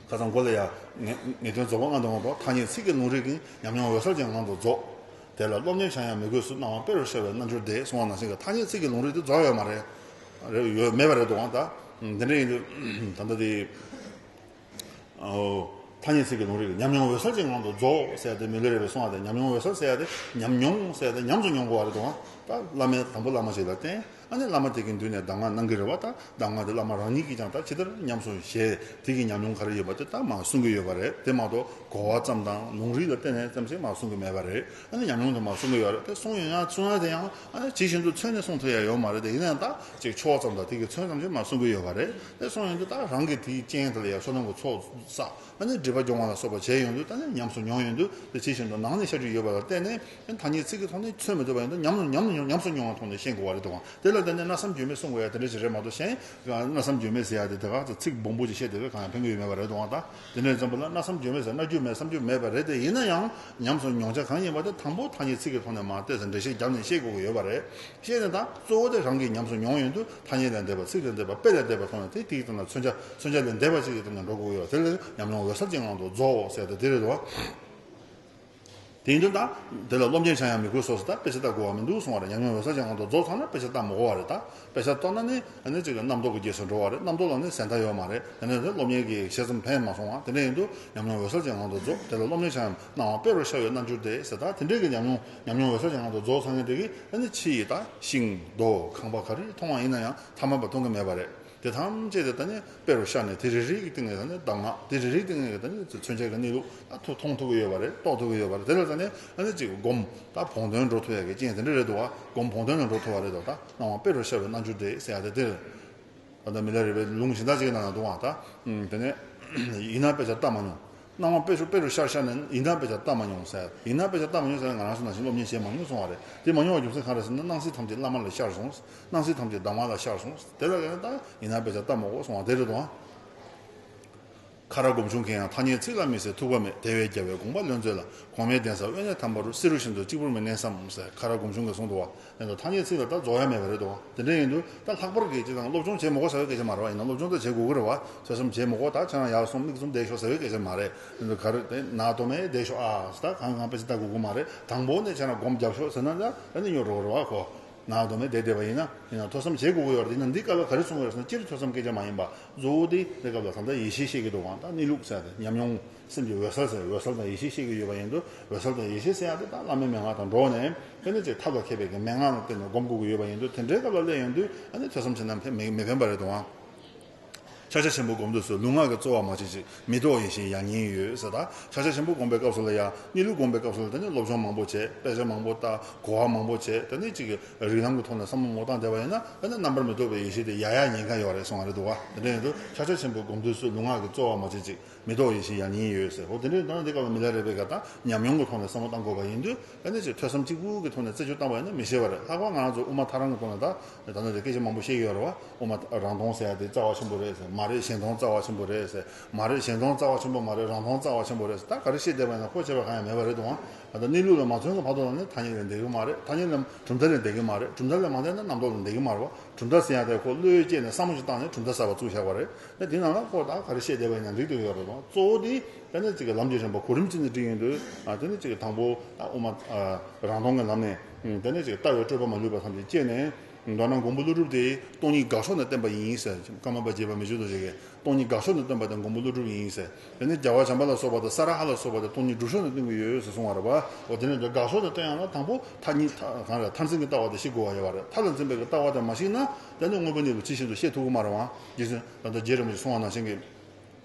ཁ་སང་གོ་ལ་ཡ། ངེས་ངེས་དོན་རྫོགས་པ་ལྔ་དང་འོག་ཏུ། ཐ་སྙད་ཚིག་གི་ལུང་རིགས་ཀྱི། ཉམས་མྱོང་འོད་གསལ་གྱི་ངང་དུ་རྫོགས། དེ་ལ་སློབ་གཉེར་བྱ་ཡང་མི་དགོས་སུ། སྣང་བ་དཔེ་རུ་ཤར་བའི་རྣལ་འབྱོར་དེས། གསུང་བ་ནང་བཞིན་གྱི་ཐ་སྙད་ཚིག་གི་ལུང་རིགས་དེ་རྫོགས་ཡོད་མ་རེད། རེད་ཡོད་མེད་པ་རེད་འདུག་ཨང་། ད་དེ་འདྲ་ཡིན་དུས་ད་ལྟ་དེ། ཨོ། ཐ་སྙད་ཚིག་གི་ལུང་རིགས་ཉམས་མྱོང་འོད་གསལ་གྱི་ངང་དུ་རྫོགས་ཟེར་ཡ་དེ་མི་ལུས་རེད་པས་གསུང་བ་དེ། ཉམས་མྱོང་འོད་གསལ་ཟེར་ཡ་དེ་ཉམས་མྱོང་ཟེར་ཡ་དེ་ཉམས་སུ་མྱོང་དགོས་པ་རེད་འདུག་ཨང་། ད་བླ་མས་དང་པོ་བླ་མ་ཞིག་ལ་བསྟེན། ཨ་ནི་བླ་མ་དེ་གི་མདུན་ནས་གདམས་ངག་གནང་གི་རེད་བ། ད་གདམས་ངག་དེ་བླ་མ་རང་ཉིད་ཀྱིས་ཀྱང་ད་ཇི་ལྟར་ཉམས་སུ་བཞེས། དེ་གི་ཉམས་མྱོང་ག་རེ་ཡོད་པ་དེ་ད་མར་གསུང་གི་ཡོད་པ་རེད། དེ་མ་གཏོགས་གོ་བ་ཙམ་དང་ལུང་རིགས་ལ་བརྟེན་ནས་ཙམ་ཞིག་མར་གསུང་གི་མེད་པ་རེད། ཨ་ནི་ཉམས་མྱོང་དེ་མར་གསུང་གི་ཡོད་རེད། དེ་གསུང་ཡོང་ཡང་གསུང་ཡ་དེ་ཡང་ཨ་ནི་ཇི་བཞིན་དུ་མཚོན་ནས་གསུང་ཐུབ་ཡ་ཡོད་མ་རེད། དེ་ཡིན་ན་ཡང་ད་ཅིག་ཕྱོགས་ཙམ་དང་དེ་གི་མཚོན་ཙམ་ཞིག་མར་གསུང་གི་ཡོད་པ་རེད། དེ་གསུང་ཡོང་དུས་ད་རང་གི་དེའི་རྐྱེན་དེ་ལ་ཡང་བསོད་ནམས་ཀྱི་ཚོགས་བསགས། ཨ་ནི་སྒྲིབ་པ་སྦྱོང་བ་ལ་སོགས་པ་བྱས་ཡོང་དུས། ད་ནི་ཉམས་སུ་མྱོང་ཡོང་དུས། དེ་ཇི་བཞིན་དུ་ནང་ནས་ཤར་རྒྱུ་ཡོད་པ་ལ་བརྟེན་ནས། ཐ་སྙད་ཚིག་གི་ཐོག་ནས་མཚོན་མི་ཐུབ་པ་ཡིན་དུས། ཉམས་སུ་ཉམས་སུ་ཉམས་སུ་མྱོང་བའི་ཐོག་ནས་ཤེས་དགོས་པ་རེད་དོ། དེ་ལ་བརྟེན་ནས་མནོ་བསམ་བརྗོད་མེད་གསུང་དགོས་ཡ་དེ་འདྲ་ཞིག་རེད་མ་གཏོགས། གཞན་མནོ་བསམ་བརྗོད་མེད་ཟེར་ཡ་དེ་དེ་ག་ཚིག་སྦོམ་པོ་ཅིག་བཤད་དེ་གང་ཡང་ཕན་གྱི་ཡོད་མེད་པ་རེད་དོ། ད་དེ་འདྲ་ཙམ་པ་ལ་མནོ་བསམ་བརྗོད་མེད་ཟེར། མནོ་རྒྱུ་མེད་བསམ་རྒྱུ་མེད་པ་རེད། དེ་ཡིན་ན་ཡང་ཉམས་སུ་མྱོང་བྱ་གང་ཡིན་པ་དེ་དང་པོ་ཐ་སྙད་ཚིག་གི་ཐོག་ནས་མར་ཏོག་ཙམ་འགྲེལ་བཤད་བརྒྱབ་ནས་ཤེས་དགོས་ཀྱི་ཡོད་པ་རེད། ཤེས་ནས་ད་གཙོ་བོ་དེ་རང་གིས་ཉམས་སུ་མྱོང་ཡོང་དུས། ཐ་སྙད་ལས་འདས་པ། ཚིག་ལས་འདས་པ། དཔེ་ལས་འདས་པ་སོང་ནས། དེ་དེའི་སྟེང་ན་མཚོན་བྱ། མཚོན་བྱ་ལས་འདས་པ་ཅིག་གི་སྟེང་ན་འགྲོ་དགོས་ཀྱི་ཡོད། དེ་ལ་ཉམས་མྱོང་འོད་གསལ་གྱི་ངང་དུ་རྫོགས་ཟེར་ཏེ་དེ་རེད་དོ། དེ་ཡིན་དུས་ད་དེ་ལ་སློབ་གཉེར་བྱ་ཡང་མི་དགོས་སོ་ཟེར། ད་དཔེ་ཆ་ལྟ་དགོས་པ་མི་འདུག་གསུང་བ་རེད། ཉམས་མྱོང་འོད་གསལ་གྱི་ངང་དུ་རྫོགས་ཚར་ན་དཔེ་ཆ་ལྟ་མི་དགོས་པ་རེད། ད་དཔེ་ཆ་ལྟ་ན་ནི་ཨ་ནི་ཅིག་རྣམ་རྟོག་གི་རྗེས་སུ་འགྲོ་བ་རེད། རྣམ་རྟོག་ལ་ནི་ཟད་མཐའ་ཡོད་མ་རེད། དེ་ནས་སློབ་གཉེར་གྱི་དཔྱད་རྩོམ་ཕན་མ་སོང་བ། དེ་འདྲ་ཡིན་དུས་ཉམས་མྱོང་འོད་གསལ་གྱི་ངང་དུ་རྫོགས། དེ་ལ་སློབ་གཉེར་བྱ་ཡང་སྣང་བ་དཔེ་རུ་ཤར་བའི་རྣལ་འབྱོར་དེས་ཟེར། ད་དེ་འདྲའི་གི་ཉམས་མྱོང་ཉམས་མྱོང་འོད་གསལ་གྱི་ངང་དུ་རྫོགས་ཚར་མཁན་དེ་གིས་ཨ་ནི་ཕྱི་ཡི་ད་ཤིང་རྡོ་ཁང་པ་ག་རེ་མཐོང་བ་ཡིན་ན་ཡང་ཐ་མལ་པ་མཐོང་གི་མེད་པ་རེད། དེ་ཐམས་ཅད་དེ་ད་ནི་དཔེ་རུ་ཤར་ནས། དེ་རེ་རེ་གི་སྟེང་ནས་ད་ནི་གདམས་ངག། དེ་རེ་རེའི་སྟེང་ནས་ད་ནི་མཚོན་བྱེད་ཀྱི་གནས་ལུགས་ད་ཐུགས་མཐོང་ཐུབ་ཀྱི་ཡོད་པ་རེད། རྟོགས་ཐུབ་ཀྱི་ཡོད་པ་རེད། དེ་ལ་ད་ནི་ཨ་ནི་ཅིག་སྒོམ། ད་བོགས་འདོན་འགྲོ་ཐུབ་ཡ་གི་རྐྱེན་དེ་འདྲ་རེད་འདུག་བ། སྒོམ་བོགས་འདོན་ལ་འགྲོ་ཐུབ་པ་རེད་འདུག། ད་སྣང་བ་དཔེ་རུ་ཤར་བའི་རྣལ་འབྱོར་དེ་ཟེར་ཡ་དེ་དེ་རེད། ད་ལྟ་མི་ལ་རས་པའི་ལུང་གཞན་དག་ཅིག་ནང་ན་འདུག་བ། ད་དེ་ནས་ ཡིག་སྣ་དཔེ་ཆ་ལྟ་མ་མྱོང་། སྣང་བ་དཔེ་ཆ་དཔེ་རུ་ཤར་ཤར་ནས་ཡིག་སྣ་དཔེ་ཆ་ལྟ་མ་མྱོང་ཟེར། ཡིག་སྣ་དཔེ་ཆ་ལྟ་མ་མྱོང་ཟེར་ན་ང་རང་ཚོ་ནང་བཞིན་སློབ་གཉེར་བྱེད་མ་མྱོང་གསུང་བ་རེད། དེ་མ་མྱོང་བ་རྒྱུ་མཚན་གང་རེད་ཟེར་ན། སྣང་སྲིད་ཐམས་ཅད་བླ་མ་ལ་ཤར་སོང་། སྣང་སྲིད་ཐམས་ཅད་གདམས་ངག་ལ་ཤར་སོང་། དེ་ལ་ཡང་ད་ཡིག་སྣ་དཔེ་ཆ་ལྟ་མ་དགོས་གསུང་བ་དེ་རེད་དོ། ཁ་རག་སྒོམ་ཆུང་གིས་ཡང་ཐ་སྙད་ཚིག་ལ་དམིགས་སའི་ཐུག་པ་མེད། དེ་བས་རྒྱལ་བའི་དགོངས་པ་ལོན་མཛོད་ལ། གོང་མའི་གདན་ས་དབེན་གནས་དམ་པ་རུ། བསེ་རུ་བཞིན་དུ་གཅིག་པུར་མི་གནས་སམ་ཟེར། ཁ་རག་སྒོམ་ཆུང་གིས་གསུངས་འདུག་བ། ཡིན་ནའང་ཐ་སྙད་ཚིག་ལ་ད་རྫོགས་ཡ་མེད་པ་རེད་དོ། དེ་འདྲ་ཡིན་དུས་ད་ལྷག་པར་གྱི་ཅི་དང་སློབ་སྦྱོང་བྱེད་མི་དགོས་ཟེར་བའི་སྐད་ཆ་མ་རེད་བ། ཡིན་ན་སློབ་སྦྱོང་ད་བྱེད་དགོས་ཀྱི་རེད་བ། ཐོས་བསམ་བྱེད་མི་དགོས། ད་ཁྱེད་རང་ཡར་སོང་མིག་བཙུམ་བསྡད་ཤོག་ཟེར་བའི་སྐད་ཆ་མ་རེད། ཡིན་དུས་ག་རེ་དེ་ནག་དོ་མེད་བསྡད་ཤོག་ཨ་ད་གང་གང་དཔེ་ཆ་ལྟ་དགོས་ཀྱི་མ་རེད། དང་པོ་ནས་ཁྱེད་རང་སྒོམ་རྒྱབ་ཤོག་ཟེར་ན་ད་ཨ་ནི་སྙོར་འགྲོ་གི་རེད་བ་ཁོ། ནག་དོ་མེད་བསྡད་བསྡད་པ་ཡིན་ན། ཡིན་ན་ཐོས་བསམ་བྱེད་དགོས་ཀྱི་ཡོད་རེད། ཡིན་ན་འདི་སྐབས་ལ་ག་རེ་གསུང་གི་རེད་ཟེར་ན། སྤྱིར་ཐོས་བསམ་སྐད་ཆ་མ་ཡིན་པ། གཙོ་བོ་དེ་འདི་སྐབས་ལ་ད་ལྟ་ཡེ་ཤེས་བཤད་ཀྱི་འདུག་ག་ད་གནས་ལུགས་ཟེར་ཡ་དེ་ཉམས་མྱོང་སེམས་ཀྱི་འོད་གསལ་ཟེར། འོད་གསལ་དང་ཡེ་ཤེས་བཤད་ཀྱི་ཡོད་པ་ཡིན་དུས། འོད་གསལ་དང་ཡེ་ཤེས་ཟེར་ཡ་དེ་ད་བླ་མའི་མན་ངག་དང་འགྲོགས་ནས་དེ་ནས་ཅིག་ཐབས་ལ་མཁས་པའི་གི་མན་ངག་ལ་བརྟེན་ནས་སྒོམ་དགོས་ཀྱི་ཡོད་པ་ཡིན་དུས། དེ་འདྲའི་སྐབས་ལ་སླེབས་ཡོང་དུས་ཨ་ནི་ཐོས་བསམ་བྱེད་ན་ཕན་མི་མི་ཕན་པ་རེད་དོ། ཨང་། ཕྱག་རྒྱ་ཆེན་པོ་སྒོམ་དུས་སུ། ལུས་ངག་གི་རྩོལ་བ་མ་བྱེད་ཅིག་མི་ལྡོག་ཡེ་ཤེས་ཡང་སྙིང་ཡོད་ཟེར། ད་ཕྱག་རྒྱ་ཆེན་པོ་སྒོམ་པའི་སྐབས་སུ་ལ་ཡང་། གནས་ལུགས་སྒོམ་པའི་སྐབས་སུ་ལ་དེ་ནས་སློབ་སྦྱོང་མང་པོ་བྱས། དཔེ་ཆ་མང་པོ་ལྟ། གོ་བ་མང་པོ་བྱས། དེ་ནས་ཅིག་རིགས་ལམ་གྱི་ཐོག་ནས་བསམ་བློ་ངོ་བཏང་བསྡད་པ་ཡིན་ན། དེ་ནས་རྣམ་པར་མི་རྟོག་པའི་ཡེ་ཤེས་དེ་ཡལ་ཡལ་ཉེན་ཁ་ཡོད་རེད་གསུང་བ་རེད་འདུག་ག་དེ་འདྲ་ཡིན་དུས་ཕྱག་རྒྱ་ཆེན་པོ་སྒོམ་དུས་སུ། ལུས་ངག་གི་རྩོལ་བ་མ་བྱེད་ཅིག་མི་ལྡོག་ཡེ་ཤེས་ཡང་སྙིང་ཡོད་ཟེར། འོ་དེ་འདྲའི་ད་འདི་སྐབས་ལ་མི་ལ་རས་པའི་ག་ད་ཉམས་མྱོང་གི་ཐོག་ནས་བསམ་བློ་བཏང་དགོས་པ་ཡིན་དུས། ཨ་ནི་ཅིག་ཐོས་བསམ་གཅིག་པུ་གི་ཐོག་ནས་རྩད་གཅོད་བཏང་བ་ཡིན་ན་མི་ཤེས་པ་རེད། ལྷག་པར་ང་རང་ཚོ་དབུ་མ་ཐལ་རང་གི་ཐོག་ནས་ད་ད་ནི་དེ་སྐད་ཆ་མང་པོ་བཤད་ཀྱི་ཡོད་རེད་བ། དབུ་མ་རང་མཐོང་ཟེར་ཡ་དེ་རྩ་བ་ཆེན་པོ་རེད་ཟེར། མ་རེད་གཞན་མཐོང་རྩ་བ་ཆེན་པོ་རེད་ཟེར། མ་རེད་གཞན་མཐོང་རྩ་བ་ཆེན་པོ་མ་རེད། རང་མཐོང་རྩ་བ་ཆེན་པོ་རེད་ཟེར། ད་ག་རེ་བཤད་བསྡད་པ་ཡིན་ན་ཁོ་བྱས་པ་གང་ཡང་མེད་པ་རེད་དོ། ད་ལྟ་གནས་ལུགས་ལ་མ་མཚོན་གྱི་བར་དུ་ལ་ནི་ཐ་སྙད་ལ་འདེད་གི་མ་རེད། ཐ་སྙད་ལ་གྲུབ་མཐའ་ལ་འདེད་གི་མ་རེད། གྲུབ་མཐའ་ལ་མ་འདེད་ན་རྣམ་རྟོག་ལ་འདེད་གི་མ་རེད་བ། གྲུབ་མཐའ་ཟེར་ཡ་དེ་ཁོ་བློ་ཡུལ་བསྐྱེད་ནས་བསམ་བློ་ཞིག་བཏང་ནས་གྲུབ་མཐའ་གསར་པ་བཙུགས་བཞག་པ་རེད། ད་དེ་ནང་ལ་ཁོ་ད་ག་རེ་བཤད་བསྡད་པ་ཡིན་ན་འགྲིག་འདུག་ཡོད་རེད་དོ། གཙོ་བོ་དེ་ད་ནི་ཅིག་ལམ་གྱི་རིམ་པ་གོ་རིམ་གཅིག་ནས་བསྒྲིགས་ཡོང་དུས། ཨ་དེ་ནི་ཅིག་དང་པོ་ད་དབུ་མ་ཨ་རང་མཐོང་གི་ལམ་ནས། ཨ་དེ་ནི་ཅིག་ལྟ་བའི་སྤྲོས་པ་མ་ལུས་པ་ཐམས་ཅད་བསྐྱེད་ནས། མདོར་ན་མགོན་པོ་ཀླུ་སྒྲུབ་དེ་སྟོང་ཉིད་དགག་ཕྱོགས་ནས་བསྟན་པ་ཡིན་ཟེར། ཀརྨ་པ་རྒྱས་པ་མི་བསྐྱོད་རྡོ་རྗེ་གིས་སྟོང་ཉིད་དགག་ཕྱོགས་ནས་བསྟན་པ་དེ་མགོན་པོ་ཀླུ་སྒྲུབ་ཡིན་ཟེར། དེ་ནས་རྒྱལ་བ་བྱམས་པ་ལ་སོགས་པ་དང་ས་ར་ཧ་ལ་སོགས་པ་དེ་སྟོང་ཉིད་སྒྲུབ་ཕྱོགས་ནས་བསྟན་གྱི་ཡོད་ཟེར་གསུང་བ་རེད་པ། འོ་དེ་ནས་འདི་དགག་ཕྱོགས་ནས་བསྟན་ཡག་ལ་དང་པོ་མཐར་གཉིས་མཐར་གང་རེད། མཐར་འཛིན་གྱི་ལྟ་བ་དེ་ཤེས་དགོས་པ་ཡོད་པ་རེད། མཐའ་ལ་འཛིན་པའི་གི་ལྟ་བ་དེ་མ་ཤེས་ན་དེ་ནི་དངོས་པོ་གནས་ལུགས་ཇི་བཞིན་དུ་ཤེས་ཐུབ་ཀྱི་མ་རེད་པ། རྗེ་བཙུན་ད་ལྟ་རྗེ་རིན་པོ་ཆེས་གསུང་བ་ནང་བཞིན་གྱི།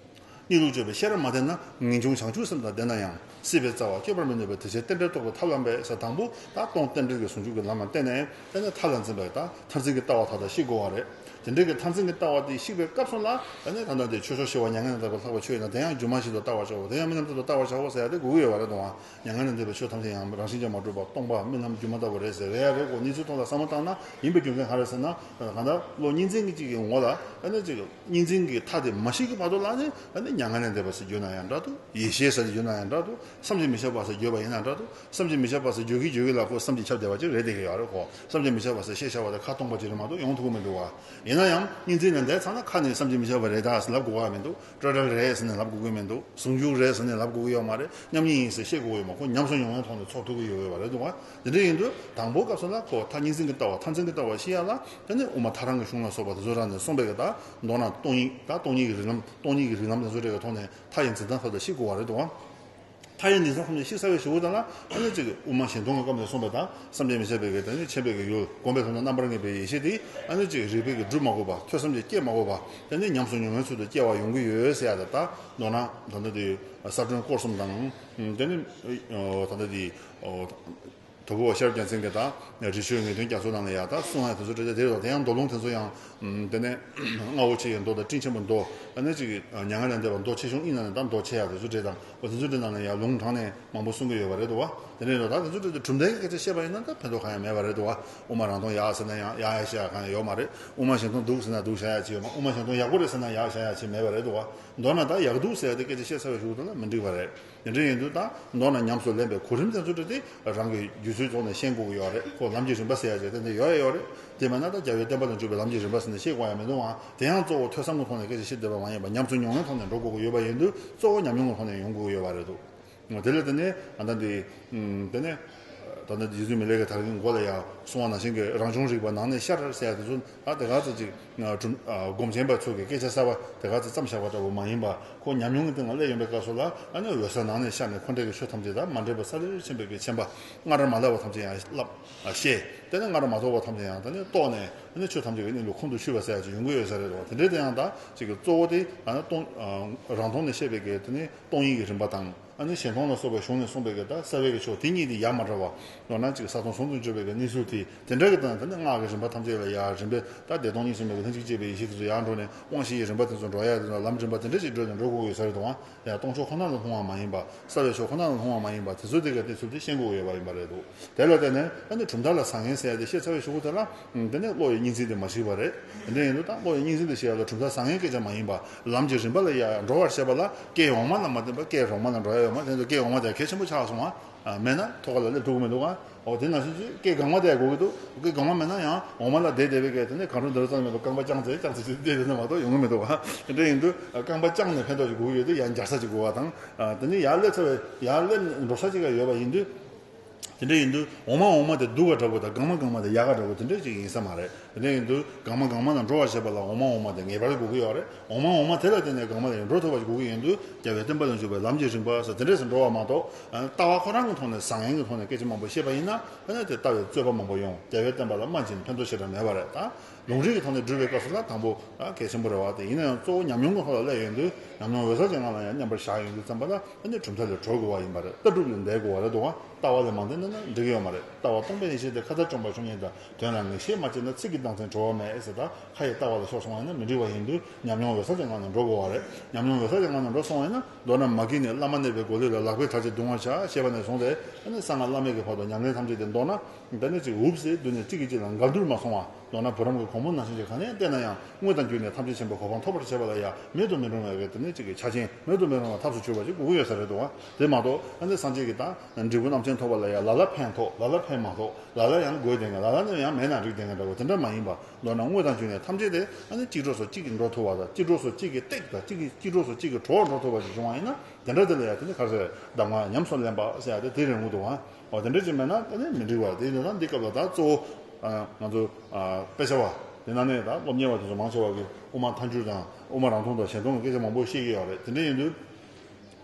གནས་ལུགས་དཔྱོད་པའི་ཤེས་རབ་མ་ལྡན་ན། ངེས་འབྱུང་བྱང་ཆུབ་སེམས་དང་ལྡན་ན་ཡང་། སྲིད་པའི་རྩ་བ་བསྐྱོད་པར་མི་ནུས་པའི་དེ་ཕྱིར་རྟེན་འབྲེལ་རྟོགས་པའི་ཐབས་ལམ་པས་ཟེར། དང་པོ་ད་སྟོང་རྟེན་འབྲེལ་གྱི་ཟུང་འཇུག་གི་ལམ་ལ་བརྟེན་ནས། དེ་ནས་མཐའ་ལ་འཛིན་པའི་ད་མཐར་འཛིན་གྱི་ལྟ་བ་ད་ལྟ་ཤེས་དགོས་པ་རེད། དེ་འདྲའི་གི་མཐར་འཛིན་གྱི་ལྟ་བ་དེ་ཤེས་པའི་སྐབས་སུ་ལ། ཨ་ནི་ད་ལྟ་དེ་ཆོས་མཆོག་ཞི་བ་མྱ་ངན་ལས་འདས་པ་ལྷག་པའི་ཆོས་ཡིན་ན། དེ་ཡང་སྒྱུ་མ་བཞིན་དུ་ལྟ་བར་བྱའོ། དེ་ཡང་རྨི་ལམ་བཞིན་དུ་ལྟ་བར་བྱའོ་ཟེར་ཡ་དེ་དགོས་ཀྱི་ཡོད་པ་རེད་དོ། མྱ་ངན་ལས་འདས་པའི་ཆོས་ཐམས་ཅད་ཡང་རང་བཞིན་གྱིས་མ་གྲུབ་པ་སྟོང་པ་རྨི་ལམ་སྒྱུ་མ་ལྟ་བུ་རེད་ཟེར་རེད་ཡ་རེད་གོ། གནས་ཚུལ་ཐོག་ལ་བསམ་བློ་བཏང་ན་ཡིན་པའི་རྒྱུ་མཚན་གང་རེད་ཟེར་ན། གང་ལྟར་བློ་གཉིས་འཛིན་གྱི་གཅིག་གི་ངོ་ལ་ཨ་ནི་གཅིག་གཉིས་འཛིན་གྱི་མཐའ་དེ་མ་ཤེས་ཀྱི་བར་དུ་ལ་ནི། ཨ་ནི་མྱ་ངན་ལས་འདས་པ་ཟེར་བརྗོད་ན་ཡང་འདྲ་འདུག་ཡེ་ཤེས་ཟེར་བརྗོད་ན་ཡང་འདྲ་འདུག་བསམ་གྱིས་མི་ཁྱབ་པ་ཟེར་བརྗོད་པ་ཡིན་ན་འདྲ་འདུག་བསམ་གྱིས་མི་ཁྱབ་པ་ཟེར་བརྗོད་ཀྱི་བརྗོད་ཀྱི་ལ་ཁོ་བསམ་གྱིས་ཁྱབ་བསྡད་པ་ཅིག་རེད་བསྡད་ཀྱི་ཡོད་རེད་གོ། བསམ་གྱིས་མི་ཁྱབ་པ་ཟེར་བཤད་བྱ་བ་དེ་ཁ་སྟོང་པ་ཅིག་རེད་མ་གཏོགས་ཡོང་ཐུབ་ཀྱི་མི་འདུག་བ། ཡིན་ན་ཡང་གཉིས་འཛིན་ལས་འདས་ཚར་ན་ཁ་ནས་བསམ་གྱིས་མི་ཁྱབ་པ་རེད་ད་ཟེར་ལབ་དགོས་པ་མི་འདུག་སྤྲོས་བྲལ་རེད་ཟེར་ནས་ལབ་དགོས་ཀྱི་མི་འདུག་ཟུང་འཇུག་རེད་ཟེར་ནས་ལབ་དགོས་ཀྱི་ཡོད་མ་རེད། མཉམ་ཉིད་ཡིན་ཟེར་བཤད་དགོས་ཀྱི་ཡོད་མ། ཁོ་ཉམས་སུ་མྱོང་བའི་ཐོག་ནས་ཚོར་ཐུབ་ཀྱི་ཡོད་ཡོད་པ་རེད་འདུག་བ། དེ་འདྲ་ཡིན་དུས་དང་པོ་སྐབས་སུ་ལ་ཁོ་མཐར་གཉིས་འཛིན་གྱི་ལྟ་བ་མཐར་འཛིན་གྱི་ལྟ་བ་ཤེས་ཡ་ལ། དེ་ནས་དབུ་མ་ཐལ་རང་གི་གཞུང་ལ་སོགས་པ་དེ་ཚོ་རང་ནས་གསུངས་པའི་གི་ད་མདོར་ན་སྟོང་ཉིད་ད་སྟོང་ཉིད་ཀྱི་རིགས་ལམ་སྟོང་ཉིད་ཀྱི་རིགས་ལམ་དེ་ཚོ་རེ་གི་ཐོག་ནས་མཐའ་ཡི་འཛིན་སྟངས་ཐོག་ཏུ་ཤེས་དགོས་པ་རེད་འདུག་བ། མཐའ་ཡི་འདི་ཚོ་ཐམས་ཅད་ཤེས་ཚར་བའི་གཞུག་གུ་དང་ལ། ཨ་ནི་ཅིག་དབུ་མ་གཞན་སྟོང་གི་སྐབས་ནས་གསུངས་པའི་ད་བསམ་གྱིས་མི་ཁྱབ་པའི་གི་དེ་ནི་མཁྱེན་པའི་གི་ཡུལ་སྒོམ་པའི་ཐོག་ན་རྣམ་པར་ངེས་པའི་ཡེ་ཤེས་དེ། ཨ་ནི་ཅིག་རིགས་པས་ཀྱིས་སྒྲུབ་མ་དགོས་པ། ཐོས་བསམ་གྱིས་བསྐྱེད་མ་དགོས་པ། དེ་ནི་ཉམས་སུ་མྱོང་བའི་ཚུལ་དུ་སྐྱེ་བ་ཡོང་གི་ཡོད་ཟེར་ཡ་དེ། ད་མདོར་ན་ད་ལྟ་དེ་གསར་སྒྲོན་སྐོར་གསུམ་དང་། དེ་ནི་ད་ལྟ་དེ། དོལ་པོ་ཤེས་རབ་རྒྱལ་མཚན་གྱིས་ད་རི་ཆོས་ངེས་དོན་རྒྱ་མཚོ་ནང་ལ་ཡ་ད་གསུང་ཡ་དེ་ཚོ་འདྲ་དེ་རེད་དོ། དེ་ཡང་མདོ་ལུང་དེ་ཚོ་ཡང་དེ་ནས་རྔ་བོ་ཆེ་ཡི་མདོ་དང་སྤྲིན་ཆེན་པོའི་མདོ། ཨ་ནི་ཅིག་མྱ་ངན་ལས་འདས་པ་མདོ་ཆེ་ཆུང་གཉིས་ནང་ནས་ད་མདོ་ཆེ་ཡ་དེ་ཚོ་འདྲ་དང་། འོ་དེ་ཚོ་འདྲ་ནང་ལ་ཡ་ལུང་དྲངས་ནས་མང་པོ་གསུང་གི་ཡོད་པ་རེད་དོ། དེ་ནས་ད་དེ་ཚོ་འདྲ་དེ་གྲུབ་མཐའི་སྐད་ཆ་བཤད་པ་ཡིན་ན་ད་ཕན་ཐོགས་གང་ཡང་མེད་པ་རེད་དོ། དབུ་མ་རང་སྟོང་ཡག་ཟེར་ན་ཡང་ཡག་ཡག་བཤད་ཡ་གང་ཡང་ཡོད་མ་རེད། དབུ་མ་གཞན་སྟོང་སྡུག་ཟེར་ན་ཡག་བཤད་ཡ་ཅིག་ཡོད་མ། དབུ་མ་གཞན་སྟོང་ཡག་པོ་རེད་ཟེར་ན་ཡག་བཤད་ཡ་ཅིག་མེད་པ་རེད་དོ། མདོར་ན་ད་ཡག་སྡུག་ཟེར་ཡ་དེ་སྐད་ཆ་བཤད་ཚར་བའི་གཞུག་གུ་དང་ལ་མི་འགྲིག་པ་རེད། དེ་འདྲ་ཡིན་དུས་ད་མདོར་ན་ཉམས་སུ་ལེན་པའི་གོ་རིམ་དེ་ཚོ་འདྲ་དེ་རང་གི་རྒྱུད་ཚོའི་ཐོག་ནས་ཤེས་དགོས་ཀྱི་ཡོད་རེད་ཁོ། ལམ་གྱི་རིམ་པ་ཟེར་ཡ་ཅིག་དེ་འདྲ་ཡོད་ཡ་ཡོད་རེད། དེ་མིན་ན་ད་རྒྱལ་བའི་བསྟན་པ་ལ་འཇུག་པའི་ལམ་གྱི་རིམ་པ་ཟེར་ནས་ཤེས་དགོས་ཡ་མི་འདུག་ཨང་། དེ་ཡང་གཙོ་བོ་ཐོས་བསམ་གྱི་ཐོག་ནས་སྐད་ཆ་བཤད་བསྡད་པ་མ་ཡིན་པ། ཉམས་སུ་མྱོང་བའི་ཐོག་ནས་འགྲོ་དགོས་ཀྱི་ཡོད་པ་ཡིན་དུས་གཙོ་བོ་ཉམས་མྱོང་གི་ཐོག་ནས་ཡོང་དགོས་ཀྱི་ཡོད་པ་རེད་འདུག་དེ་ལས་དེ་ནས་ད་ལྟ་འདི་དེ་ནས་ད་ལྟ་རྗེ་བཙུན་མི་ལའི་གི་དར་གྱི་མགོ་ལ་ཡང་གསུང་བ་ནང་བཞིན་གྱི་རང་བྱུང་རིག་པ་ནང་ནས་ཤར་ཟེར་ཡ་དེ་ཚོ། ད་དེ་ག་ཚོད་ཅིག་སྒོམ་ཆེན་པ་ཚོ་གི་སྐད་ཆ་གསར་པ་དེ་ག་ཚོད་བརྩམས་བཞག་པ་འདྲ་བོ་མ་ཡིན་པ། ཁོ་ཉམས་མྱོང་གི་སྟེང་ལ་སླེབས་ཡོང་པའི་སྐབས་སུ་ལ། ཨ་ནི་འོད་གསལ་ནང་ནས་ཤར་ནས་ཁོ་འདྲ་གི་ཆོས་ཐམས་ཅད་དང་མ་འདྲེས་པ་ས་ལེར་ཕྱིན་པའི་གི་མཁྱེན་པ། སྔར་མ་ལབ་པ་ཐམས་ཅད་ཡང་ལབ་ཤེས། དེ་ནས་སྔར་མ་རྟོགས་པ་ཐམས་ཅད་ཡང་དེ་ནས་རྟོགས་ནས། ཨ་ནི་ཆོས་ཐམས་ཅད་ཀྱི་གནས་ལུགས་ཁོང་དུ་ཆུད་པ་ཟེར་ཡ་ཅིག་ཡོང་གི་ཡོད་ས་རེད་དོ། དེ་འདྲའི་དེ་ཡང་ད་ཅིག་གི་གཙོ་བོ་དེ་ཨ་ནི་སྟོང་། རང་སྟོང་ནས་བཤད་པའི་གི་དེ་ནི་སྟོང་ཉིད་ཀྱི་རིམ་པ་དང་། ཨ་ནི་གཞན་སྟོང་ལ་སོགས་པའི་གཞུང་ནས་གསུངས་པའི་གི་ད་རྩ་བའི་གི་ཕྱོགས་དེ་གཉིས་དེ་ཡ་མ་བྲལ་བ། མདོར་ན་ཅིག་ས་སྟོང་ཟུང་དུ་འཇུག་པའི་གི་གནས་ཚུལ་དེ་དེ་འདྲ་གི་སྟེང་དེ་ནི་སྔགས་ཀྱི་རིམ་པ་ཐམས་ཅད་ལ་ཡ་རིམ་པས་ད་བདེ་སྟོང་གཉིས་སུ་མེད་པའི་ལྷན་ཅིག་སྐྱེས་པའི་ཡེ་ཤེས་དེ་ཚོ་ཡར་འགྲོ་ནས་དབང་བཞི་ཡི་རིམ་པ་དེ་ཚོ་འགྲོ་ཡ་དེ་ཚོ་ལམ་རིམ་པ་དེ་འདྲ་ཅིག་བགྲོད་ནས་འགྲོ་དགོས་ཀྱི་ཡོད་ས་རེད་དོ། ཡང་སྟོང་ཕྱོགས་ཁོ་ན་ལ་ལྷུང་བ་མ་ཡིན་པ། རྩ་བའི་ཕྱོགས་ཁོ་ན་ལ་ལྷུང་བ་མ་ཡིན་པ་དེ་ཚོ་དེ་གའི་གནས་ཚུལ་དེ་ཤེས་དགོས་ཀྱི་ཡོད་པ་ཡིན་པ་རེད་འདུག་དེ་ལ་བརྟེན་ནས་ཨ་ནི་གྲུབ་མཐའ་ལ་བཟང་ངན་ཟེར་ཡ་དེ་བཤད་ཚར་བའི་གཞུག་གུ་དེ་ལ། དེ་ནས་བློ་ཡི་གཉིས་འཛིན་དེ་མ་ཞིག་པ་རེད། དེ་འདྲ་ཡིན་དུས་ད་བློ་ཡི་གཉིས་འཛིན་དེ་ཞིག་ཡ་ལ་གྲུབ་མཐའ་བཟང་ངན་སྐད་ཆ་མ་ཡིན་པ། ལམ་གྱི་རིམ་པ་ལ་ཡ་འགྲོ་བར་བྱེད་པ་ལ་སྐད་འོག་མ་ལ་མ་བརྟེན་པ་སྐད་རོང་མ་ལ་འགྲོ་ཡ་ཡོད་མ་རེད། དེ་ཚོ་སྐད་འོག་མ་དེ་གལ་ཆེན་པོ་ཆགས་སོང་བ། མེད་ན་ཐོག་ཁ་ལ་སླེབས་ཐུབ་ཀྱི་མི་འདུག་ག་འོ་དེ་ནང་བཞིན་གྱི་སྐད་གང་མ་དེ་དགོས་ཀྱི་འདུག་སྐད་གང་མ་མེད་ན་ཡང་འོག་མ་ལ་བསྡད་བསྡད་པའི་སྐད་དེ་ནས་གང་འགྲོ་འདི་རུ་ཙམ་མེད་པར་རྐང་པ་བརྐྱངས་ཚེ་བརྐྱངས་ཚེ་ཞིག་བསྡད་དེ་ནས་མ་གཏོགས་ཡོང་གི་མི་འདུག་ག་དེ་འདྲ་ཡིན་དུས་རྐང་པ་བརྐྱངས་ནས་ཕན་ཐོགས་ཅིག་དགོས་ཀྱི་ཡོད་དུས་ཡང་འགྱར་ས་ཅིག་དགོས་པ་དང་། དེ་ནས་ཡར་སླེབས་ཚར་བའི་ཡར་སླེབས་འགྲོ་ས་ཅིག་ག་ཡོད་པ་ཡིན་དུས། དེ་འདྲ་ཡིན་དུས་འོ་མ་འོ་མ་དེ་སྡུག་ག་འདྲ་པོ་དང་གང་མ་གང་མ་དེ་ཡག་ག་འདྲ་པོ་དེ་འདྲ་ཅིག་ཡིན་ས་མ་རེད། དེ་འདྲ་ཡིན་དུས་གང་མ་གང་མ་ལ་འགྲོ་བར་བྱེད་པ་ལ་འོ་མ་འོ་མ་དེ་ངེས་པར་དགོས་ཀྱི་ཡོད་རེད། འོ་མ་འོ་མ་དེ་ལ་བརྟེན་ནས་གང་མ་ལ་ཡང་འགྲོ་ཐུབ་པ་ཞིག་དགོས་ཀྱི་ཡིན་དུས་རྒྱལ་བའི་བསྟན་པ་ལ་འཇུག་པའི་ལམ་གྱི་རིམ་པ་ཟེར་དེ་འདྲ་ཞིག་འགྲོ་བ་མ་གཏོགས། ལྟ་བ་ཁོ་རང་གི་ཐོག་ནས་བཟང་ངན་གྱི་ཐོག་ནས་སྐད་ཆ་མང་པོ་བཤད་པ་ཡིན་ན་ཨ་ནི་དེ་ལྟ་བའི་རྩོད་པ་མང་པོ་ཡོང་། རྒྱལ་བའི་བསྟན་པ་ལ་སྨན་གྱི་ཕན་ཐོགས་ཞེ་དྲག་མེད་པ་རེད། ད་ལུང་རིགས་ཀྱི་ཐོག་ནས་སྒྲུབ་པའི་སྐབས་སུ་ལ་དང་པོ་གལ་ཆེན་པོ་རེད་བ། དེ་ཡིན་ན་ཡང་གཙོ་བོ་ཉམས་མྱོང་གི་ཐོག་ལ་སླེབས་ཡོང་དུས་ཉམས་མྱོང་འོད་གསལ་གྱི་ངང་ལ་ཡང་མཉམ་པར་བཞག་ཡོང་དུས་ཙམ་པ་ལ། ཨ་ནི་གྲུབ་མཐའ་ལས་གྲོལ་དགོས་པ་ཡིན་པ་རེད། ལྟ་གྲུབ་ལས་འདས་དགོས་པ་རེད་འདུག་ག་ལྟ་བ་ལས་མ་འདས་ན་ན་འགྲིག་གི་ཡོད་མ་རེད། ལྟ་བ་སྟོང་པའི་ཡེ་ཤེས་དེ་ཁ་མཐའ་དཀྲོངས་པ་ཆོས་ཉིད་དང་དོན་ལ་ངེས་ཤེས་མ་སྐྱེས་ན་ཚིག་གི་གདངས་ཚད་གྲོལ་བ་མེད་ཟེར། ད་ཁ་ཡི་ལྟ་བ་ལ་ཕྱོགས་སོང་བ་ཡིན་ན་མི་འགྲིག་པ་ཡིན་དུས་ཉམས་མྱོང་འོད་གསལ་གྱི་ངང་ནས་འགྲོ་དགོས་པ་རེད། ཉམས་མྱོང་འོད་གསལ་གྱི་ངང་ནས་འགྲོ་སོང་བ་ཡིན་ན་མདོར་ན་མ་གི་ནས་བླ་མ་གནས་པའི་གོ་ལའི་ལ་ལག་པས་བྲག་ཅིག་བརྡུང་བར་བྱ་ཞེས་པ་ནས་བཟུང་སྟེ་ཨ་ནི་གསང་སྔགས་བླ་མེད་ཀྱི་བར་དུ་ཉམས་ལེན་ཐམས་ཅད་དེ་མདོར་ན་ད་ནི་ཅིག་འུབ་སེ་བསྡུས་ནས་གཅིག་གིས་གཅིག་ལ་འགལ་འདུར་མ་སོང་བ། མདོར་ན་བུ་རམ་གྱི་གོང་བུ་ནང་བཞིན་གྱི་གང་ནས་བལྟས་ན་ཡང་དངོས་དང་བརྒྱུད་ནས་ཐམས་ཅད་མཁྱེན་པའི་གོ་འཕང་ཐོབ་པར་བྱེད་པ་ལ་ཡང་མེད་དུ་མི་རུང་བའི་གི་དེ་ནི་གཅིག་གི་ཆ་རྐྱེན་མེད་དུ་མི་རུང་བ་ཐབས་སུ་གྱུར་པ་ཅིག་དགོས་ཀྱི་ཡོད་ས་རེད་འདུག་ག་དེ་མ་གཏོགས་ཨ་ནི་སངས་རྒྱས་ཀྱི་ད་འབྲས་བུ་རྣམ་མཁྱེན་ཐོབ་པ་ལ་ཡང་ལ་ལ་ཕན་ཐོགས་ལ་ལ་ཕན་མ་ཐོགས་ལ་ལ་ཡང་དགོས་བསྡད་མཁན་ལ་ལ་ནི་ཡང་མེད་ན་འགྲིག་བསྡད་མཁན་འདྲ་བོ་དེ་འདྲ་མ་ཡིན་པ། མདོར་ན་དངོས་དང་བརྒྱུད་ནས་ཐམས་ཅད་དེ་ཨ་ནི་གཅིག་གྲོགས་སུ་གཅིག་གིས་འགྲོ་ཐུབ་པ་དང་གཅིག་གྲོགས་སུ་གཅིག་གིས་སྟེགས་དང་གཅིག་གིས་གཅིག་གྲོགས་སུ་གཅིག་གིས་གྲོགས་འགྲོ་ཐུབ་པ་ཞིག་བྱུང་བ་ཡིན་ན་དེ་འདྲ་དེ་ལ་ཡང་དེ་ནི་ག་རེ་ཟེར་གདམས་ངག་ཉམས་སུ་ལེན་པ་ཟེར་ཡ་དེ་དེ་རེད་འདུག་ག་འོ་དེ་འདྲ་ཅིག་མེད་ན་ད་ནི་མི་འགྲིག་པ་དེ་ཡིན་ན་འདི་སྐབས་ལ་ད་གཙོ་བོ་ང་ཚོ་དཔེ་ཆ་བ་དེ་ནང་ནས་ད་སློབ་གཉེར་བ་དེ་ཚོ་མང་ཆེ་བ་གིས་དབུ་མ་ཐལ་འགྱུར་དང་དབུ་མ་རང་མཐོང་དང་གཞན་སྟོང་གི་སྐད་ཆ་མང་པོ་བཤད་ཀྱི་ཡོད་རེད། དེ་འདྲ་ཡིན་དུས་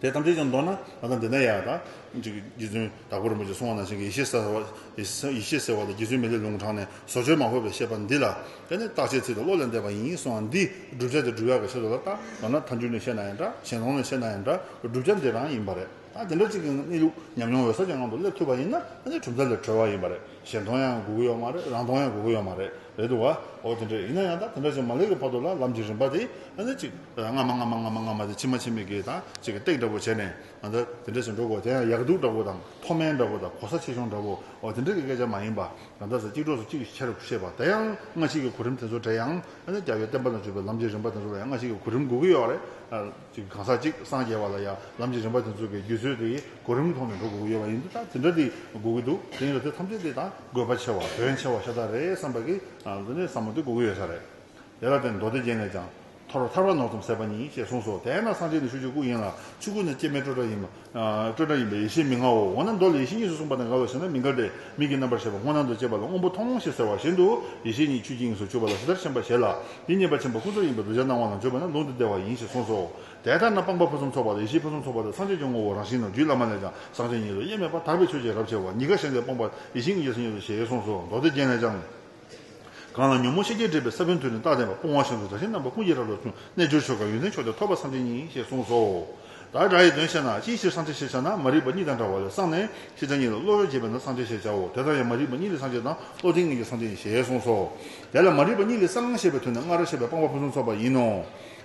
དེ་ཐམས་ཅད་ཀྱང་མདོར་ན་ང་ཚོ་འདི་ན་ཡ་ད་ཅིག་རྗེ་བཙུན་དྭགས་པོ་རིན་པོ་ཆེ་གསུང་བ་ནང་བཞིན་གྱི་ཡེ་ཤེས་གསལ་བ་ཡེ་ཤེས་གསལ་བ་དང་རྗེ་བཙུན་མི་ལའི་ལུང་དྲངས་ནས་བཟོ་བཅོས་མ་ཕོག་པའི་བཤད་པ་འདི་ལ་དེ་ནི་བརྟག་དཔྱད་ཚིག་དང་བློ་ལས་འདས་པ་ཡིན་གསུང་བ་འདི་བསྒྲུབ་བྱ་དེ་སྒྲུབ་ཡག་གི་ཆེད་དུ་ལ་ད་མདོར་ན་ཐལ་འགྱུར་ནས་བཤད་ན་ཡང་འདྲ་གཞན་སྟོང་ནས་བཤད་ན་ཡང་འདྲ་བསྒྲུབ་བྱ་འདི་རང་ཡིན་པ་རེད། ད་དེ་འདྲ་ཅིག་གི་གནས་ལུགས་ཉམས་མྱོང་འོད་གསལ་གྱི་ངང་དུ་སླེབས་ཐུབ་པ་ཡིན་ན་ཨ་ནི་གྲུབ་མཐའ་ལས་གྲོལ་བ་ཡིན་པ་རེད། གཞན་སྟོང་ཡང་དགོས་ཀྱི་ཡོད་མ་རེད། རང་སྟོང་ཡང་དགོས་ཀྱི་ཡོད་མ་རེད། རེད་འདུག་ག་འོ་དེ་འདྲ་ཡིན་ན་ཡང་ད་དེ་འདྲ་ཅིག་མ་སླེབས་ཀྱི་བར་དུ་ལ་ལམ་གྱི་རིམ་པ་དེ་ཨ་ནི་ཅིག་སྔ་མ་སྔ་མ་སྔ་མ་སྔ་མ་དེ་ཕྱི་མ་ཕྱི་མའི་གི་ད་ཅིག་གི་སྟེགས་འདྲ་པོ་བྱས་ནས་ཨ་ད་དེ་འདྲ་ཞིག་འགྲོ་དགོས། དེ་ཡང་ཡག་སྡུག་འདྲ་པོ་དང་མཐོ་དམན་འདྲ་པོ་དང་གོ་ས་ཆེ་ཆུང་འདྲ་པོ་འོ་དེ་འདྲ་གི་སྐད་ཆ་མ་ཡིན་པ། ད་ལྟ་ས་གཅིག་གྲོགས་སུ་གཅིག་ཆ་རུ་བཤད་པ་དེ་ཡང་སྔ་ཕྱི་གི་གོ་རིམ་དེ་ཚོ་འདྲ་ཡང་ཨ་ནི་རྒྱལ་བའི་བསྟན་པ་ལ་འཇུག་པའི་ལམ་གྱི་རིམ་པ་དེ་ཚོ་ལ་ཡང་སྔ་ཕྱི་གི་གོ་རིམ་དགོས་ཀྱི་ཡོད་རེད། ཅིག་གང་ཟག་གཅིག་སངས་རྒྱས་པ་ལ་ཡང་ལམ་གྱི་རིམ་པ་དེ་ཚོ་གི་བརྒྱུད་ཚུལ་དེ་གོ་རིམ་གྱི་ཐོག་ནས་འགྲོ་དགོས་ཀྱི་ཡོད་པ་ཡིན་དུས་ད་དེ་འདྲ་དེ་དགོས་ཀྱི་འདུག་དེ་ཡིན་ལ་དེ་ཐམས་ཅད་དེ་ད་དགོས་པ་ཆེ་བ་དོན་ཆེ་བ་ཤ་སྟག་རེད་བསམ་པ་གི་དེ་ནས་བསམ་བློ་དེ་དགོས་ཀྱི་ཡོད་ས་རེད། དེ་ལ་བརྟེན་མདོ་སྡེ་རྒྱན་ལས་ཀྱང་། ཐོ་རངས་ཐར་པ་ནོར་ཙམ་ཟད་པ་ཉིད་ཅེས་གསུངས་སོ། དེས་ན་སངས་རྒྱས་ནི་ཆོས་ཀྱི་སྐུ་ཡིན་ལ་ཆོས་སྐུ་ནི་སྐྱེ་མེད་སྤྲོས་བྲལ་ཡིན། སྤྲོས་བྲལ་ཡིན་པས་ཡེ་ཤེས་མི་མངའོ། འོ་ན་མདོ་ལ་ཡེ་ཤེས་གཉིས་སུ་གསུངས་པ་དང་འགལ་བར་བྱས་ན་མི་འགལ་ཏེ་མིག་གི་རྣམ་པར་ཤེས་པ་སྔོ་ནམ་དུ་སྐྱེས་པ་ལ་སྔོན་པོ་མཐོང་ཞེས་ཟེར་བ་བཞིན་དུ་ཡེ་ཤེས་ཉིད་ཆོས་ཀྱི་དབྱིངས་སུ་གྱུར་པ་ལ་ཇི་ལྟར་ཞེན་པར་བྱེད་ལ། འདི་མཉེས་པ་ཆེན་པོ་ཀུན་རྫོབ་ཡིན་པས་གདུལ་བྱ་སྣང་བ་ལ་འཇུག་པ་ནི་ལུང་དུ་བདེ་བ་ཡིན་ཞེས་གསུངས་སོ། དེ་ལྟར་ན་སྤངས་པ་ཕུན་སུམ་ཚོགས་པ་དང་ཡེ་ཤེས་ཕུན་སུམ་ཚོགས་པ་དེ་སངས་རྒྱས་ཀྱི་ངོ་བོ་རང་བཞིན་ནོ། རྒྱུད་བླ་མ་ལས་ཀྱང་སངས་རྒྱས་ཉིད་ལ་དབྱེར་མེད་པར་ཐར་པའི་ཆོས་ཀྱི་རབ་ཕྱེ་བ། གཉིས་ཀ་ཞེན་ལས་སྤངས་པ་ཡེ་ཤེས་ཀྱི་རྒྱལ་སྲས་ཉིད་དོ་ཞེས་གསུངས་སོ། མདོ་སྡེ་རྒྱན་ལས་ཀྱང་། གང་ལ་ཉོན་མོངས་ཤེས་བྱའི་སྒྲིབ་པའི་ས་བོན་ཐུལ་ནས་རྟག་བརྟན་པ་སྤོང་བ་བཞིན་དུ་བདག་གཞན་རྣམ་པ་ཀུན་གྱི་རབ་ཏུ་བྱུང་། རྣལ་འབྱོར་ཆོས་སྐལ་ཡོན་ཏན་མཆོག་དེ་ཐོབ་པ་སངས་རྒྱས་ཉིད་ཞེས་གསུངས་སོ། ད་སྒྲ་ཡི་དོན་བཤད་ན་ཅིའི་ཕྱིར་སངས་རྒྱས་ཞེས་བྱ་ན་མ་རིག་པ་གཉིས་དང་བྲལ་བ་ལས་སངས་ནས་ཤེས་བྱ་གཉིས་ལ་བློ་གྲོས་རྒྱས་པས་ན་སངས་རྒྱས་ཞེས་བྱའོ། དེ་ལྟར་ཡང་མ་རིག་པ་གཉིས་ལས་སངས་རྒྱས་དང་བློ་ལྡན་གཉིས་ཀྱིས་སངས་རྒྱས་ཞེས་གསུངས་སོ། དེ་ལ་མ་རིག་པ་གཉིས་ལས་སངས་ཞེས་པའི་དོན་ནི་སྔར་བཤད་པའི་སྤངས་པ་ཕུན་སུམ་ཚོགས་པ་ཡིན་ནོ།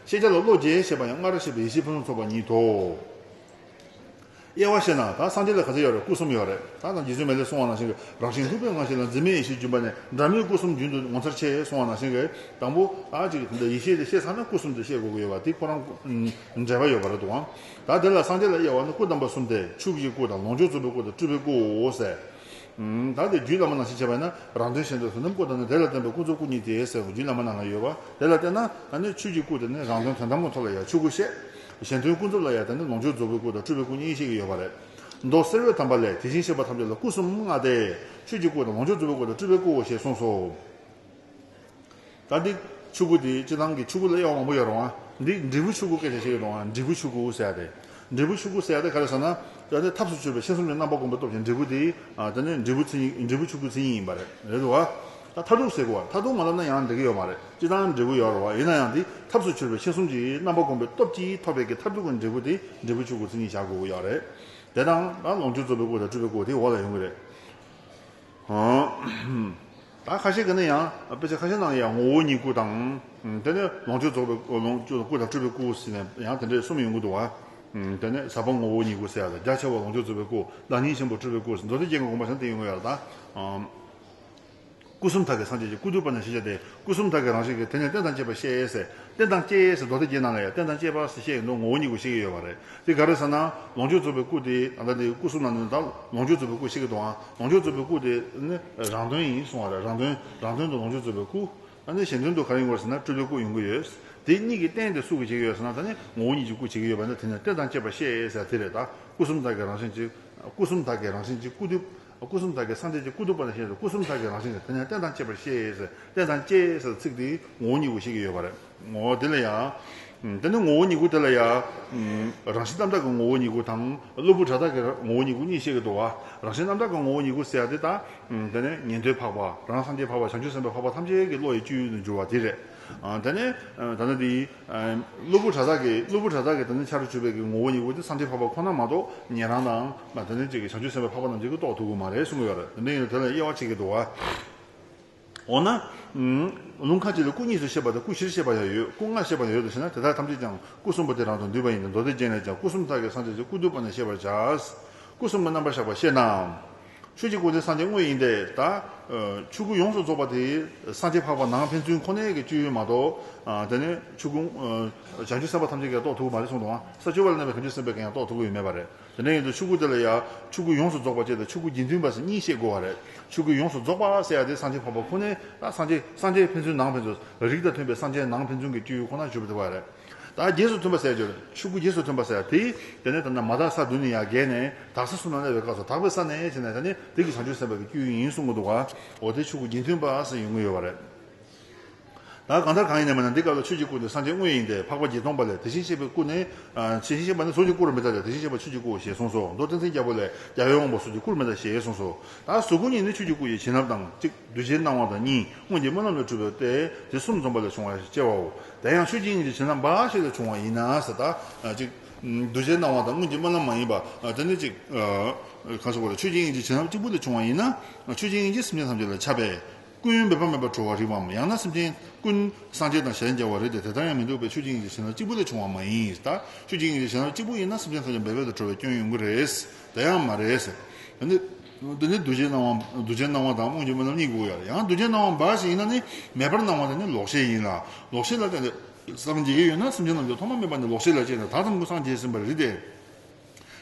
ཤེས་བྱ་ལ་བློ་རྒྱས་ཞེས་པ་ཡང་སྔར་བཤད་པའི་ཡེ་ཤེས་ཕུན་སུམ་ཚོགས་པ་ཉིད་དོ། དབྱེ་བ་བཤད་ན་ད་སངས་རྒྱས་ལ་ག་ཚོད་ཡོད་རེད། སྐུ་གསུམ་ཡོད་རེད། ད་ནང་རྗེ་བཙུན་མི་ལས་གསུངས་པ་ནང་བཞིན་གྱི་རང་བཞིན་ལྷུག་པའི་ངང་ཞིག་ལ་འཛིན་མེད་ཡེ་ཤེས་རྒྱུན་པ་ནས་འབྲལ་མེད་སྐུ་གསུམ་རྒྱུན་དུ་ངོ་མཚར་ཆེ་གསུངས་པ་ནང་བཞིན་གྱི་དང་པོ་ད་ཅིག་དེ་འདྲ་ཡེ་ཤེས་དེ་ཤེས་ཚར་ན་སྐུ་གསུམ་དེ་ཤེས་དགོས་ཀྱི་ཡོད་པ་དེ་ཁོ་རང་འབྲེལ་བ་ཡོད་པ་རེད་འདུག་ཨང་། ད་དེ་ལ་སངས་རྒྱས་ལ་དབྱེ་བ་ནི་སྐུ་བལྟམས་པ་གསུམ་སྟེ་ཆོས་ཀྱི་སྐུ་དང་ལོངས་སྤྱོད་རྫོགས་པའི་སྐུ་དང་སྤྲུལ་པའི་སྐུའོ་ཟེར། ད་དེ་རྒྱུད་བླ་མ་ནང་བཞིན་བྱས་པ་ཡིན་ན་རང་དོན་གཞན་དོན་དོན་དམ་སྐུ་དང་ནི་དེ་ལ་བརྟེན་པའི་ཀུན་རྫོབ་སྐུ་གཉིས་ཏེ་ཟེར་རྒྱུད་བླ་མ་ནང་ལ་ཡོད་པ་དེ་ལ་བརྟེན་ན་ཨ་ནི་ཆོས་ཀྱི་སྐུ་དེ་ནི་རང་དོན་དོན་དམ་གྱི་ཐོག་ལ་ཡང་ཆོས་སྐུ་བཤད། གཞན་དོན་ཀུན་རྫོབ་ལ་ཡང་དེ་ནི་ལོངས་སྤྱོད་རྫོགས་པའི་སྐུ་དང་སྤྲུལ་པའི་སྐུ་གཉིས་བཤད་ཀྱི་ཡོད་པ་རེད། མདོ་གསེར་འོད་དམ་པ་ལས་དེ་བཞིན་གཤེགས་པ་ཐམས་ཅད་ལ་སྐུ་གསུམ་མངའ་སྟེ། ཆོས་ཀྱི་སྐུ་དང་ལོངས་སྤྱོད་རྫོགས་པའི་སྐུ་དང་སྤྲུལ་པའི་སྐུའོ་ཞེས་གསུངས་སོ། ད་འདི་ཆོས་སྐུ་དེ་སྤྱི་བཏང་གི་ཆོས་སྐུ་ལ་དབྱེ་བ་མང་པོ་ཡོད་རུང་བ། འདི་འབྲས་བུ་ཆོས་སྐུ་སྐད་ཆ་བཤད་ཀྱི་རུང་བ། འབྲས་བུ་ཆོས་སྐུ་ཟེར་ཡ་དེ། འབྲས་བུ་ཆོས་སྐུ་ཟེར་ཡ་དེ་ག་རེ་ཟེར་ན། ད་ནི་ཐབས་སུ་ཆོད་པའི་ཤིང་གསུམ་གྱི་རྣམ་པ་བསྒོམས་པའི་སྟོབས་ཀྱིས་འབྲས་བུ་དེ། ཨ་ད་ནི་འབྲས་བུ་མཚན་ཉིད་འབྲས་བུ་ཆོས་སྐུ་མཚན་ཉིད་ཡིན་པ་རེད། རེད་འདུག་བ། ད་མཐར་ཐུག་ཟེར་དགོས་པ། མཐར་ཐུག་མ་ལབ་ན་ཡང་འགྲིག་གི་ཡོད་མ་རེད། སྤྱིར་བཏང་འབྲས་བུ་ཡོད་རེད་བ། ཡིན་ན་ཡང་དེ་ཐབས་སུ་གྱུར་པའི་ཆོས་གསུམ་གྱི་རྣམ་པ་བསྒོམས་པའི་སྟོབས་ཀྱིས་ཐོབ་པའི་གི་མཐར་ཐུག་གི་འབྲས་བུ་དེ་འབྲས་བུ་ཆོས་སྐུ་མཚན་ཉིད་བཞག་དགོས་ཀྱི་ཡོད་རེད། དེ་དང་ད་ལོངས་སྤྱོད་རྫོགས་པའི་སྐུ་དང་སྤྲུལ་པའི་སྐུ་དེ་འོག་ལ་ཡོང་གི་རེད། ད་ཁ་ཤས་ཀྱིས་ནི་ཡང་དཔེ་ཆ་ཁ་ཤས་ནང་ཡང་ངོ་བོ་ཉིད་སྐུ་དང་། དེ་ནས་ལོངས་སྤྱོད་རྫོགས་པའི་ལོངས་སྤྱོད་སྐུ་དང་སྤྲུལ་པའི་སྐུ་ཟེར་ནས་ཡང་དེ་འདྲའི་གསུམ་ཡོང་གི་འདུག་བ། དེ་ནས་ཟབ་པ་ངོ་བོ་ཉིད་སྐུ་ཟེར་ཡ་དང་། རྒྱ་ཆེ་བ་ལོངས་སྤྱོད་རྫོགས་པའི་སྐུ། བདག་ཉིད་ཆེན་པོ་སྤྲུལ་པའི་སྐུ་ཟེར། མདོ་སྡེ་རྒྱན་གྱི་དགོངས་པ་གཞན་དེ་ཡོང་གི་ཡོད་རེད་ད། སྐུ་གསུམ་དག་གི་སངས་རྒྱས་ཀྱི། སྐུ་དུས་པ་ན་ཞེས་བྱ་སྟེ། སྐུ་གསུམ་དག་གི་རང་བཞིན་གྱིས། དེ་ནི་རྟེན་དང་བཅས་པར་ཤེས་ཟེར། རྟེན་དང་བཅས་ཟེར་མདོ་སྡེ་རྒྱན་ནང་ལ་ཡང་རྟེན་དང་བཅས་པ་ཟེར་བཤད་ཡོང་དུས་ངོ་བོ་ཉིད་སྐུ་བཤད་ཀྱི་ཡོད་པ་རེད། དེ་ག་རེ་ཟེར་ན་ལོངས་སྤྱོད་རྫོགས་པའི་སྐུ་དེ་ད་ལྟ་དེ་སྐུ་གསུམ་ནང་ནས་ད་ལོངས་སྤྱོད་རྫོགས་པའི་སྐུ་བཤད་ཀྱི་འདུག་ཨང་། ལོངས་སྤྱོད་རྫོགས་པའི་སྐུ་དེ་ནི་རང་དོན་ཡིན་གསུང་བ་རེད། རང་དོན་རང་དོན་དུ་ལོངས་སྤྱོད་རྫོགས་པའི་སྐུ། ཨ་ནི་གཞན་དོན་དུ་ག་རེ་ཡོང་གི་རེད་ཟེར་ན་སྤྲུལ་པའི་སྐུ་ཡོང་གི་ཡོད། དེ་གཉིས་ཀྱི་རྟེན་དེ་སུ་གིས་བྱེད་ཀྱི་ཡོད་ཟེར་ན། ད་ནི་ངོ་བོ་ཉིད་ཀྱི་སྐུ་བྱེད་ཀྱི་ཡོད་པ་ནི་དེ་ནི་རྟེན་དང་བཅས་པར་ཤེས་ཟེར་དེ་རེད་ད། སྐུ་གསུམ་དག་གི་རང་བཞིན་གྱིས། སྐུ་གསུམ་དག་གི་རང་བཞིན་གྱིས། སྐུ་དུས། སྐུ་གསུམ་དག་གི་སངས་རྒྱས་ཀྱི། སྐུ་དུས་པ་ན་ཞེས་སོ། སྐུ་གསུམ་དག་གི་རང་བཞིན་གྱིས། དེ་ནི་རྟེན་དང་བཅས་པར་ཤེས་ཟེར། རྟེན་དང་བཅས་ཟེར་ཚིག་དེ་ངོ་བོ་ཉིད་སྐུ་བཤད་ཀྱི་ཡོད་པ་རེད། ངོ་བོ་དེ་ལ་ཡང་། དེ་ནི་ངོ་བོ་ཉིད་སྐུ་དེ་ལ་ཡང་། རང་བཞིན་རྣམ་དག་གི་ངོ་བོ་ཉིད་སྐུ་དང་། གློ་བུར་བྲལ་དག་གི་ངོ་བོ་ཉིད་སྐུ་གཉིས་བཤད་ཀྱི་འདུག་བ། རང་བཞིན་རྣམ་དག་གི་ངོ་བོ་ཉིད་སྐུ་ཟེར་ཡ་དེ་ད། དེ་ནི་ཉན་ཐོས་འཕགས་པ། རང་སངས་རྒྱས་འཕགས་པ། བྱང་ཆུབ་སེམས་དཔའ་འཕགས་པ་ཐམས་ཅད་ཀྱི་བློ་ཡི་སྤྱོད་ཡུལ་དུ་འགྱུར་བ་དེ་རེད། ཨ། དེ་ནས་ཨ། ད་ལྟ་འདི་ཨ། གློ་བུར་བྲལ་དག་གི། གློ་བུར་བྲལ་དག་གི་དེ་ནི་ཆ་རུ་གྱུར་པའི་གི་ངོ་བོ་ཉིད་སྐུ་དེ་སངས་རྒྱས་འཕགས་པ་ཁོ་ན་མ་གཏོགས་ཉན་རང་དང་། མ། དེ་ནི་ཅིག་གི་བྱང་ཆུབ་སེམས་དཔའ་འཕགས་པ་རྣམས་ཀྱིས་ཀྱི་རྟོགས་ཐུབ་ཀྱི་མ་རེད་གསུང་གི་ཡོད་རེད། དེ་འདྲ་ཡིན་ན་དེ་ལ་དབྱེ་བ་ཕྱེ་གི་འདུག་བ། འོ་ན། ཨ། ལུང་ཁ་ཅིག་ལ་སྐུ་གཉིས་སུ་བཤད་པ་དང་སྐུ་བཞིར་བཤད་པ་ཡང་ཡོད། སྐུ་ལྔར་བཤད་པ་ཡང་ཡོད་དོ་ཞེ་ན། དེ་དག་ཐམས་ཅད་ཀྱང་སྐུ་གསུམ་པོ་དེ་རང་དུ་འདུས་པ་ཡིན་ཏེ། མདོ་སྡེ་རྒྱན་ལས་ཀྱང་། སྐུ་གསུམ་དག་གི་སངས་རྒྱས་ཀྱི། སྐུ་དུས་པ་ན་ཤེས་པར་བྱ། སྐུ་གསུམ་གྱི་རྣམ་པར་བཞག་པ་ཤེས་ན། ཆོས་ཀྱི་སྐུ་དེ་སངས་རྒྱས་དངོས་ཡིན་ཏེ། ད། ཨ། ཆོས་སྐུ་ཡོངས་སུ་རྫོགས་པ་དེ་སངས་རྒྱས་འཕགས་པ་ནང་ཕན་ཚུན་ཁོ་ནའི་གི་སྤྱོད་ཡུལ་མ་གཏོགས། ཨ། དེ་ནས་ཆོས་སྐུ། ཨ། བྱང་ཆུབ་སེམས་དཔའ་ཐམས་ཅད་ཀྱིས་རྟོགས་ཐུབ་ཀྱི་མ་རེད་གསུངས་འདུག་ཨ། ས་བཅུ་པ་ལ་གནས་པའི་བྱང་ཆུབ་སེམས་དཔའ་གིས་ཡང་རྟོགས་ཐུབ་ཀྱི་ཡོད་མེད་པ་རེད། དེ་འདྲ་ཡིན་དུས་ཆོས་སྐུ་དེ་ལ་ཡང་ཆོས་སྐུ་ཡོངས་སུ་རྫོགས་པ་ཅིག་དང་ཆོས་སྐུ་རྒྱུན་མཐུན་པ་ཟེར་གཉིས་བཤད་དགོས་པ་རེད། ཆོས་སྐུ་ཡོངས་སུ་རྫོགས་པ་ཟེར་ཡ་དེ་སངས་རྒྱས་འཕགས་པ་ཁོ་ནའི། ད་སངས་རྒྱས། སངས་རྒྱས་ཕན་ཚུན་ནང་ཕན་ཚུན། རིགས་དང་མཐུན་པའི་སངས་རྒྱས་ནང་ཕན་ཚུན་གྱི་སྤྱོད་ཡུལ་ཁོ་ན་གྱུར་པ་དེ་བ་རེད། ད་རྗེས་སུ་མཐུན་པ་ཟེར་གྱུར། ཆོས་སྐུ་རྗེས་སུ་མཐུན་པ་ཟེར་ཡ་དེ། དེ་ནས་ད་ནི་མ་དག་ས་བདུན་ནས་ཡར་བརྒལ་ནས་དག་ས་གསུམ་ལ་གནས་པའི་སྐབས་སུ། དག་པའི་ས་ནས་བྱས་ནས་ད་ནི་དེ་གི་བྱང་ཆུབ་སེམས་དཔའ་གི་སྤྱོད་ཡུལ་ཡིན་གསུང་གི་འདུག་ག། འོ་དེ་ཆོས་སྐུ་རྒྱུན་མཐུན་པ་ཟེར་ཡོང་གི་ཡོད་པ་རེད། ད་གང་ལྟར་གང་ཡིན་ནའི་མིན་ན་འདི་སྐབས་ལ་ཆོས་ཀྱི་སྐུ་ནི་སངས་རྒྱས་དངོས་ཡིན་ཏེ། འཕགས་པ་བརྒྱད་སྟོང་པ་ལས། དེ་བཞིན་གཤེགས་པའི་སྐུ་ནི། ཨ། དེ་བཞིན་གཤེགས་པ་ནི་གཟུགས་ཀྱི་སྐུ་རུ་མི་ལྟ་སྟེ། དེ་བཞིན་གཤེགས་པ་ཆོས་ཀྱི་སྐུའོ་ཞེས་གསུངས་སོ། མདོ་སྡེ་མཚན་རྒྱལ་པོ་ལས། རྒྱལ་བའི་དབང་པོ་གཟུགས་ཀྱི་སྐུ་རུ་མི་ལྟ་ཞེས་གསུངས་སོ། ད་གཟུགས་སྐུ་གཉིས་ནི་ཆོས་ཀྱི་སྐུ་ཡི་བྱིན་རླབས་དང་གཅིག། གདུལ་བྱའི་སྣང་བ་དང་གཉིས། སྔོན་གྱི་སྨོན་ལམ་ལས་གྲུབ་པ་སྟེ། དེ་གསུམ་འཛོམས་པ་ལས་བྱུང་བར་སྐྱེ་བའོ། དེ་ཡང་ཆོས་ཀྱི་དབྱིངས་ཀྱི་བྱིན་རླབས་འབའ་ཞིག་ལས་བྱུང་བ་ཡིན་ན་ཟེར། ད་གཅིག། གདུལ་བྱའི་སྣང་བ་དང་སྔོན་གྱི་སྨོན་ལམ་མ་ཡིན་པ། ཨ། དེ་ནི་གཅིག། ཨ། གང་ཟེར་དགོས་རེད། ཆོས་ཀྱི་དབྱིངས་ཀྱི་བྱིན་རླབས་གཅིག་པུ་ལས་བྱུང་བ་ཡིན་ན། ཆོས་ཀྱི་དབྱིངས་ཀྱིས་སེམས་ཅན་ཐམས་ཅད་ལ་ཁྱབ་པས། ཀུན་འབད་པ་མེད་པར་གྲོལ་བར་རིགས་པའམ། ཡང་ན་སེམས་ཅན་ཀུན་སངས་རྒྱས་དང་གཞལ་བྱ་བར་རིགས་ཏེ། དེ་ལྟར་ཡང་མི་འདུག་པས། ཆོས་ཀྱི་དབྱིངས་ཀྱི་བྱིན་རླབས་གཅིག་པུ་ལས་བྱུང་བ་མ་ཡིན། ད་ཆོས་ཀྱི་དབྱིངས་ཀྱི་བྱིན་རླབས་གཅིག་པུ་ཡིན་ན་སེམས་ཅན་ཐམས་ཅད་འབད་པ་མེད་པར་གྲོལ་བའི་སྐྱོན་ཡོང་གི་རེད། དེ་ཡང་མ་རེད། དེ་ནི། དེ་ནི་གདུལ་བྱའི་སྣང་བ། གདུལ་བྱའི་སྣང་བ་དང་སྔོན་གྱི་སྨོན་ལམ་གཉིས་དགོས་ཡོད་རེད། ཡང་གདུལ་བྱའི་སྣང་བ་འབའ་ཞིག་ཡིན་ན་ནི་མེད་པར་སྣང་བ་དེ་ནི་ལོག་ཤེས་ཡིན་ལ། ལོག་ཤེས་ལ་བརྟེན་ཏེ་སངས་རྒྱས་ཀྱི་ཡོད་ན་སེམས་ཅན་རྣམས་ཀྱང་ཐོག་མ་མེད་པ་ནས་ལོག་ཤེས་ལ་སྐྱེས་ནས་ད་ལྟའང་སངས་རྒྱས་ཟིན་པར་རིགས་ཏེ།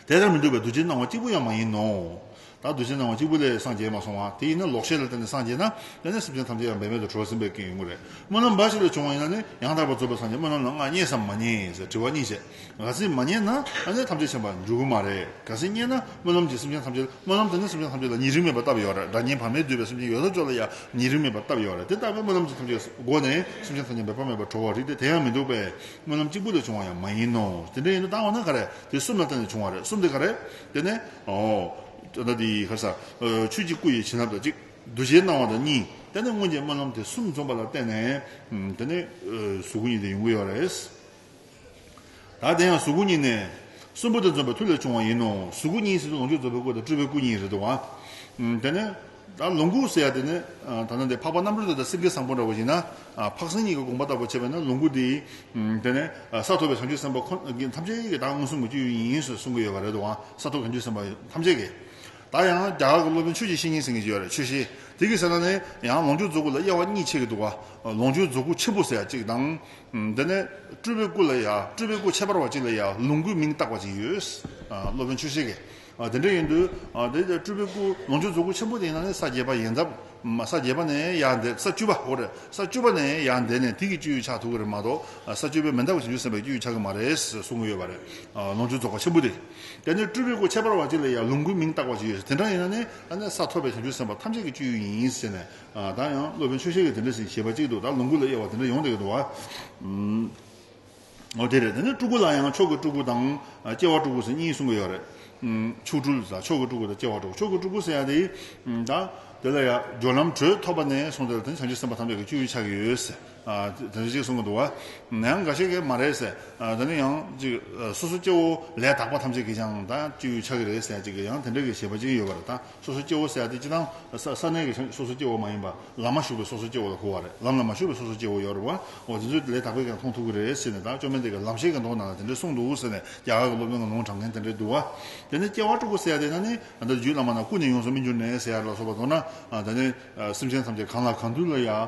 དེ་ལྟར་མི་འདུག་པས། གདུལ་བྱའི་སྣང་བ་གཅིག་པུ་ཡང་མ་ཡིན་ནོ། ད་གདུལ་བྱའི་སྣང་བ་གཅིག་པུ་ལས་སངས་རྒྱས་མ་སོང་བ་དེ་ཡིན་ན་ལོག་ཤེས་ལ་བརྟེན་ནས་སངས་རྒྱས་ན། དེ་ནི་སེམས་ཅན་ཐམས་ཅད་ཡང་འབད་མེད་དུ་གྲོལ་ཟིན་པའི་སྐྱོན་ཡོང་གི་རེད། སྨོན་ལམ་འབའ་ཞིག་ལས་བྱུང་བ་ཡིན་ན་ནི་ཡང་དག་པར་རྫོགས་པའི་སངས་རྒྱས། སྨོན་ལམ་ལ་སྔགས་རྙེད་སམ་མ་རྙེད་ཟེར་དྲི་བ་གཉིས་བྱས། གལ་སྲིད་མ་རྙེད་ན་ཨ་ནི་ཐམས་ཅད་མཁྱེན་པར་འགྱུར་གྱི་མ་རེད། གལ་སྲིད་རྙེད་ན་སྨོན་ལམ་གྱིས་སེམས་ཅན་ཐམས་ཅད། སྨོན་ལམ་དེ་ནི་སེམས་ཅན་ཐམས་ཅད་ལ་ཉེ་རིང་མེད་པར་བཏབ་ཡོད་རེད། དགྲ་གཉེན་བར་མའི་བསྡུས་པའི་སེམས་ཅན་ཡོད་ཚད་ཚོ་ལ་ཡང་ཉེ་རིང་མེད་པར་བཏབ་ཡོད་རེད། དེ་ལྟ་བུའི་སྨོན་ལམ་གྱི་ཐམས་ཅད་སྒོ་ནས་སེམས་ཅན་ཐམས་ཅད་འབད་པ་མེད་པར་གྲོལ་བར་རིགས་ཏེ། དེ་ཡང་མི་འདུག་པས། སྨོན་ལམ་གཅིག་པུ་ལས་བྱུང་བ་ཡང་མ་ཡིན་ནོ། དེ་འདྲ་ཡིན་དུས་ད་འོ་ན་ག་རེ། དེ་གསུམ་ལ་བརྟེན་ནས་བྱུང་བ་རེད། གསུམ་དེ་ག་རེ། དེ་ནས་ཨོ། ད་ལྟ་དེ་ག་ས། ཆོས་ཀྱི་སྐུ་ཡི་བྱིན་རླབས་དང་གཅིག། གདུལ་བྱའི་སྣང་བ་དང་གཉིས། དེ་ནས་སྔོན་གྱི་སྨོན་ལམ་དེ་གསུམ་འཛོམས་པ་ལ་བརྟེན་ནས། དེ་ནས་གཟུགས་སྐུ་གཉིས་དེ་ཡོང་གི་ཡོད་རེད། ད་དེ་ཡང་གཟུགས་སྐུ་གཉིས་ནི། གསུམ་པོ་དེ་འཛོམས་པའི་མཐུ་ལས་བྱུང་བ་ཡིན་ནོ། གཟུགས་སྐུ་གཉིས་ཟེར་དུས་ལོངས་སྤྱོད་རྫོགས་པའི་སྐུ་དང་སྤྲུལ་པའི་སྐུ་གཉིས་རེད་འདུག་བ། དེ་ནས་ད་ལོངས་སྐུ་ཟེར་ཡ་དེ་ནི། ད་ནི་འདི་འཕགས་པ་རྣམ་གྲོལ་དང་སེང་གེ་བཟང་པོ་འདྲ་བོ་ཡིན་ན། འཕགས་སེང་གཉིས་ཀྱི་དགོངས་པ་ལྟ་བུ་བྱས་པ་ན་ལོངས་སྐུ་དེ། དེ་ནི་ས་ཐོབ་པའི་བྱང་ཆུབ་སེམས་དཔའ་ཁོ་ཐམས་ཅད་ཀྱི་ད་མངོན་སུམ་གྱི་སྤྱོད་ཡུལ་ཡིན་ཟེར་གསུང་གི་ཡོད་པ་རེད་འདུག་བ། ས་ཐོབ་བྱང་ཆུབ་སེམས་དཔའ་ཐམས་ཅད་ཀྱི། ད་ཡང་རྒྱ་གར་གྱི་སློབ་དཔོན་ཆོས་ཀྱི་བཤེས་གཉེན་ཟེར་མཁན་ཅིག་ཡོད་རེད། ཆོས་བཤེས་དེ་གིས་ཟེར་ན་ནི་ཡང་ལོངས་སྤྱོད་རྫོགས་སྐུ་ལ་དབྱེ་བ་གཉིས་ཕྱེ་གི་འདུག་བ། ལོངས་སྤྱོད་རྫོགས་སྐུ་ཆེན་པོ་ཟེར་ཡ་གཅིག་དང་། དེ་ནས་སྤྲུལ་པའི་སྐུ་ལ་ཡ། སྤྲུལ་པའི་སྐུ་ཁྱད་པར་བ་གཅིག་ལ་ཡ་ལོངས་སྐུའི་མིང་བཏགས་པ་ཅིག་ཡོད། སློབ་དཔོན་ཆོས་བཤེས་ཀྱིས། དེ་འདྲ་ཡིན་དུས། དེ་སྤྲུལ་པའི་སྐུ་ལོངས་སྤྱོད་རྫོགས་སྐུ་ཆེན་པོ་དེ་ཡིན་ན་ནི་ས་བརྒྱད་པ་ཡལ་འདབ། ས་བརྒྱད་པ་ནས་ཡར་འདས། ས་བཅུ་པ་འོ་རེད། ས་བཅུ་པ་ནས་ཡར་འདས་ནས་དེ་གི་སྤྱོད་ཡུལ་ཆགས་ཐུབ་ཀྱི་རེད་མ་གཏོགས། ས་བཅུ་པའི་མི་འདའ་བ་བྱང་ཆུབ་སེམས་དཔའི་སྤྱོད་ཡུལ་ཆགས་ཀྱི་མ་རེད་གསུང་གི་ཡོད་པ་རེད། ལོངས་སྤྱོད་རྫོགས་པ་ཆེན་པོ་དེ། དེ་ནས་སྤྲུལ་པའི་སྐུ་ཁྱད་པར་བ་གཅིག་ལ་ཡང་ལོངས་སྐུའི་མིང་བཏགས་པ་ཅིག་ཡོད། དེ་འདྲ་ཡིན་ན་ནི་ཨ་ནི་ས་ཐོབ་པའི་བྱང་ཆུབ་སེམས་དཔའ་ཐམས་ཅད་ཀྱི་སྤྱོད་ཡུལ་ཡིན་ཟེར་ནས། ད་ཡང་སློབ་དཔོན་ཆོས་བཤེས་ཀྱིས་དེ་འདྲ་ཞིག་བཞེད་པ་གཅིག་འདུག་ད་ལོངས་སྐུ་ལ་དབྱེ་བ་དེ་འདྲ་ཡོང་བསྡད་ཀྱི་འདུག་བ། འོ་དེ་རེད། དེ་ནས་སྤྲུལ་སྐུ་ལ་ཡང་མཆོག་གི་སྤྲུལ་སྐུ་དང་། སྐྱེ་བ་སྤྲུལ་སྐུ་ཟེར་གཉིས་གསུང་གི་ཡོད་རེད། མཆོག་སྤྲུལ་ཟེར་མཆོག་གི་སྤྲུལ་སྐུ་དང་སྐྱེ་བ་སྤྲུལ་སྐུ། མཆོག་གི་སྤྲུལ་སྐུ་ཟེར་ཡ་དེ། ད། དེ་ལ་ཡང་སྦྱོར་ལམ་དྲོད་ཐོབ་པ་ནས་བཟུང་དེ་ལ་དེ་ནི་བྱང་ཆུབ་སེམས་དཔའ་ཐམས་ཅད་ཀྱི་སྤྱོད་ཡུལ་ཆགས་ཀྱི་ཡོད་ཟེར། ཨ། དེ་འདྲ་ཅིག་གསུང་གི་འདུག་བ། ཡང་འགའ་ཤས་ཀྱིས་མ་རེད་ཟེར། ཨ། དེ་ནི་ཡང་ཅིག་ཨ། སོ་སོ་སྐྱེ་བོ་ལས་དག་པ་ཐམས་ཅད་ཀྱི་ཀྱང་ད་སྤྱོད་ཡུལ་ཆགས་ཀྱི་རེད་ཟེར་ཅིག་གི་ཡང་དེ་འདྲ་གི་བཞེད་པ་ཅིག་ཡོད་པ་རེད། ད་སོ་སོ་སྐྱེ་བོ་ཟེར་ཡ་དེ་སྤྱིར་བཏང་ས་ས་གནས་ཀྱི་སོ་སོ་སྐྱེ་བོ་མ་ཡིན་པ་ལམ་ལ་མ་ཞུགས་པའི་སོ་སོ་སྐྱེ་བོ་ལ་གོ་བ་རེད། ལམ་ལ་མ་ཞུགས་པའི་སོ་སོ་སྐྱེ་བོ་ཡོད་རེད་བ། འོ་དེ་ཚོས་ལས་དག་པའི་ཀྱང་མཐོང་ཐུབ་ཀྱི་རེད་ཟེར་ནས། ད་བཅོམ་ལྡན་འདས་ཀྱིས་ལམ་ཤེས་ཀྱི་མདོ་ནང་ལ་དེ་འདྲ་གསུངས་འདུག་ཟེར་ནས་རྒྱ་གར་གྱི་སློབ་དཔོན་གྱི་ལུང་དྲངས་མཁན་དེ་འདྲ་འདུག་བ། དེ་ནས་སྐྱེ་བ་དྲུག་པོ་ཟེར་ཡ་དེ་ན་ནི། ད་རྒྱུད་བླ་མ་ནང་ཀུན་ནས་ཡོངས་སུ་སྨིན་གྱུར་ནས་ཟེར་ཡ་ལ་སོགས་པ་མདོར་ན། ཨ། ད་ནི་ཨ། སེམས་ཅན་ཐམས་ཅད་གང་ལ་གང་འདུལ་ལ་ཡ། ཨ།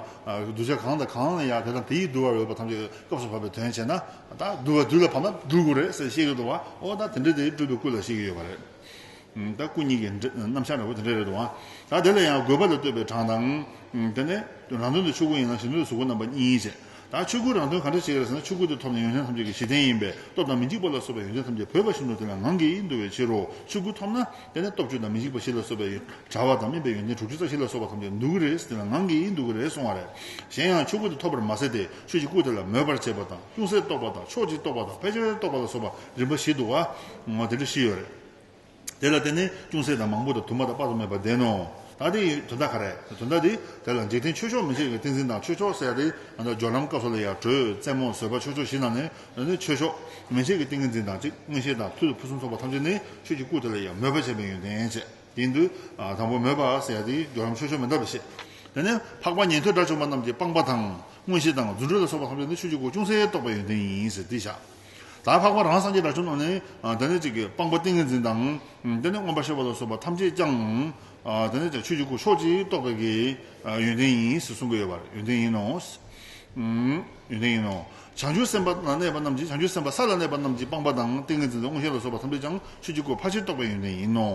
གདུལ་བྱ་གང་དང་གང་ལ་ཡ་དེ་དང་དེ་ཡིས་འདུལ་བར་འོས་པ་ཐམས་ཅད་སྐབས་སུ་བབ་པའི་དོན་བྱས་ན། ད་འདུལ་བ་དུས་ལ་བབ་ན་འདུལ་དགོས་རེད་ཟེར་བཤད་ཀྱི་འདུག་བ། འོ་ད་དེ་འདྲ་དེ་སྤྲུལ་པའི་སྐུ་ལ་བཤད་ཀྱི་ཡོད་པ་རེད། ཨ། ད་སྐུ་གཉིས་ཀྱི་འདྲ་རྣམ་གཞག་འདྲ་བོ་དེ་འདྲ་རེད་འདུག་བ། ད་དེ་ལ་ཡང་དགོས་པ་ལ་ལྟོས་པའི་གྲངས་དང་། ཨ། དེ་ནས་རང་དོན་དུ་ཆོས་སྐུ་ཡིན་ལ་གཞན་དོན་དུ་གཟུགས་སྐུ་རྣམ་པ་གཉིས་བྱས། ད་ཆོས་སྐུ་རང་དོན་ག་འདྲ་བྱེད་ཀྱི་རེད་ཟེར་ན། ཆོས་སྐུ་དེ་ཐོབ་ནས་ཡོན་ཏན་ཐམས་ཅད་ཀྱི་གཞི་རྟེན་ཡིན་པས་སྟོབས་དང་མི་འཇིགས་པ་ལ་སོགས་པའི་ཡོན་ཏན་ཐམས་ཅད་བོད་པ་བཞིན་དུ་དེ་ལ་ངང་གིས་འདུ་བའི་ཕྱིར་རོ། ཆོས་སྐུ་ཐོབ་ན་དེ་ནས་སྟོབས་བཅུ་དང་མི་འཇིགས་པ་བཞི་ལ་སོགས་པའི་བྱ་བ་དང་སྨིན་པའི་ཡོན་ཏན་དྲུག་ཅུ་རྩ་བཞི་ལ་སོགས་པ་ཐམས་ཅད་འདུ་གི་རེད། དེ་ལ་ངང་གིས་འདུ་གི་རེད་གསུང་བ་རེད། གཞན་ཡང་ཆོས་སྐུ་དེ་ཐོབ་པར་མ་ཟད་དེ་ཆོས་ཀྱི་སྐུ་དེ་ལ་མོས་པར་བྱེད་པ་དང་། ཅུང་ཟད་རྟོག་པ་དང་། ཕྱོགས་གཅིག་རྟོག་པ་དང་། ཕལ་ཆེར་རྟོག་པ་ལ་སོགས་པ་རིམ་པ་བཞི་འདུག་བ། དེ་འདྲ་བཞི་ཡོད་རེད། དེ་ལ་བརྟེན་ནས་ཅུང་ཟད་དང་མང་པོ་དང་དུ་མ་དང་དཔག་ཏུ་མེད་པ་ལྡན་ནོ། ད་དེ་ཡི་དོན་དག་ག་རེ། དོན་དག་དེ་དེ་ལ་འཇིག་རྟེན་ཆོས་མཆོག་མན་ཆད་ཀྱི་ཏིང་འཛིན་དང་། ཆོས་མཆོག་ཟེར་ཡ་དེ་ཨ་ད་སྦྱོར་ལམ་སྐབས་སུ་ལ་ཡང་དྲོད་རྩེད་མོ་བཟོད་པ་ཆོས་མཆོག་བཞི་ནང་ནས་ཨ་ནི་ཆོས་མཆོག་མན་ཆད་ཀྱི་ཏིང་ངེ་འཛིན་དང་གཅིག་མངོན་ཤེས་དང་མཐུ་དང་ཕུན་སུམ་ཚོགས་པ་ཐམས་ཅད་ནི་ཆོས་ཀྱི་སྐུ་དེ་ལ་ཡང་མོས་པ་བྱས་པའི་ཡོན་ཏན་བྱས། དེ་ཡིན་དུས་ཨ་དང་པོ་མོས་པ་ཟེར་ཡ་དེ་སྦྱོར་ལམ་ཆོས་མཆོག་མི་འདྲ་བ་བཤད། དེ་ནས་འཕགས་པ་ཉན་ཐོས་དགྲ་བཅོམ་པ་རྣམས་ཀྱི་སྤངས་པ་དང་། མངོན་ཤེས་དང་རྫུ་འཕྲུལ་ལ་སོགས་པ་ཐམས་ཅད་ནི་ཆོས་ཀྱི་སྐུ་ཅུང་ཟད་རྟོགས་པའི་ཡོན་ཏན་ཡིན་ཟེར་དེ་བཞག། ད་འཕགས་པ་རང་སངས་རྒྱས་དགྲ་བཅོམ་རྣམས་ནི་ཨ་དེ་ནི་གཅིག་གི་སྤངས་པ་ཏིང་ངེ་འཛིན་དང་། ཨ་དེ་ནི་མངོན་པར་ཤེས་པ་ལ་སོགས་པ་ཐམས་ཅད་ཀྱང་། ཨ་དེ་ནི་ཀྱང་ཆོས་ཀྱི་སྐུ་ཕྱོགས་གཅིག་རྟོགས་པའི་གི་ཨ་ཡོན་ཏན་ཡིན་ཟེར་གསུང་གི་ཡོད་པ་རེད། ཡོན་ཏན་ཡིན་ནོ། ཨུམ། ཡོན་ཏན་ཡིན་ནོ། བྱང་ཆུབ་སེམས་དཔའ་ལ་གནས་པ་རྣམས་ཀྱི། བྱང་ཆུབ་སེམས་དཔའ་ས་ལ་གནས་པ་རྣམས་ཀྱི་སྤངས་པ་དང་ཏིང་ངེ་འཛིན་དང་མངོན་ཤེས་ལ་སོགས་པ་ཐམས་ཅད་ཀྱང་ཆོས་ཀྱི་སྐུ་ཕལ་ཆེར་རྟོགས་པའི་ཡོན་ཏན་ཡིན་ནོ།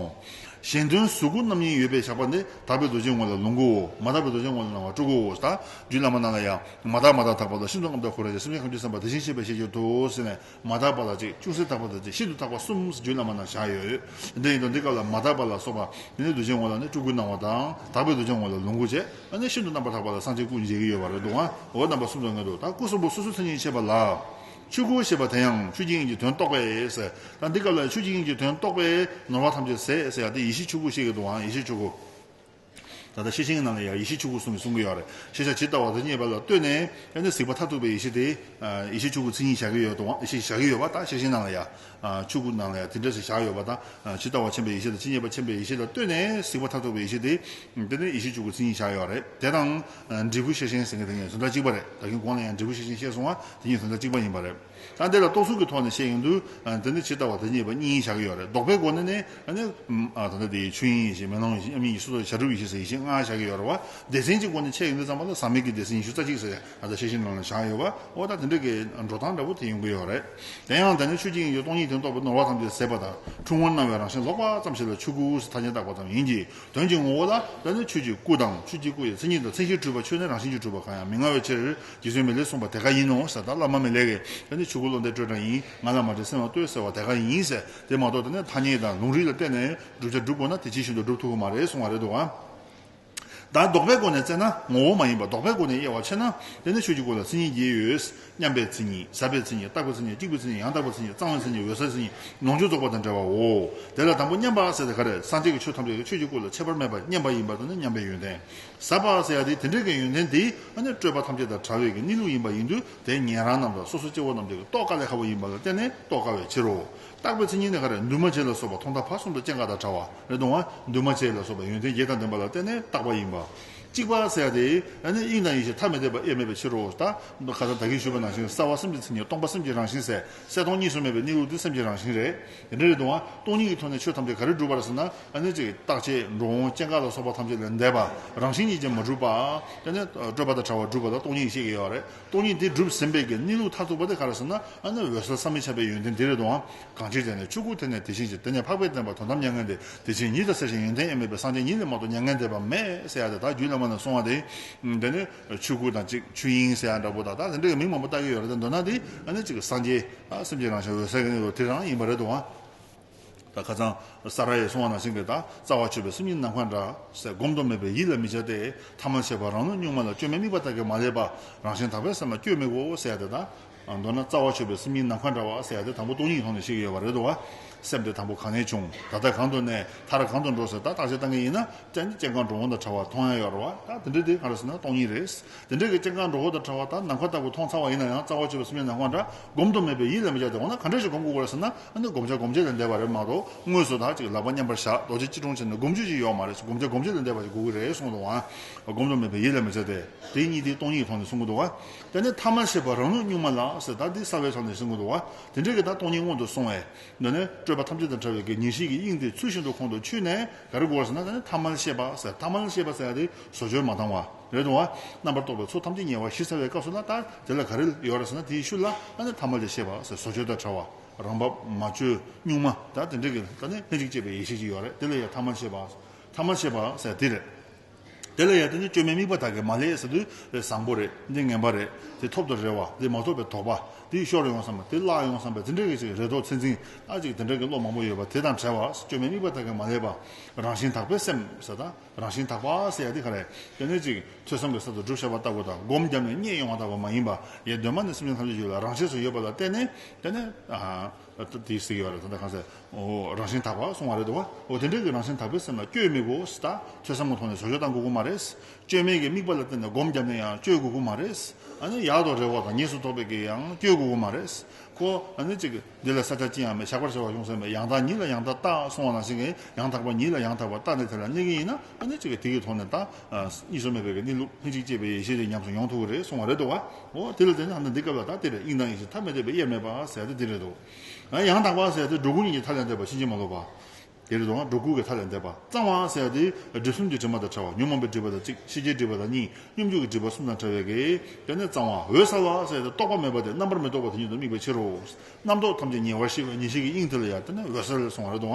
གཞན་དོན་གཟུགས་སྐུ་རྣམ་གཉིས་ཡོད་པའི་ཞགས་པ་ནི། དག་པའི་རྡོ་རྗེའི་ངོ་ལ་ལོངས་སྐུའོ། མ་དག་པའི་རྡོ་རྗེའི་ངོ་ལ་སྣང་བ་སྤྲུལ་སྐུའོ། ད་རྒྱུད་བླ་མ་ནང་ལ་ཡང་མ་དག་མ་དག་དག་པ་དང་། ཤིན་ཏུ་རྣམ་དག་ཁོ་ར་ཞེས། སེམས་ཅན་ཐམས་ཅད་སེམས་དཔའ་དེ་བཞིན་གཤེགས་པའི་ཞལ་གྱུར་ཏོ་ཟེར་ནས། མ་དག་པ་ལ་གཅིག་ཅུང་ཟད་དག་པ་དང་གཅིག་ཤིན་ཏུ་དག་པ་གསུམ་རྒྱུད་བླ་མ་ནང་བཞག་ཡོད། འདི་ཡིན་དུས་འདི་སྐབས་ལ་མ་དག་པ་ལ་སོགས་པ་དེ་ནི་རྡོ་རྗེའི་ངོ་ལ་ནི་སྤྲུལ་སྐུའི་སྣང་བ་དང་། དག་པའི་རྡོ་རྗེའི་ངོ་ལ་ལོངས་སྐུ་བྱས། ཨ་ནི་ཤིན་ཏུ་རྣམ་པར་དག་པ་ལ་སངས་རྒྱས་སྐུ་མཇལ་གྱི་ཡོད་པ་རེད་འདུག་ཨ། འོ་རྣམ་པ་གསུམ་དུ་ངེས་འདུག། ད་སྐུ་གསུམ་པོ་སོ་སོའི་མཚན་ཉིད་ཕྱེད་པ་ལ། ཆོས་སྐུ་ཞེས་པ་དེ་ཡང་ཆོས་ཀྱི་དབྱིངས་ཀྱི་དོན་རྟོགས་པས་ཟེར། ད་འདི་སྐབས་ལ་ཆོས་ཀྱི་དབྱིངས་ཀྱི་དོན་རྟོགས་པས་ནོར་བ་ཐམས་ཅད་ཟད་ཟེར་ཡ་དེ་ཡེ་ཤེས་ཆོས་སྐུ་བཤད་ཀྱི་འདུག་ཨ། ཡེ་ཤེས་ཆོས་སྐུ། ད་ལྟ་ཤེར་ཕྱིན་ནང་ལ་ཡང་ཡེ་ཤེས་ཆོས་སྐུ་གསུངས་གསུང་གི་ཡོད་རེད། ཤེས་བྱ་ཇི་ལྟ་བ་དེ་རྙེད་པ་ལ་ལྟོས་ནས་ཨ་ནི་གཟིགས་པ་མཐར་ཐུག་པའི་ཡེ་ཤེས་དེ། ཨ་ཡེ་ཤེས་ཆོས་སྐུ་མཚན་ཉིད་བཞག་གི་ཡོད་དང་བཞག་གི་ཡོད་པ། ད་ཤེར་ཕྱིན་ནང་ལ་ཡང་ཨ་ཆོས་སྐུ་ནང་ལ་ཡང་དེ་འདྲ་ཞིག་བཞག་ཡོད་པ་དང་། ཨ་ཇི་ལྟ་བ་མཁྱེན་པའི་ཡེ་ཤེས་དང་ཇི་སྙེད་པ་མཁྱེན་པའི་ཡེ་ཤེས་ལ་ལྟོས་ནས་གཟིགས་པ་མཐར་ཐུག་པའི་ཡེ་ཤེས་དེ། དེ་ནི་ཡེ་ཤེས་ཆོས་སྐུ་མཚན་ཉིད་བཞག་ཡོད་རེད། དེ་དང་ཨ་འབྲས་བུ་ཤེར་ཕྱིན་ཟེར་མཁན་དེ་ངས་དོན་དག་གཅིག་པ་རེད། ད་གིན་གོང་ལ་ཡང་འབྲས་བུ་ཤེར་ཕྱིན་བཤད་སོང་བ་དེ་གཉིས་དོན་དག་གཅིག་པ་ཡིན་པ་རེད། ད་འདི་ལ་རྟོགས་ཚུལ་གྱི་ཐོག་ནས་བཤད་ཡོང་དུས། ཨ་དེ་ནི་ཇི་ལྟ་བ་དེ་རྙེད་པ་གཉིས་བཞག་གི་ཡོད་རེད། ལྡོག་པའི་སྒོ་ནས་ནི་ཨ་ནི་ཨ་ད་ལྟ་དེའི་ཆོས་དབྱིངས་ཡེ་ཤེས། མེ་ལོང་ཡེ་ཤེས། མཉམ་ཉིད་ཀྱི་སོ་སོར་བྱ་གྲུབ་ཡེ་ཤེས་ཟེར་ཡེ་ཤེས་ལྔ་བཞག་གི་ཡོད་རེད་བ། སྡེ་ཚན་གྱི་སྒོ་ནས་བཤད་ཡོང་དུས་ཙམ་པ་ལ་ཟག་མེད་ཀྱི་སྡེ་ཚན་ཉི་ཤུ་རྩ་གཅིག་ཟེར་ཡ་ད་ལྟ་ཤེར་ཕྱིན་ནང་ལ་བཞག་ཡོད་བ། འོ་ད་དེ་འདྲ་གི་འགྲོ་སྟངས་འདྲ་པོ་དེ་ཡོང་གི་ཡོད་རེད། དེ་ཡང་དེ་ནི་ཆོས་ཀྱི་དབྱིངས་ཀྱི་སྟོང་ཉིད་དོན་རྟོགས་པའི་ནོར་བ་ཐམས་ཅད་ཟད་པ་དང་འཁྲུལ་ངོར་སྣང་བའི་རང་བཞིན་ལོག་པ་ཙམ་ཞིག་ལ་ཆོས་སྐུ་ཟེར་ཐ་སྙད་བཏགས་པ་ཙམ་ཡིན་གྱི། དོན་གྱི་ངོ་བོ་ལ་ད་ནི་ཆོས་ཀྱི་སྐུ་དང་། ཆོས་ཀྱི་སྐུ་ཡི་མཚན་ཉིད་དང་། མཚན་གཞིར་གྲུབ་པ་ཆོས་ནི་རང་བཞིན་གྱིས་གྲུབ་པ་གང་ཡང་མི་མངའ་བའི་ཕྱིར། རྗེ་བཙུན་མི་ལས་གསུངས་པ་དེ་ཀ་ཡིན་ནོ་ཟེར། ད་བླ་མ་མི་ལས་ཀྱིས་ད་ནི་ཆོས་སྐུ་བློ་འདས་སྤྲོས་བྲལ་ཡིན། ང་ལ་མ་དྲན་སེམས་ལ་ལྟོས་ཟེར་བ་དེ་ཀ་ཡིན་ཟེར། དེ་མ་གཏོགས་ད་ནི་ཐ་སྙད་དང་ལུང་རིགས་ལ་བརྟེན་ནས་བསྒྲུབ་བྱ་སྒྲུབ་དགོས་ན་དེ་ཇི་བཞིན་དུ་སྒྲུབ་ཐུབ་ཀྱི་མ་རེད་གསུང་བ་རེད་འདུག་ཨ། ད་ལྡོག་པའི་སྒོ་ནས་བཙལ་ན་ངོ་བོ་མ་ཡིན་པ། ལྡོག་པའི་སྒོ་ནས་དབྱེ་བ་ཕྱེ་ན་དེ་ནི་ཆོས་ཀྱི་སྐུ་ལ་མཚན་ཉིད་བརྒྱད་ཡོད། མཉམ་པའི་མཚན་ཉིད། ཟབ་པའི་མཚན་ཉིད། རྟག་པའི་མཚན་ཉིད། གཅིག་པའི་མཚན་ཉིད། ཡང་དག་པའི་མཚན་ཉིད། གཙང་བའི་མཚན་ཉིད། འོད་གསལ་མཚན་ཉིད། ལོངས་སྤྱོད་རྫོགས་པ་དང་བྲལ་བའོ། དེ་ལ་དང་པོ་མཉམ་པ་ཟེར་ཏེ་ག་རེ། སངས་རྒྱས་ཀྱི་ཆོས་ཐམས་ཅད་ཀྱི་ཆོས་ཀྱི་སྐུ་ལ་ཁྱད་པར་མེད་པར་མཉམ་པ་ཡིན་པ་དེ་ནི་མཉམ་པའི་ཡོན་ཏན། ཟབ་པ་ཟེར་ཡ་དེ་དེ་འདྲའི་གི་ཡོན་ཏན་དེ་ཨ་ནི་སྤྲོས་པ་ཐམས་ཅད་དང་བྲལ་བའི་གི་གནས་ལུགས་ཡིན་པ་ཡིན་དུས། དེ་ཉན་རང་རྣམས་དང་སོ་སོ་སྐྱེ་བོ་རྣམས་ཀྱིས་རྟོགས་དཀའ་ལས་ཁག་པོ་ཡིན་པ་ལ་བརྟེན་ནས་རྟོགས་དཀའ་བའི་ཕྱིར་རོ། རྟག་པའི་མཚན་ཉིད་ནི་ག་རེ། འདུས་མ་བྱས་ལ་སོགས་པ་མཐོང་ཐོས་ཕར་གསུམ་དུ་སྐྱེ་འགག་དང་བྲལ་བ་རེད་འདུག་ཨ། འདུས་མ་བྱས་ལ་སོགས་པ་ཡོན་ཏན་བརྒྱད་དང་ལྡན་པ་ལ་བརྟེན་ནས་རྟག་པ་ཡིན་པ། གཅིག་པ་ཟེར་ཡ་དེ་ཨ་ནི་དབྱིངས་དང་ཡེ་ཤེས་ཐ་མི་དད་པ་དབྱེར་མེད་པའི་ཕྱིར་རོ། ད་ཁ་སང་ད་གིན་ཞུས་པ་ནང་བཞིན་གསལ་བ་སེམས་ཀྱི་མཚན་ཉིད། སྟོང་པ་སེམས་ཀྱི་རང་བཞིན་ཟེར། གསལ་སྟོང་གཉིས་སུ་མེད་པའི་གནས་ལུགས་དེ་སེམས་ཀྱི་རང་བཞིན་རེད། དེ་འདྲ་རེད་འདུག་ཨ། སྟོང་ཉིད་ཀྱི་ཐོག་ནས་ཆོས་ཐམས་ཅད་ག་རེ་སྒྲུབ་པ་རེད་ཟེར་ན། ཨ་ནི་ཅིག་རྟག་ཆད་འགྲོ་འོང་སྐྱེ་འགག་ལ་སོགས་པ་ཐམས་ཅད་ལས་འདས་པ། རང་བཞིན་གྱིས་ཀྱང་མ་གྲུབ་པ། དེ་ནི་སྤྲོས་པ་དང་བྲལ་བ་སྒྲུབ་པ་ལ་སྟོང་ཉིད་ཞེས་ཀྱི་ཡོད་རེད། སྟོང་ཉིད་དེ་གྲུབ་ཟིན་པའི་གི་གནས་ལུགས་མཐར་ཐུག་པ་དེ་ག་རེ་ཟེར་ན། ཨ་ནི་འོད་གསལ་བསམ་མི་ཁྱབ་པའི་ཡོན་ཏན་དེ་རེད་འདུག་ཨ། གང་ཕྱིར་དེ་ནི་ཆོས་སྐུ་དེ་ནི་དེ་བཞིན་གཤེགས། དེ་ནི་འཕགས་པའི་བསྟན་པ་དོན་དམ་མྱ་ངན་འདས། དེ་ཕྱིར་ཉིད་དང་སེར་ཞིང་ཡོན་ཏན་དབྱེར་མེད་པའི། སངས་རྒྱས་ཉིད་ལས་མ་གཏོགས་མྱ་ངན་འདས་པ་མེད་ཟེར་ཡ་དེ། ད་རྒྱུད་བླ་མ་ནས་གསུངས་པ་དེ། དེ་ནི་ཆོས་སྐུ་དང་གཅིག་ཆོས་དབྱིངས་ཟེར་ཡ་འདྲ་པོ་དང་། ད་དེ་འདྲའི་མིང་མང་པོ་བཏགས་ཀྱི་ཡོད་རེད། ད་མདོར་ན་དེ་ཨ་ནི་གཅིག་སངས་རྒྱས། ཨ་སེམས་ཀྱི་རང་བཞིན་འོད་གསལ་གྱི་གནས་ལུགས་དེ་རང་ཡིན་པ་རེད་འདུག་ཨ། ད་ཁ་སང་ས་ར་ཡིས་གསུངས་པ་ནང་བཞིན་གྱི། ད་རྩ་བ་ཆོད་པའི་སེམས་ཉིད་ནམ་མཁའ་འདྲ་ཟེར། བསྒོམ་དུ་མེད་པས་ཡིད་ལ་མི་བྱ་སྟེ། ཐ་མལ་ཤེས་པ་རང་ལུས་གཉུག་མ་ལ། སྐྱོན་མེད་དམིགས་པ་དག་གིས་མ་བསླད་པ། རང་བཞིན་དག་པའི་སེམས་ལ་སྐྱོན་མི་དགོས་ཟེར་ཡ་དེ། ད་མདོར་ན་རྩ་བ་ཆོད་པའི་སེམས་ཉིད་ནམ་མཁའ་འདྲ་བ་ཟེར་ཡ་དེ་དང་པོ་སྟོང་ཉིད་ཀྱི་ཐོག་ནས་བཤད་ཀྱི་ཡོད་པ་རེད་འདུག་བ། སེམས་དེ་དང་པོ་གང་ནས་བྱུང་། ད་ལྟ་གང་དུ་གནས། མཐར་གང་དུ་འགྲོ་ཟེར་ད་བརྟག་དཔྱད་བཏང་གི་ཡིན་ན་ཅན་གྱི་སྐྱེ་འགག་འགྲོ་འོང་དང་བྲལ་བ་མཐོང་ཡ་ཡོད་རེད་བ། ད་དེ་འདྲ་དེ་ག་རེ་ཟེར་ན་སྟོང་ཉིད་རེད། དེ་འདྲ་གི་སྐྱེ་འགག་འགྲོ་འོང་དང་བྲལ་བ་ད་ནམ་མཁའ་ལྟ་བུ་མཐོང་ཚར་བ་ཡིན་ན་ཡང་རྩ་བ་གཅོད་པའི་སེམས་ཅན་ནམ་མཁའ་འདྲ་སྒོམ་དུ་མེད་པའི་ཡིད་ལ་མི་བྱ་སྟེ། འོ་ན་ག་འདྲ་ཞིག་སྒོམ་དགོས་རེད་ཟེར་ན། ཨ་ནི་བསྒོམ་བྱ་བསྒོམ་བྱེད་ལ་འདས་པ་རེད་མ་གཏོགས་དངོས་སུ་ད་ཅིག་ལག་པ་མཉམ་པར་བཞག་རྡོ་རྗེ་སྐྱིལ་ཀྲུང་བྱས་ནས་སྒོམ་རྒྱུ་ཅིག་ཡོད་མ་རེད། བསྒོམ་བྱ་བསྒོམ་བྱེད་ལ་འདས་པ་ཞིག་དགོས་ཀྱི་རེད་གསུངས་འདུག་བ། སྒོམ་དུ་མེད་པའི་ཡིད་ལ་མི་བྱ་སྟེ། དེ་གཉིས་དེ་སྟོང་ཉིད་ཀྱི་ཐོག་ནས་གསུང་གི་འདུག་བ། དེ་ནས་ཐ་མལ་ཤེས་པ་རང་ལུགས་གཉུག་མ་ལ་ཟེར་ད་འདི་གསལ་བའི་ཕྱོགས་ནས་གསུང་གི་འདུག་བ། དེ་འདྲ་གི་ད་སྟོང་ཉིད་སྔོན་དུ་སོང་བས། འདི་ནི་སྤྲོས་པ་ཐམས་ཅད་དང་བྲལ་བའི་གི་ངེས་ཤེས་ཀྱི་དབྱིངས་དེ་ཚུལ་བཞིན་དུ་ཁོང་དུ་ཆུད་ནས་ག་རེ་དགོས་ཟེར་ན། ད་ནི་ཐ་མལ་ཤེས་པ་ཟེར། ཐ་མལ་ཤེས་པ་ཟེར་ཡ་དེ་བཟོ་བཅོས་མ་བཏང་བ་རེད་འདུག་བ། རྣམ་པར་རྟོག་པའི་ཚོགས་ཐམས་ཅད་ཉེ་བར་ཞི་ཚར་བའི་སྐབས་སུ་ལ་ད་དེ་ལ་ག་རེ་ཡོད་རེད་ཟེར་ན། དེའི་ཤུལ་ལ་ད་ནི་ཐ་མལ་གྱི་ཤེས་པ་ཟེར་བཟོ་བཅོས་དང་བྲལ་བ། རང་བབས་མ་བཅོས་གཉུག་མ་ད་དེ་འདྲ་གི་ད་ནི་ལྷན་ཅིག་སྐྱེས་པའི་ཡེ་ཤེས་ཅིག་ཡོད་རེད། དེ་ལ་ཡ་ཐ་མལ་ཤེས་པ། ཐ་མལ་ཤེས་པ་ཟེར་དེ་རེད། དེ་ལ་ཡང་དེ་ནི་བཅོས་མའི་དམིགས་པ་དག་གིས་མ་བསླད་ཟེར་དུས། དེ་བཟང་པོ་རེད། འདི་ངན་པ་རེད། དེ་ཐོབ་ཏུ་རེ་བ། དེ་མ་ཐོབ་པའི་དོགས་པ། དེ་ཤོར་ཡོང་བསམ་པ། དེ་བརླག་ཡོང་བསམ་པ། དེ་འདྲ་གི་ཅིག་རེ་དོགས་ཚད་འཛིན། ཨ་ཅིག་དེ་འདྲ་གི་བློ་མང་པོ་ཡོད་པ་དེ་དང་བྲལ་བ། བཅོས་མའི་དམིགས་པ་དག་གིས་མ་བསླད་པ། རང་བཞིན་དག་པའི་སེམས་ཟེར་ད། རང་བཞིན་དག་པ་ཟེར་ཡ་དེ་ག་རེ། དེ་ནི་ཅིག་ཐོས་བསམ་གྱི་ས་དང་སྒྲུབ་བྱ་བ་ལྟ་བུ་དང་། སྒོམ་བརྒྱབ་ནས་རྙེད་ཡོང་བ་ལྟ་བུ་མ་ཡིན་པ། ཡེ་གདོད་མ་ནས་སེམས་ཅན་ཐམས་ཅད་ཡུལ་ལ་རང་ཆས་སུ་ཡོད་པ་ལ་བརྟེན་ནས། དེ་ནི་ཨ། དེ་ཟེར་གྱི་ཡོད་རེད། ད་ལྟ་གང་ཟེར། འོ་རང་བཞིན་དག་པ་གསུང་བ་རེད་འདུག་བ། འོ་དེ་འདྲའི་གི་རང་བཞིན་དག་པའི་སེམས་ལ་བསྐྱོད་མི་དགོས་ཟེར་ད། ཐོས་བསམ་གྱི་ཐོག་ནས་བཟོ་བཅོས་བཏང་དགོས་ཀྱི་མ་རེད། བཅོས་མའི་གི་དམིགས་པ་ལ་བརྟེན་ནས་སྒོམ་བརྒྱབ་ནས་ཡང་བཅོས་དགོས་ཀྱི་མ་རེད། ཨ་ནི་ཡག་ཏུ་རེ་བ་དང་ངེས་སུ་རྟོགས་པའི་གི་ཡང་བཅོས་དགོས་ཀྱི་མ་རེད། ཁོ་ཨ་ནི་ཅིག་འདི་ལ་ས་ཆ་ཅི་ཡང་མེད། ཆགས་པར་བྱ་བ་ཡོང་ས་མེད། ཡང་དག་ཉིད་ལ་ཡང་དག་བརྟག་གསུང་བ་ནང་བཞིན་གྱི་ཡང་དག་པ་ཉིད་ལ་ཡང་དག་པར་བརྟགས་ནས་དེ་ལ་གནས་ཀྱི་ཡིན་ན། ཨ་ནི་ཅིག་དེ་གི་ཐོག་ནས་ད་གཉིས་སུ་མེད་པའི་གི་གནས་ལུགས་ལྷན་ཅིག་སྐྱེས་པའི་ཡེ་ཤེས་དེ་ཉམས་སུ་མྱོང་ཐུབ་ཀྱི་རེད་གསུང་བ་རེད་འདུག་བ། འོ་དེ་ལ་བརྟེན་ནས་ད་ལྟ་འདི་སྐབས་ལ་ད་དེ་རེད། དབྱིངས་དང་ཡེ་ཤེས་ཐ་མལ་དད་པའི་དབྱེར་མེད་པ་ཟེར་ཡ་དེ་དེ་རེད་འདུག་ཡང་དག་པ་ཟེར་ཡ་དེ་སྒྲོ་སྐུར་གཉིས་ཀྱི་མཐའ་ལས་འདས་པ། ཕྱིན་ཅི་མ་ལོག་པ། དེ་རེད་དོ། སྒྲོ་སྐུར་གྱི་མཐའ་ལས་འདས་པ། གཙང་བ་ཟེར་ཡ་དེ་སྒྲིབ་གསུམ་གྱི་དྲི་མ་དང་བྲལ་བ། ཉོན་མོངས་པའི་སྒྲིབ་པ་དང་གཅིག་ཤེས་བྱའི་སྒྲིབ་པ་དང་གཉིས། སྙོམས་འཇུག་གི་སྒྲིབ་པ་གསུམ་དང་བྲལ་བའི་གེགས། དེ་ནི་གཙང་བ། འོད་གསལ་བ་ཟེར་ཡ་དེ་རྟོག་པ་མེད་པ་དེ་རྣམ་པར་མི་རྟོག་པ་དེ་ཉིད་དུ་དམིགས་པའི་ཕྱིར་རོ། རྣམ་རྟོག་ཐམས་ཅད་ཉེ་བར་ཞི་བའི་ངེས་ཤེས་ཀྱི་དབྱིངས་དེ་ལ་ཡང་དེ་ནི་འོད་གསལ་གསུང་བ་རེད་དོ།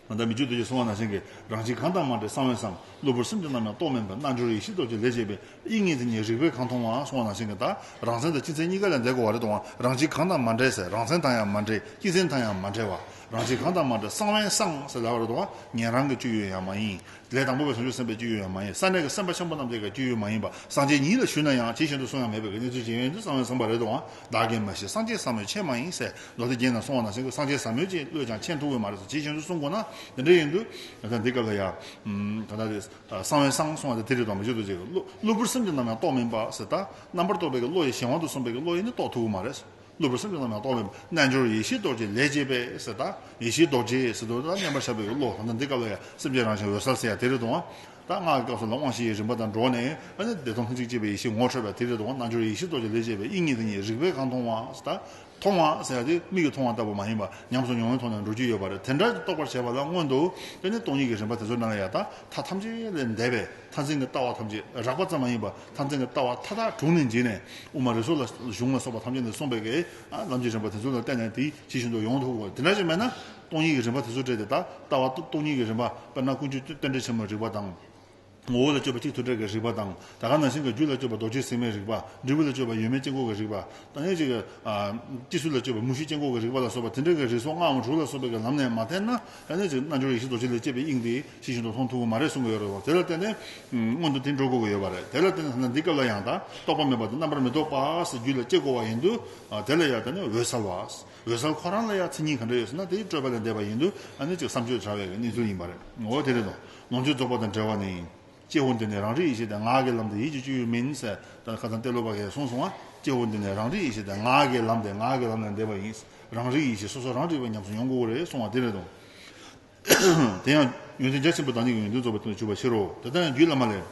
ད་ལྟ་མི་བསྐྱོད་རྡོ་རྗེས་གསུངས་པ་ནང་བཞིན་གྱི། རང་བཞིན་གང་དང་མ་འདྲེས་གསང་བའི་སེམས། གློ་བུར་སེམས་ཀྱི་རྣམ་གཡེང་རྟོག་མེད་པ། རྣལ་འབྱོར་ཡེ་ཤེས་རྡོ་རྗེ་ལས་སྐྱེས་པའི། དབྱིངས་ཉིད་དེ་ཉིད་རིག་པས་གང་མཐོང་བ་གསུངས་པ་ནང་བཞིན་གྱི། ད་རང་མཚན་དང་སྤྱི་མཚན་གཉིས་ཀ་ལས་འདས་དགོས་པ་རེད་དོ། རང་བཞིན་གང་དང་མ་འདྲེས་ཟེར། རང་མཚན་དང་ཡང་མ་འདྲེས། སྤྱི་མཚན་དང་ཡང་མ་འདྲེས་པ། རང་བཞིན་གང་དང་མ་འདྲེས་གསང་བའི་སེམས་ཟེར་ལབ་པ་རེད་དོ། ཉན་རང་གི་སྤྱོད་ཡུལ་ཡང་མ་ཡིན། ལས་དང་པོ་པའི་བྱང་ཆུབ་སེམས་དཔའི་སྤྱོད་ཡུལ་ཡང་མ་ཡིན། ས་གནས་ཀྱི་སེམས་དཔའ་ཆེན་པོ་རྣམས་ཀྱི་སྤྱོད་ཡུལ་མ་ཡིན་པ། སངས་རྒྱས་ཉིད་ལ་ཞུས་ན་ཡང་ཇི་བཞིན་དུ་གསུང་ཡང་མེད་པའི་གནས་ཚུལ་ཅིག་ཡིན་དུས་གསང་བའི་སེམས་དཔའ་རེད་དོ། བདག་གིས་མ་ཤེས་སངས་རྒྱས་ཟབ་མོའི་ཆོས་མ་ཡིན་ཟེར། མདོ་སྡེ་རྒྱན་ནང་གསུངས་པ་ནང་བཞིན་གྱི། སངས་རྒྱས་ཟབ་མོའི་ཆོས་བློས་ཀྱང་ཆེན་ཐུབ་ཀྱི་མ་རེད་ཟེར། ཇི་བཞིན་དུ་གསུང་དགོས་ན། དེ་འདྲ་ཡིན་དུས་ད་ལྟ་འདི་སྐབས་ལ་ཡང་། ད་ལྟ་དེ་གསང་བའི་སེམས་གསུང་བ་དེ་དེ་རེད་དོ། མི་བསྐྱོད་རྡོ་རྗེ་གི། གློ་གློ་བུར་སེམས་ཀྱི་རྣམ་གཡེང་རྟོག་མེད་པ་ཟེར། ད་རྣམ་པར་རྟོག་པའི་གི་བློ་ཡི་གཞན་དབང་དུ་སོང་བའི་གི་བློ་ཡིས་ནི་རྟོགས་ཐུབ་ཀྱི་མ་རེད། གློ་བུར་སེམས་ཀྱི་རྣམ་གཡེང་རྟོག་མེད་པ། རྣལ་འབྱོར་ཡེ་ཤེས་རྡོ་རྗེ་ལས་སྐྱེས་པའི་ཟེར། ད་ཡེ་ཤེས་རྡོ་རྗེ་ཟེར་དུས་ད་མཉམ་པར་བཞག་པའི་གི་བློ། ད་ལྟ་འདི་སྐབས་ལ་ཡང་སེམས་ཅན་རང་བཞིན་འོད་གསལ་ཟེར་ཡ་དེ་རེད་དོ། ད་སྔགས་ཀྱི་སྐབས་སུ་ལ་དབང་བཞི་ཡི་རིམ་པ་དང་འགྲོགས་ནས། ཨ་ནི་བདེ་སྟོང་ལྷན་ཅིག་སྐྱེས་པའི་ཡེ་ཤེས་ངོ་འཕྲོད་པ་དེ་རེད་དོ། རྣལ་འབྱོར་ཡེ་ཤེས་རྡོ་རྗེ་ལས་སྐྱེས་པའི། དབྱིངས་ཉིད་དེ་ཉིད་རིག་པས་གང་མཐོང་བ་ཟེར། ད་མཐོང་བ་ཟེར་ཡ་དེ་མིག་གིས་མཐོང་བ་ལྟ་བུ་མ་ཡིན་པ། ཉམས་སུ་མྱོང་བའི་ཐོག་ནས་འགྲོ་རྒྱུ་ཡོད་པ་རེད། དེ་འདྲ་རྟོགས་པར་བྱེད་པ་ལ་སྔོན་དུ་དེ་ནི་སྟོང་ཉིད་ཀྱི་རིམ་པ་དེ་ཚོའི་ནང་ལ་ཡང་ད་མཐའ་ཐམས་ཅད་ལས་འདས་པའི་མཐར་འཛིན་གྱི་ལྟ་བ་ཐམས་ཅད། རགས་པ་ཙམ་མ་ཡིན་པ་མཐར་འཛིན་གྱི་ལྟ་བ་མཐའ་དག་དྲུངས་ནས་འབྱིན་ནས། དབུ་མ་རིགས་གསུམ་ལ་གཞུང་ལ་སོགས་པ་ཐམས་ཅད་ནས་གསུངས་པའི་གི་ལམ་གྱི་རིམ་པ་དེ་ཚོ་ལ་བརྟེན་ནས་དེ་ཇི་བཞིན་དུ་ཡོང་ཐུབ་དགོས། དེ་འདྲ་ཞིག་མེད་ན། སྟོང་ཉིད་ཀྱི་རིམ་པ་དེ་ཚོ་སྤྲད་དེ། ད་ལྟ་བ་སྟོང་ཉིད་ཀྱི་རིམ་པ། དཔེར་ན་ཀུན་མཆོད་རྟེན་འབྲེལ་ཆེན་མོའི་རིག་པ་དང་། ངོ་བོ་ལ་དཔྱོད་པ་གཅིག་མཐུན་འབྲེལ་གྱི་རིག་པ་དང་། ད་ག་ནང་བཞིན་གྱི་རྒྱུད་ལ་དཔྱོད་པ་རྡོ་རྗེ་ཟེགས་མའི་རིག་པ། འབྲས་བུ་ལ་དཔྱོད་པ་ཡོད་མེད་དཀྱིལ་འཁོར་གྱི་རིག་པ། ད་ནི་ཅིག་ཨ། སྤྱི་གཙུག་ལ་དཔྱོད་པ་མུ་བཞི་དཀྱིལ་འཁོར་གྱི་རིག་པ་ལ་སོགས་པ་དེ་འདྲ་གི་རིགས་སོགས་ལྔའམ་དྲུག་ལ་སོགས་པའི་གི་ལམ་ནས་མ་བསྟེན་ན། ད་ནི་ཅིག་རྣལ་འབྱོར་ཡེ་ཤེས་རྡོ་རྗེ་ལས་སྐྱེས་པའི་དབྱིངས་དེ་ཇི་བཞིན་དུ་མཐོང་ཐུབ་ཀྱི་མ་རེད་གསུང་གི་ཡོད་རེད་བ། དེ་ལ་བརྟེན་ནས་སྔོན་དུ་དེ་འགྲོ་དགོས་ཀྱི་ཡོད་པ་རེད། དེ་ལ་བརྟེན་ནས་ད་འདི་སྐབས་ལ་ཡང་ད་རྟོག་པ་མེད་པ་དེ་རྣམ་པར་མི་རྟོག་པ་ཟེར་རྒྱུད་ལ་སྐྱེ་དགོས་པ་ཡིན་དུས། ཨ། དེ་ལ་ཡང་ད་ནི་འོད་གསལ་བ། འོད་གསལ་ཁོ་རང་ལ་ཡང་མཚན་ཉིད་ག་འདྲ་ཡོད་ཟེར་ན། དེ་སྤྲོས་པ་ལས་འདས་པ་ཡིན་དུས། ཨ་ནི་ཅིག་བསམ་བརྗོད་བྱ་བའི་གནས་ཚུལ་ཡིན་པ་རེད། འོ་དེ་རེད་དོ། ལོངས་སྤྱོད་རྫོགས་པ་དང་བྲལ་བ་ནི། སྐྱེ་བོ་འདི་ནི་རང་རིག་ཡེ་ཤེས་ཏེ། ངག་གི་ལམ་དེ་ཡིད་ཀྱི་སྤྱོད་ཡུལ་མིན་ཟེར། ད་ཁ་སང་ཏེ་ལོ་པ་གིས་གསུངས་སོང་བ། སྐྱེ་བོ་འདི་ནི་རང་རིག་ཡེ་ཤེས་ཏེ། ངག་གི་ལམ་དེ་ངག་གི་ལམ་ལས་འདས་པ་ཡིན། རང་རིག་ཡེ་ཤེས་སོ་སོ་རང་རིག་པས་ཉམས་སུ་མྱོང་དགོས་རེད་གསུང་བ་དེ་རེད་དོ། དེ་ཡང་ཡོན་ཏན་རྒྱ་ཆེན་པོ་བདག་ཉིད་ཀྱི་ཡོན་ཏན་རྫོགས་པའི་དོན་ལ་འཇུག་པའི་ཕྱིར་རོ། དེ་ལྟར་ཡང་རྒྱུད་བླ་མ་ལས།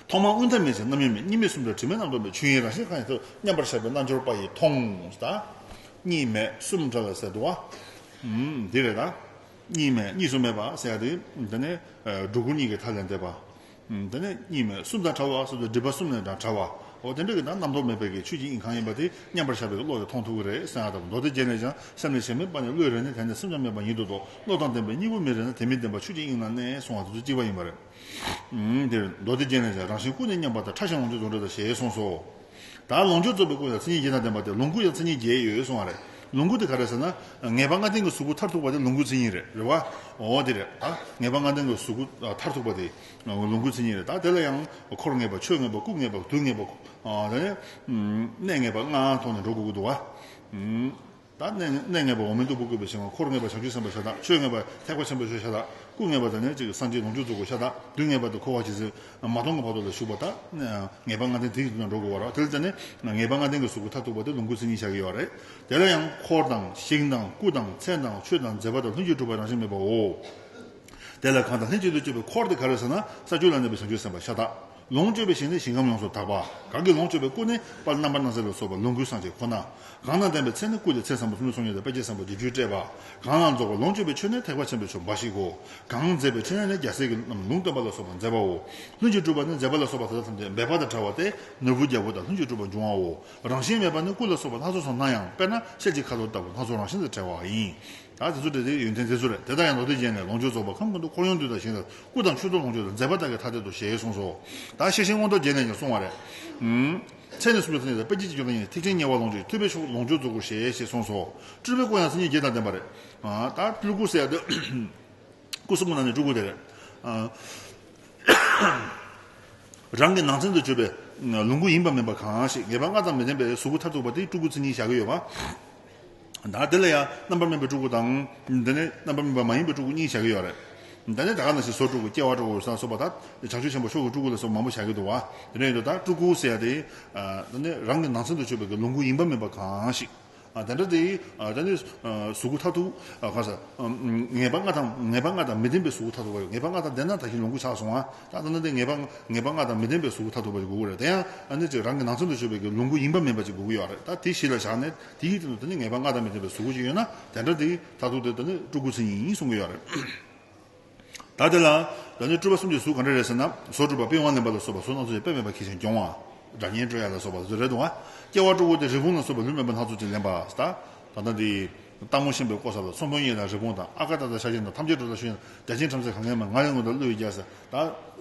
ཐོག་མར་དབུས་མཐའ་མེད་ཅིང་རྣམ་གཡེང་མེད། གཉིས་མེད་གསུམ་བྲལ་དྲི་མེད་རྣམ་རྟོག་མེད། ཆོས་དབྱིངས་རང་བཞིན་གང་ཡིན་ཐུབ། མཉམ་པར་བཞག་པའི་རྣལ་འབྱོར་པ་ཡིས་མཐོང་། ད་གཉིས་མེད་གསུམ་བྲལ་ཟེར་འདུག་བ། ཨུམ། འདི་རེད་ད། གཉིས་མེད་གཉིས་སུ་མེད་པ་ཟེར་ཡ་དེ། འདི་ནི་སྒྲོ་སྐུར་གཉིས་ཀྱི་མཐའ་ལས་འདས་པ། ཨུམ། འདི་ནི་གཉིས་མེད་གསུམ་དང་བྲལ་བ་ཟེར་དུས་སྒྲིབ་པ་གསུམ་ལས་ཀྱང་བྲལ་བ། འོ་དེ་འདྲ་གི་ད་རྣམ་རྟོག་མེད་པའི་གི་ཆོས་ཀྱི་དབྱིངས་གང་ཡིན་པ་དེ་མཉམ་པར་བཞག་པའི་བློ་ཡིས་མཐོང་ཐུབ་ཀྱི་རེད་ཟེར་ཡ་དང་། མདོ་སྡེ་རྒྱན་ལས་ཀྱང་། སེམས་ལས་གཞན་མིན་པ་ནི་བློས་རེག་ནས། དེ་ནི་སེམས་ཀྱང་མེད་པ་ཉིད་དུ་རྟོགས། བློ་དང་ལྡན་པས་གཉིས་པོ་མི་རེག་ན། དེ་མི་ལྡན་པ་ཆོས་ཀྱི་དབྱིངས་ལ་གནས། གསུང་བ་དེ་ཚོ་གཅིག་པ་ཡིན་པ་རེད། ཨུམ། འདིར་མདོ་སྡེ་རྒྱན་ལས་ཀྱང་། རང་བཞིན་ཀུན་ནས་མཉམ་པ་དང་། ཕྲ་ཞིང་ལོངས་སྤྱོད་རྫོགས་འགྲོ་དང་། ཞེས་གསུངས་སོ། ད་ལོངས་སྤྱོད་རྫོགས་པའི་སྐུ་ཡང་མཚན་ཉིད་བརྒྱད་དང་ལྡན་པ་སྟེ། ལོངས་སྐུ་ཡང་མཚན་ཉིད་བརྒྱད་ཡོད་གསུང་བ་རེད། ལོངས་སྐུ་དེ་ག་རེ་ཟེར་ན། ངེས་པ་ལྔ་ལྡན་གྱི་གཟུགས་སྐུ་མཐར་ཐུག་པ་དེ་ལོངས་སྐུའི་མཚན་ཉིད་རེད། རེད་བ། འོ་དེ་རེད། ད་ངེས་པ་ལྔ་ལྡན་གྱི་གཟུགས་སྐུ་མཐར་ཐུག་པ་དེ་ལོངས་སྐུའི་མཚན་ཉིད་རེད། ད་དེ་ལ་ཡང་འཁོར་ངེས་པ། ཆོས་ངེས་པ། སྐུ་ངེས་པ། དུས་ངེས་པ། ཨ། དེ་ནས་གནས་ངེས་པ་ལྔ་ཐོག་ནས་འགྲོ་དགོས་ཀྱི་འདུག་བ། ད་གནས་གནས་ངེས་པ་འོག་མིན་སྟུག་པོ་བཀོད་པའི་ཞིང་ཁམས། འཁོར་ངེས་པ་བྱང་ཆུབ་སེམས་དཔའ་ཤ་སྟག། ཆོས་ངེས་པ་ཐེག་པ་ཆེན་པོའི་ཆོས་ཤ་སྟག། སྐུ་ངེས་པ་དང་ནི་གཅིག་སངས་རྒྱས་ལོངས་སྤྱོད་རྫོགས་སྐུ་ཤ་སྟག། དུས་ངེས་པ་དང་འཁོར་བ་ཇི་སྲིད་མ་སྟོངས་ཀྱི་བར་དུ་ལ་བཞུགས་པ་དག། ངེས་པ་ལྔ་ལྡན་དེ་ཡི་དོན་དུ་འགྲོ་དགོས་པ་རེད། དེ་ལ་བརྟེན་ནས་ངེས་པ་ལྔ་ལྡན་གྱི་གཟུགས་སྐུ་མཐར་ཐུག་པ་དེ་ལོངས་སྐུའི་མཚན་ཉིད་བྱ་གི་ཡོད་རེད། དེ་ལ་ཡང་འཁོར་དང་ཞིང་དང་སྐུ་དང་མཚན་དང་ཆོས་དང་མཛད་པ་དང་ལྷུན་གྱིས་གྲུབ་པ་རང་བཞིན་མེད་པའོ། དེ་ལ་གང་དང་ལྷན་ཅིག་ཏུ་སྤྱོད་པའི་འཁོར་དེ་ག་རེ་ཟེར་ན། ས་བཅུ་ལ་གནས་པའི་བྱང་ཆུབ་སེམས་དཔའ་ཤ་སྟག། ལོངས་སྤྱོད་པའི་ཞིང་ནི་ཞིང་ཁམས་ཡོངས་སུ་དག་པ། གང་གི་ལོངས་སྤྱོད་པའི་སྐུ་ནི་དཔལ་རྣམ་པར་སྣང་མཛད་ལ་སོགས་པ་ལོངས་སྐུའི་སངས་རྒྱས་ཁོ་ན། གང་ན་ལྡན་པའི་མཚན་ནི་སྐུ་དེ་མཚན་བཟང་པོ་ལྷུན་གྲུབ་སངས་རྒྱས་དང་དཔལ་གྱི་བཟང་པོ་བརྒྱད་ཅུའི་སྤྲས་པ། གང་ལ་རྫོགས་པའི་ལོངས་སྤྱོད་པའི་མཆོག་ནི་ཐེག་པ་ཆེན་པོའི་མཆོག་འབའ་ཞིག་གོ། གང་མཛད་པའི་ཕྲིན་ལས་ནི་རྒྱལ་སྲས་ཀྱི་རྣམས་ལུང་སྟོན་པ་ལ་སོགས་པ་མཛད་པའོ། ལྷུན་གྱིས་གྲུབ་པ་ནི་མཛད་པ་ལ་སོགས་པ་དེ་དག་ཐམས་ཅད་འབད་པ་དང་བྲལ་བ་སྟེ་ནོར་བུ་རྒྱལ་པོ་དང་ལྷུན་གྱིས་གྲུབ་པ་འབྱུང་བའོ། རང་བཞིན་མེད་པ་ནི་སྐུ་ལ་སོགས་པ་སྣ་ཚོགས་སུ་སྣང་ཡང་། དཔེར་ན་ཤེལ་གྱི་ཁ་དོག་ལྟ་བུ་སྣ་ཚོགས་རང་བཞིན་དུ་བྲལ་བ་ཡིན། ད་དེ་ཚོ་འདྲ་དེ་ཡོན་ཏན་དེ་ཚོ་རེད། དེ་དག་ཡང་མདོ་སྡེ་རྒྱན་ནས་ལོངས་སྤྱོད་རྫོགས་པ་ཁམས་ཀུན་ཏུ་འཁོར་ཡུན་དུ་དང་ཞིང་དང་སྐུ་དང་ཆོས་སྐུ་ལོངས་སྤྱོད་དང་མཛད་པ་དག་གི་ཐ་དད་དུ་ཞེས་གསུངས་སོ། ད་ཤེར་ཕྱིན་མངོན་རྟོགས་རྒྱན་ནས་ཀྱང་གསུངས་པ་རེད། ཨུམ། མཚན་ནི་གསུམ་གྱི་མཚན་ཉིད་དང་དཔལ་གྱི་སྤྱི་ལྗོངས་ཀྱི་ཐེག་ཆེན་དམྱལ་བ་ལོངས་སྤྱོད་ཐུབ་པའི་མཆོག་ལོངས་སྤྱོད་རྫོགས་སྐུ་ཞེས་ཞེས་གསུངས་སོ། སྤྲུལ་པའི་སྐུ་ཡང་མཚན་ཉིད་བརྒྱད་དང་ལྡན་པ་རེད། ཨ། ད་སྤྲུལ་སྐུ་ཟེར་ཡ་དེ། སྐུ་གསུམ་གྱི་ནང་ནས་སྤྲུལ་སྐུ་དེ་རེད། ཨ། རང་གི་ནང་ཚན་དུ་གྱུར་པའི་ལོངས་སྐུ་ཡིན་པ་མིན་པ་གང་ཞིག་ངེས་པ་ལྔ་དང་མི་ལྡན་པའི་གཟུགས་སྐུ་མཐར་ཐུག་པ་དེ་སྤྲུལ་སྐུའི་མཚན་ཉིད་བཞག་གི་ཡོད་པ། ད་དེ་ལ་ཡང་རྣམ་པར་སྨིན་པའི་སྤྲུལ་སྐུ་དང་། དེ་ནས་རྣམ་པར་སྨིན་པ་མ་ཡིན་པའི་སྤྲུལ་སྐུ་གཉིས་བཞག་གི་ཡོད་རེད། ད་ནི་ད་ག་ནང་བཞིན་བཟོ་སྤྲུལ་སྐུ་སྐྱེ་བ་སྤྲུལ་སྐུ་ཟེར་སོགས་པ་དང་བྱང་ཆུབ་ཆེན་པོ་མཆོག་གི་སྤྲུལ་སྐུ་ལ་སོགས་མང་པོ་བཞག་གི་འདུག་བ། དེ་འདྲ་ཡིན་དུས་ད་སྤྲུལ་སྐུ་ཟེར་ཡ་དེ། ད་ནི་རང་གི་ནང་ཚན་དུ་གྱུར་པའི་ལོངས་སྐུ་ཡིན་པ་མིན་པ་གང་ཞིག་ཨ། དེ་འདྲ་དེ། ཨ། ད་ནི། ཨ། གཟུགས་སྐུ་མཐར་ཐུག་ཨ། གང་ཟེར། ཨ། ངེས་པ་ལྔ་དང་ངེས་པ་ལྔ་དང་མི་ལྡན་པའི་གཟུགས་སྐུ་མཐར་ཐུག་པ་ཡོད། ངེས་པ་ལྔ་དང་ལྡན་ན་ད་གིན་ལོངས་སྐུ་ཆགས་སོང་ཨ། ད་ད་ནི་དེ་ངེས་པ་ངེས་པ་ལྔ་དང་མི་ལྡན་པའི་གཟུགས་སྐུ་མཐར་ཐུག་པ་ཞིག་དགོས་ཀྱི་རེད། དེ་ཡང་ཨ་ནི་ཅིག་རང་གི་ནང་ཚན་དུ་གྱུར་པའི་གི་ལོངས་སྐུ་ཡིན་པ་མིན་པ་ཅིག་དགོས་ཀྱི་ཡོད་རེད། ད་དེ་གཞི་ལ་བཞག་ནས་དེ་ཡི་སྟེང་དུ་ད་ནི་ངེས་པ་ལྔ་དང་མི་ལྡན་པའི་གཟུགས་སྐུ་ཅིག་ཡོད་ན་དེ་འདྲ་དེ་མཐར་ཐུག་དེ་ད་ནི་སྤྲུལ་སྐུ་མཚན་ཉིད་ཡིན་གསུང་གི་ཡོད་རེད། ད་དེ་ལ་ད་ནི་སྤྲུལ་པ་གསུམ་གྱི་གཟུགས་ག་འདྲ་རེད་ཟེར་ན། བཟོ་སྤྲུལ་པ་པི་ཝང་ལེན་པ་ལ་སོགས་པ་གཟུགས་སྣ་ཚོགས་ཀྱི་དཔེ་མེད་པ་མཁས་ཤིང་གྱོང་བ། སྒྲ་སྙན་དཀྲོལ་ཡ་ལ་སོགས་པ་དེ་ཚོ་རེད་འདུག་བ། སྐྱེ་བ་སྤྲུལ་སྐུ་དེ་རི་བོང་ལ་སོགས་པ་ལུས་མེད་པ་སྣ་ཚོགས་ཀྱིས་ལེན་པ། ད་ད་ལྟ་འདི་སྟག་མོ་ཤན་པའི་ཀོ་ས་ལ་ཚོང་དཔོན་གཡས་དང་རི་བོང་དང་། ཨ་ཀ་ཏ་དང་ཤ་ཆེན་དང་། ཐམས་ཅད་འགྲོ་དང་ཤུགས་ཡོན་དང་། བརྒྱ་བྱིན་ཁྲམ་ཟེར་གང་གིས་མ། ང་ལས་ངུ་དང་ཀླུ་ཡི་རྒྱལ་ཟེར། ད་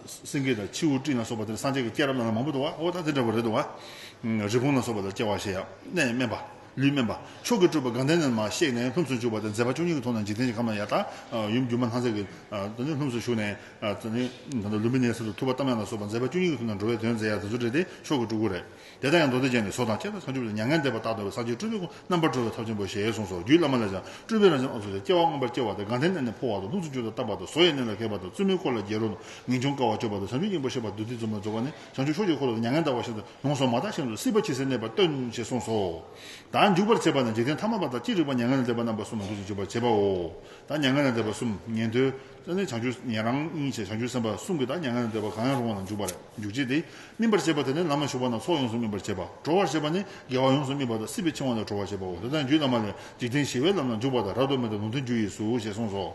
སེང་གེ་དང་ཁྱེའུ་སྤྲིན་ལ་སོགས་པ་དེ་སངས་རྒྱས་ཀྱི་སྐྱེས་རབས་རྣམས་ལ་མང་པོ་འདུག་བ། འོ་ད་དེ་འདྲ་བ་རེད་འདུག་བ། རི་བོང་ལ་སོགས་པ་ལ་སྐྱེ་བ་བཞེས་ཡ། གནས་དམན་པ། ལུས་དམན་པ། མཆོག་གི་སྤྲུལ་པ་དགའ་ལྡན་ནས་མར་གཤེགས་ནས་ལྷུམས་སུ་འཇུག་པ་དེ་མཛད་པ་བཅུ་གཉིས་ཀྱི་ཐོག་ནས་འཇིག་རྟེན་གྱི་ཁམས་ལ་ཡར། ད་ཡུམ་སྒྱུ་མ་ལྷ་མཛེས་ཀྱིས་ད་ནི་ལྷུམས་སུ་ཞུགས་ནས་ད་ནི་ད་ལྟ་ལུམ་བི་ནི་ཡའི་ས་དུ་ཐུབ་པ་བལྟམས་ཡ་ལ་སོགས་པ་མཛད་པ་བཅུ་གཉིས་ཀྱི་ཐོག་ནས་འགྲོ་བའི་དོན་མཛད་ཡ་དེ་ཚོ་རེད་དེ་མཆོག་གི་སྤྲུལ་སྐུ་རེད། དེ་དག་ཡང་མདོ་སྡེ་རྒྱན་ནས་བཟོ་དང་བཅས་དང་བྱང་ཆུབ་ཏུ་མྱ་ངན་འདས་པ་རྟག་ཏུ་སངས་རྒྱས་སྤྲུལ་པའི་སྐུ་རྣམ་པར་གྲོལ་བའི་ཐབས་ཆེན་པོ་ཞེས་གསུངས་སོ། རྒྱུད་བླ་མ་ལས་ཀྱང་སྤྲུལ་པའི་རང་བཞིན་ཨ་ཙུག་ཏུ་སྐྱེ་བ་མངོན་པར་སྐྱེ་བ་དང་། དགའ་ལྡན་གནས་ནས་འཕོ་བ་དང་། ལྷུམས་སུ་འཇུག་དང་བལྟམས་པ་དང་། བཟོ་ཡི་གནས་ལ་མཁས་པ་དང་། བཙུན་མོའི་འཁོར་ལ་རྒྱལ་རོལ་དང་། ངེས་འབྱུང་དཀའ་བ་སྤྱོད་པ་དང་། བྱང་ཆུབ་ཕྱོགས་ཀྱི་འཁོར་ལོ་དང་། མྱ་ངན་འདའ་བར་བྱེད་པ་དང་། མྱ་ངན་འདའ་བར་བྱེད་པ་དང་། ཡོངས་སུ་མ་དག་ཞིང་དུ་སྲིད་པ་ཇི་སྲིད་གནས་པ་སྟོན་ཞེས་གསུངས་སོ། ད་འཇུག་པར་བྱེད་པ་ནི་འཇིག་རྟེན་ཐ་མལ་པ་དང་། ཅི་རིགས་པ་མྱ་ངན་ལས་འདས་པ་རྣམ་པ་གསུམ་ལ་འདུ་ཞིང་འཇུག་པར་བྱེད་པའོ། ད་མྱ་ངན་ལས་འདས་པ་གསུམ། ཉན་ཐོས། དེ་ནས་བྱང་ཆུབ། ཉན་རང་གཉིས་བྱས་བྱང་ཆུབ་སེམས་དཔའ་གསུམ་གྱིས་ད་མྱ་ངན་ལས་འདས་པ་གང་ཡང་རུང་བ་ལ་འཇུག་པ་རེད། འཇུག་བྱེད་དེ། སྨིན་པར་བྱེད་པ་དེ་ནི་ལམ་ལ་ཞུགས་པ་དང་ཚོགས་ཡོངས་སུ་སྨིན་པར་བྱེད་པ། གྲོལ་བར་བྱེད་པ་ནི་དགེ་བ་ཡོངས་སུ་སྨིན་པ་དང་སྲིད་པའི་འཆིང་བ་ལས་གྲོལ་བར་བྱེད་པའོ། དེ་དག་རྒྱུད་བླ་མ་ལས། འཇིག་རྟེན་ཞི་བའི་ལམ་ལ་འཇུག་པ་དང་། རབ་ཏུ་སྨིན་དང་ལུང་བསྟན་རྒྱུ་ཡིས་སུ་ཞེས་གསུངས་སོ།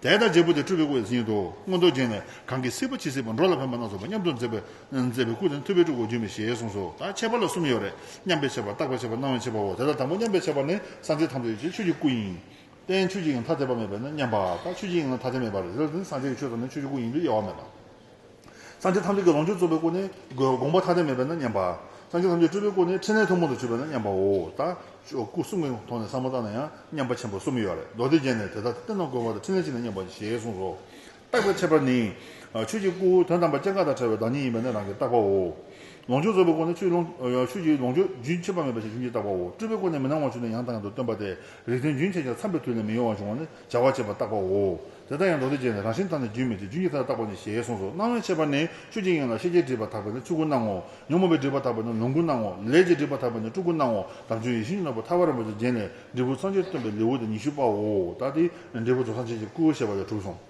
དེ་ལྟར་འབྲས་བུ་དེ་སྤྲུལ་པའི་སྐུ་ཡི་མཚན་ཉིད་དོ། མངོན་རྟོགས་རྒྱན་ནས། གང་གིས་སྲིད་པ་ཇི་སྲིད་པ། འགྲོ་ལ་ཕན་པ་སྣ་ཚོགས་པ། མཉམ་དུ་མཛད་པའི་མཛད་པའི་སྐུ་དེ་ནི་ཐུབ་པའི་སྤྲུལ་སྐུ་བརྗོད་མི་ཞེས་གསུངས་སོ། ད་ཁྱད་པར་ལ་གསུམ་ཡོད་རེད། མཉམ་པའི་ཁྱད་པར། བརྟག་པའི་ཁྱད་པར། སྣང་བའི་ཁྱད་པར་འོ། དེ་ལ་དང་པོ་མཉམ་པའི་ཁྱད་པར་ནི། སངས་རྒྱས་ཐམས་ཅད་ཀྱི་ཆོས་ཀྱི་སྐུ་ཡིན། རྟེན་ཆོས་ཀྱི་དབྱིངས་ལ་ཐ་དད་པ་མེད་པས་ན་མཉམ་པ། ད་ཆོས་ཀྱི་དབྱིངས་ལ་ཐ་དད་མེད་པ་རེད། དེ་ལ་བརྟེན་སངས་རྒྱས་ཀྱི་ཆོས་དང་ནི་ཆོས་ཀྱི་སྐུ་ཡིན་པའི་དབྱེ་བ་མེད་པ། སངས་རྒྱས་ཐམས་ཅད་ཀྱི་ལོངས་སྤྱོད་རྫོགས་པའི་སྐུ་ནི་དགོངས་པ་ཐ་དད་མེད་པས་ན་མཉམ་པ། སངས་རྒྱས་ཐམས་ཅད་སྤྲུལ་པའི་སྐུ་ནི་ཕྲིན་ལས་ཐུན་མོང་དུ་གྱུར་པས་ན་མཉམ་པའོ། ད་སྐུ་གསུམ་གྱི་ཐོག་ནས་བསམ་བློ་བཏང་ན་ཡང་མཉམ་པ་ཆེན་པོ་གསུམ་ཡོད་རེད། མདོ་སྡེ་རྒྱན་ནས། དེ་དག་རྟེན་དང་དགོངས་པ་དང་། ཕྲིན་ལས་ཀྱིས་ནི་མཉམ་པ་ཞེས་གསུངས་སོ། བརྟག་པའི་ཁྱད་པར་ནི། ཆོས་ཀྱི་སྐུ་དོན་དམ་པར་སྐྱེ་འགག་དང་བྲལ་བའི་བདག་ཉིད་ཡིན་པས་ན་རང་གི་བརྟག་པའོ། ལོངས་སྤྱོད་རྫོགས་པའི་སྐུ་ནི་ཆོས་ཀྱི་ལོངས་ཆོས་ཀྱི་ལོངས་སྤྱོད་རྒྱུན་ཆད་པ་མེད་པ་ཞིག་རྒྱུན་གྱི་བརྟག་པའོ། སྤྲུལ་པའི་སྐུ་ནི་མི་སྣང་བར་གྱུར་ནས་ཡང་དང་ཡང་དུ་སྟོན་པ་སྟེ། རིགས་མཐུན་རྒྱུན་ཆད་ཀྱང་མཚམས་པའི་དུས་ལས་མི་གཡོ་བར་འབྱུང་བ་ནི་བྱ་བ་བྱེད་པར་བརྟག་པའོ། དེ་དག་ཡང་མདོ་སྡེ་རྒྱན་ནས། རང་བཞིན་དག་ནི་རྒྱུན་མེད་ཅིང་། རྒྱུན་གྱི་མཐའ་ལ་བརྟག་པ་ནི་ཞེས་གསུངས་སོ། སྣང་བའི་ཁྱད་པར་ནི། ཆོས་ཀྱི་དབྱིངས་ལ་ཤེས་བྱའི་སྒྲིབ་པ་དག་པས་ན་ཆོས་སྐུར་སྣང་ངོ་། ཉོན་མོངས་པའི་སྒྲིབ་པ་དག་པས་ན་ལོངས་སྐུར་སྣང་ངོ་། ལས་ཀྱི་སྒྲིབ་པ་དག་པས་ན་སྤྲུལ་སྐུར་སྣང་ངོ་། དམ་ཆོས་ཡིད་བཞིན་ནོར་བུ་ཐར་པ་རིན་པོ་ཆེའི་རྒྱན་ལས། འབྲས་བུ་ཚངས་སྤྱོད་སྟོན་པའི་ལེའུ་སྟེ་ཉི་ཤུ་པའོ། ད་དེ་འབྲས་བུ་རྫོགས་སངས་རྒྱས་ཀྱི་སྐུ་ཞེས་པ་ལས་གྲུབ་སོང་།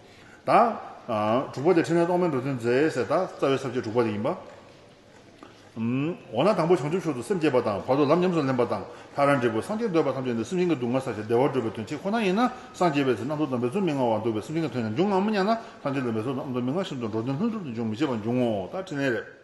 ད། དྲུག་པ་དེ་ཕྲིན་ལས་རྟོག་མེད་འགྲོ་དོན་མཛད་ཟེར། ད་རྩ་བའི་ས་བཅད་དྲུག་པ་དེ་ཡིན་པ། འོ་ན་དང་པོ་བྱང་ཆུབ་མཆོག་ཏུ་སེམས་བསྐྱེད་པ་དང་། བར་དུ་ལམ་ཉམས་སུ་ལེན་པ་དང་། མཐར་འབྲས་བུ་སངས་རྒྱས་འདོད་པ་ཐམས་ཅད་ནི། སེམས་ཅན་གྱི་སྡུག་བསྔལ་བསལ་ཞིང་བདེ་བ་སྒྲུབ་པའི་དོན་ཆེད་ཁོ་ན་ཡིན་ན། སངས་རྒྱས་པའི་ཚེ་རྣམ་རྟོག་དམ་པའི་ཚུལ་མི་མངའ་བར་འདུག་པས། སེམས་ཅན་གྱི་དོན་ཡང་འབྱུང་ངམ་སྙམ་ན། ཐམས་ཅད་ལ་འབད་རྩོལ་རྣམ་རྟོག་མི་མངའ་བཞིན་དུ། འགྲོ་དོན་ལྷུན་གྲུབ་ཏུ་འབྱུང་མི་བྱེད་པར་འབྱུང་ངོ་། ད་ཕྲིན་ལས་རེད།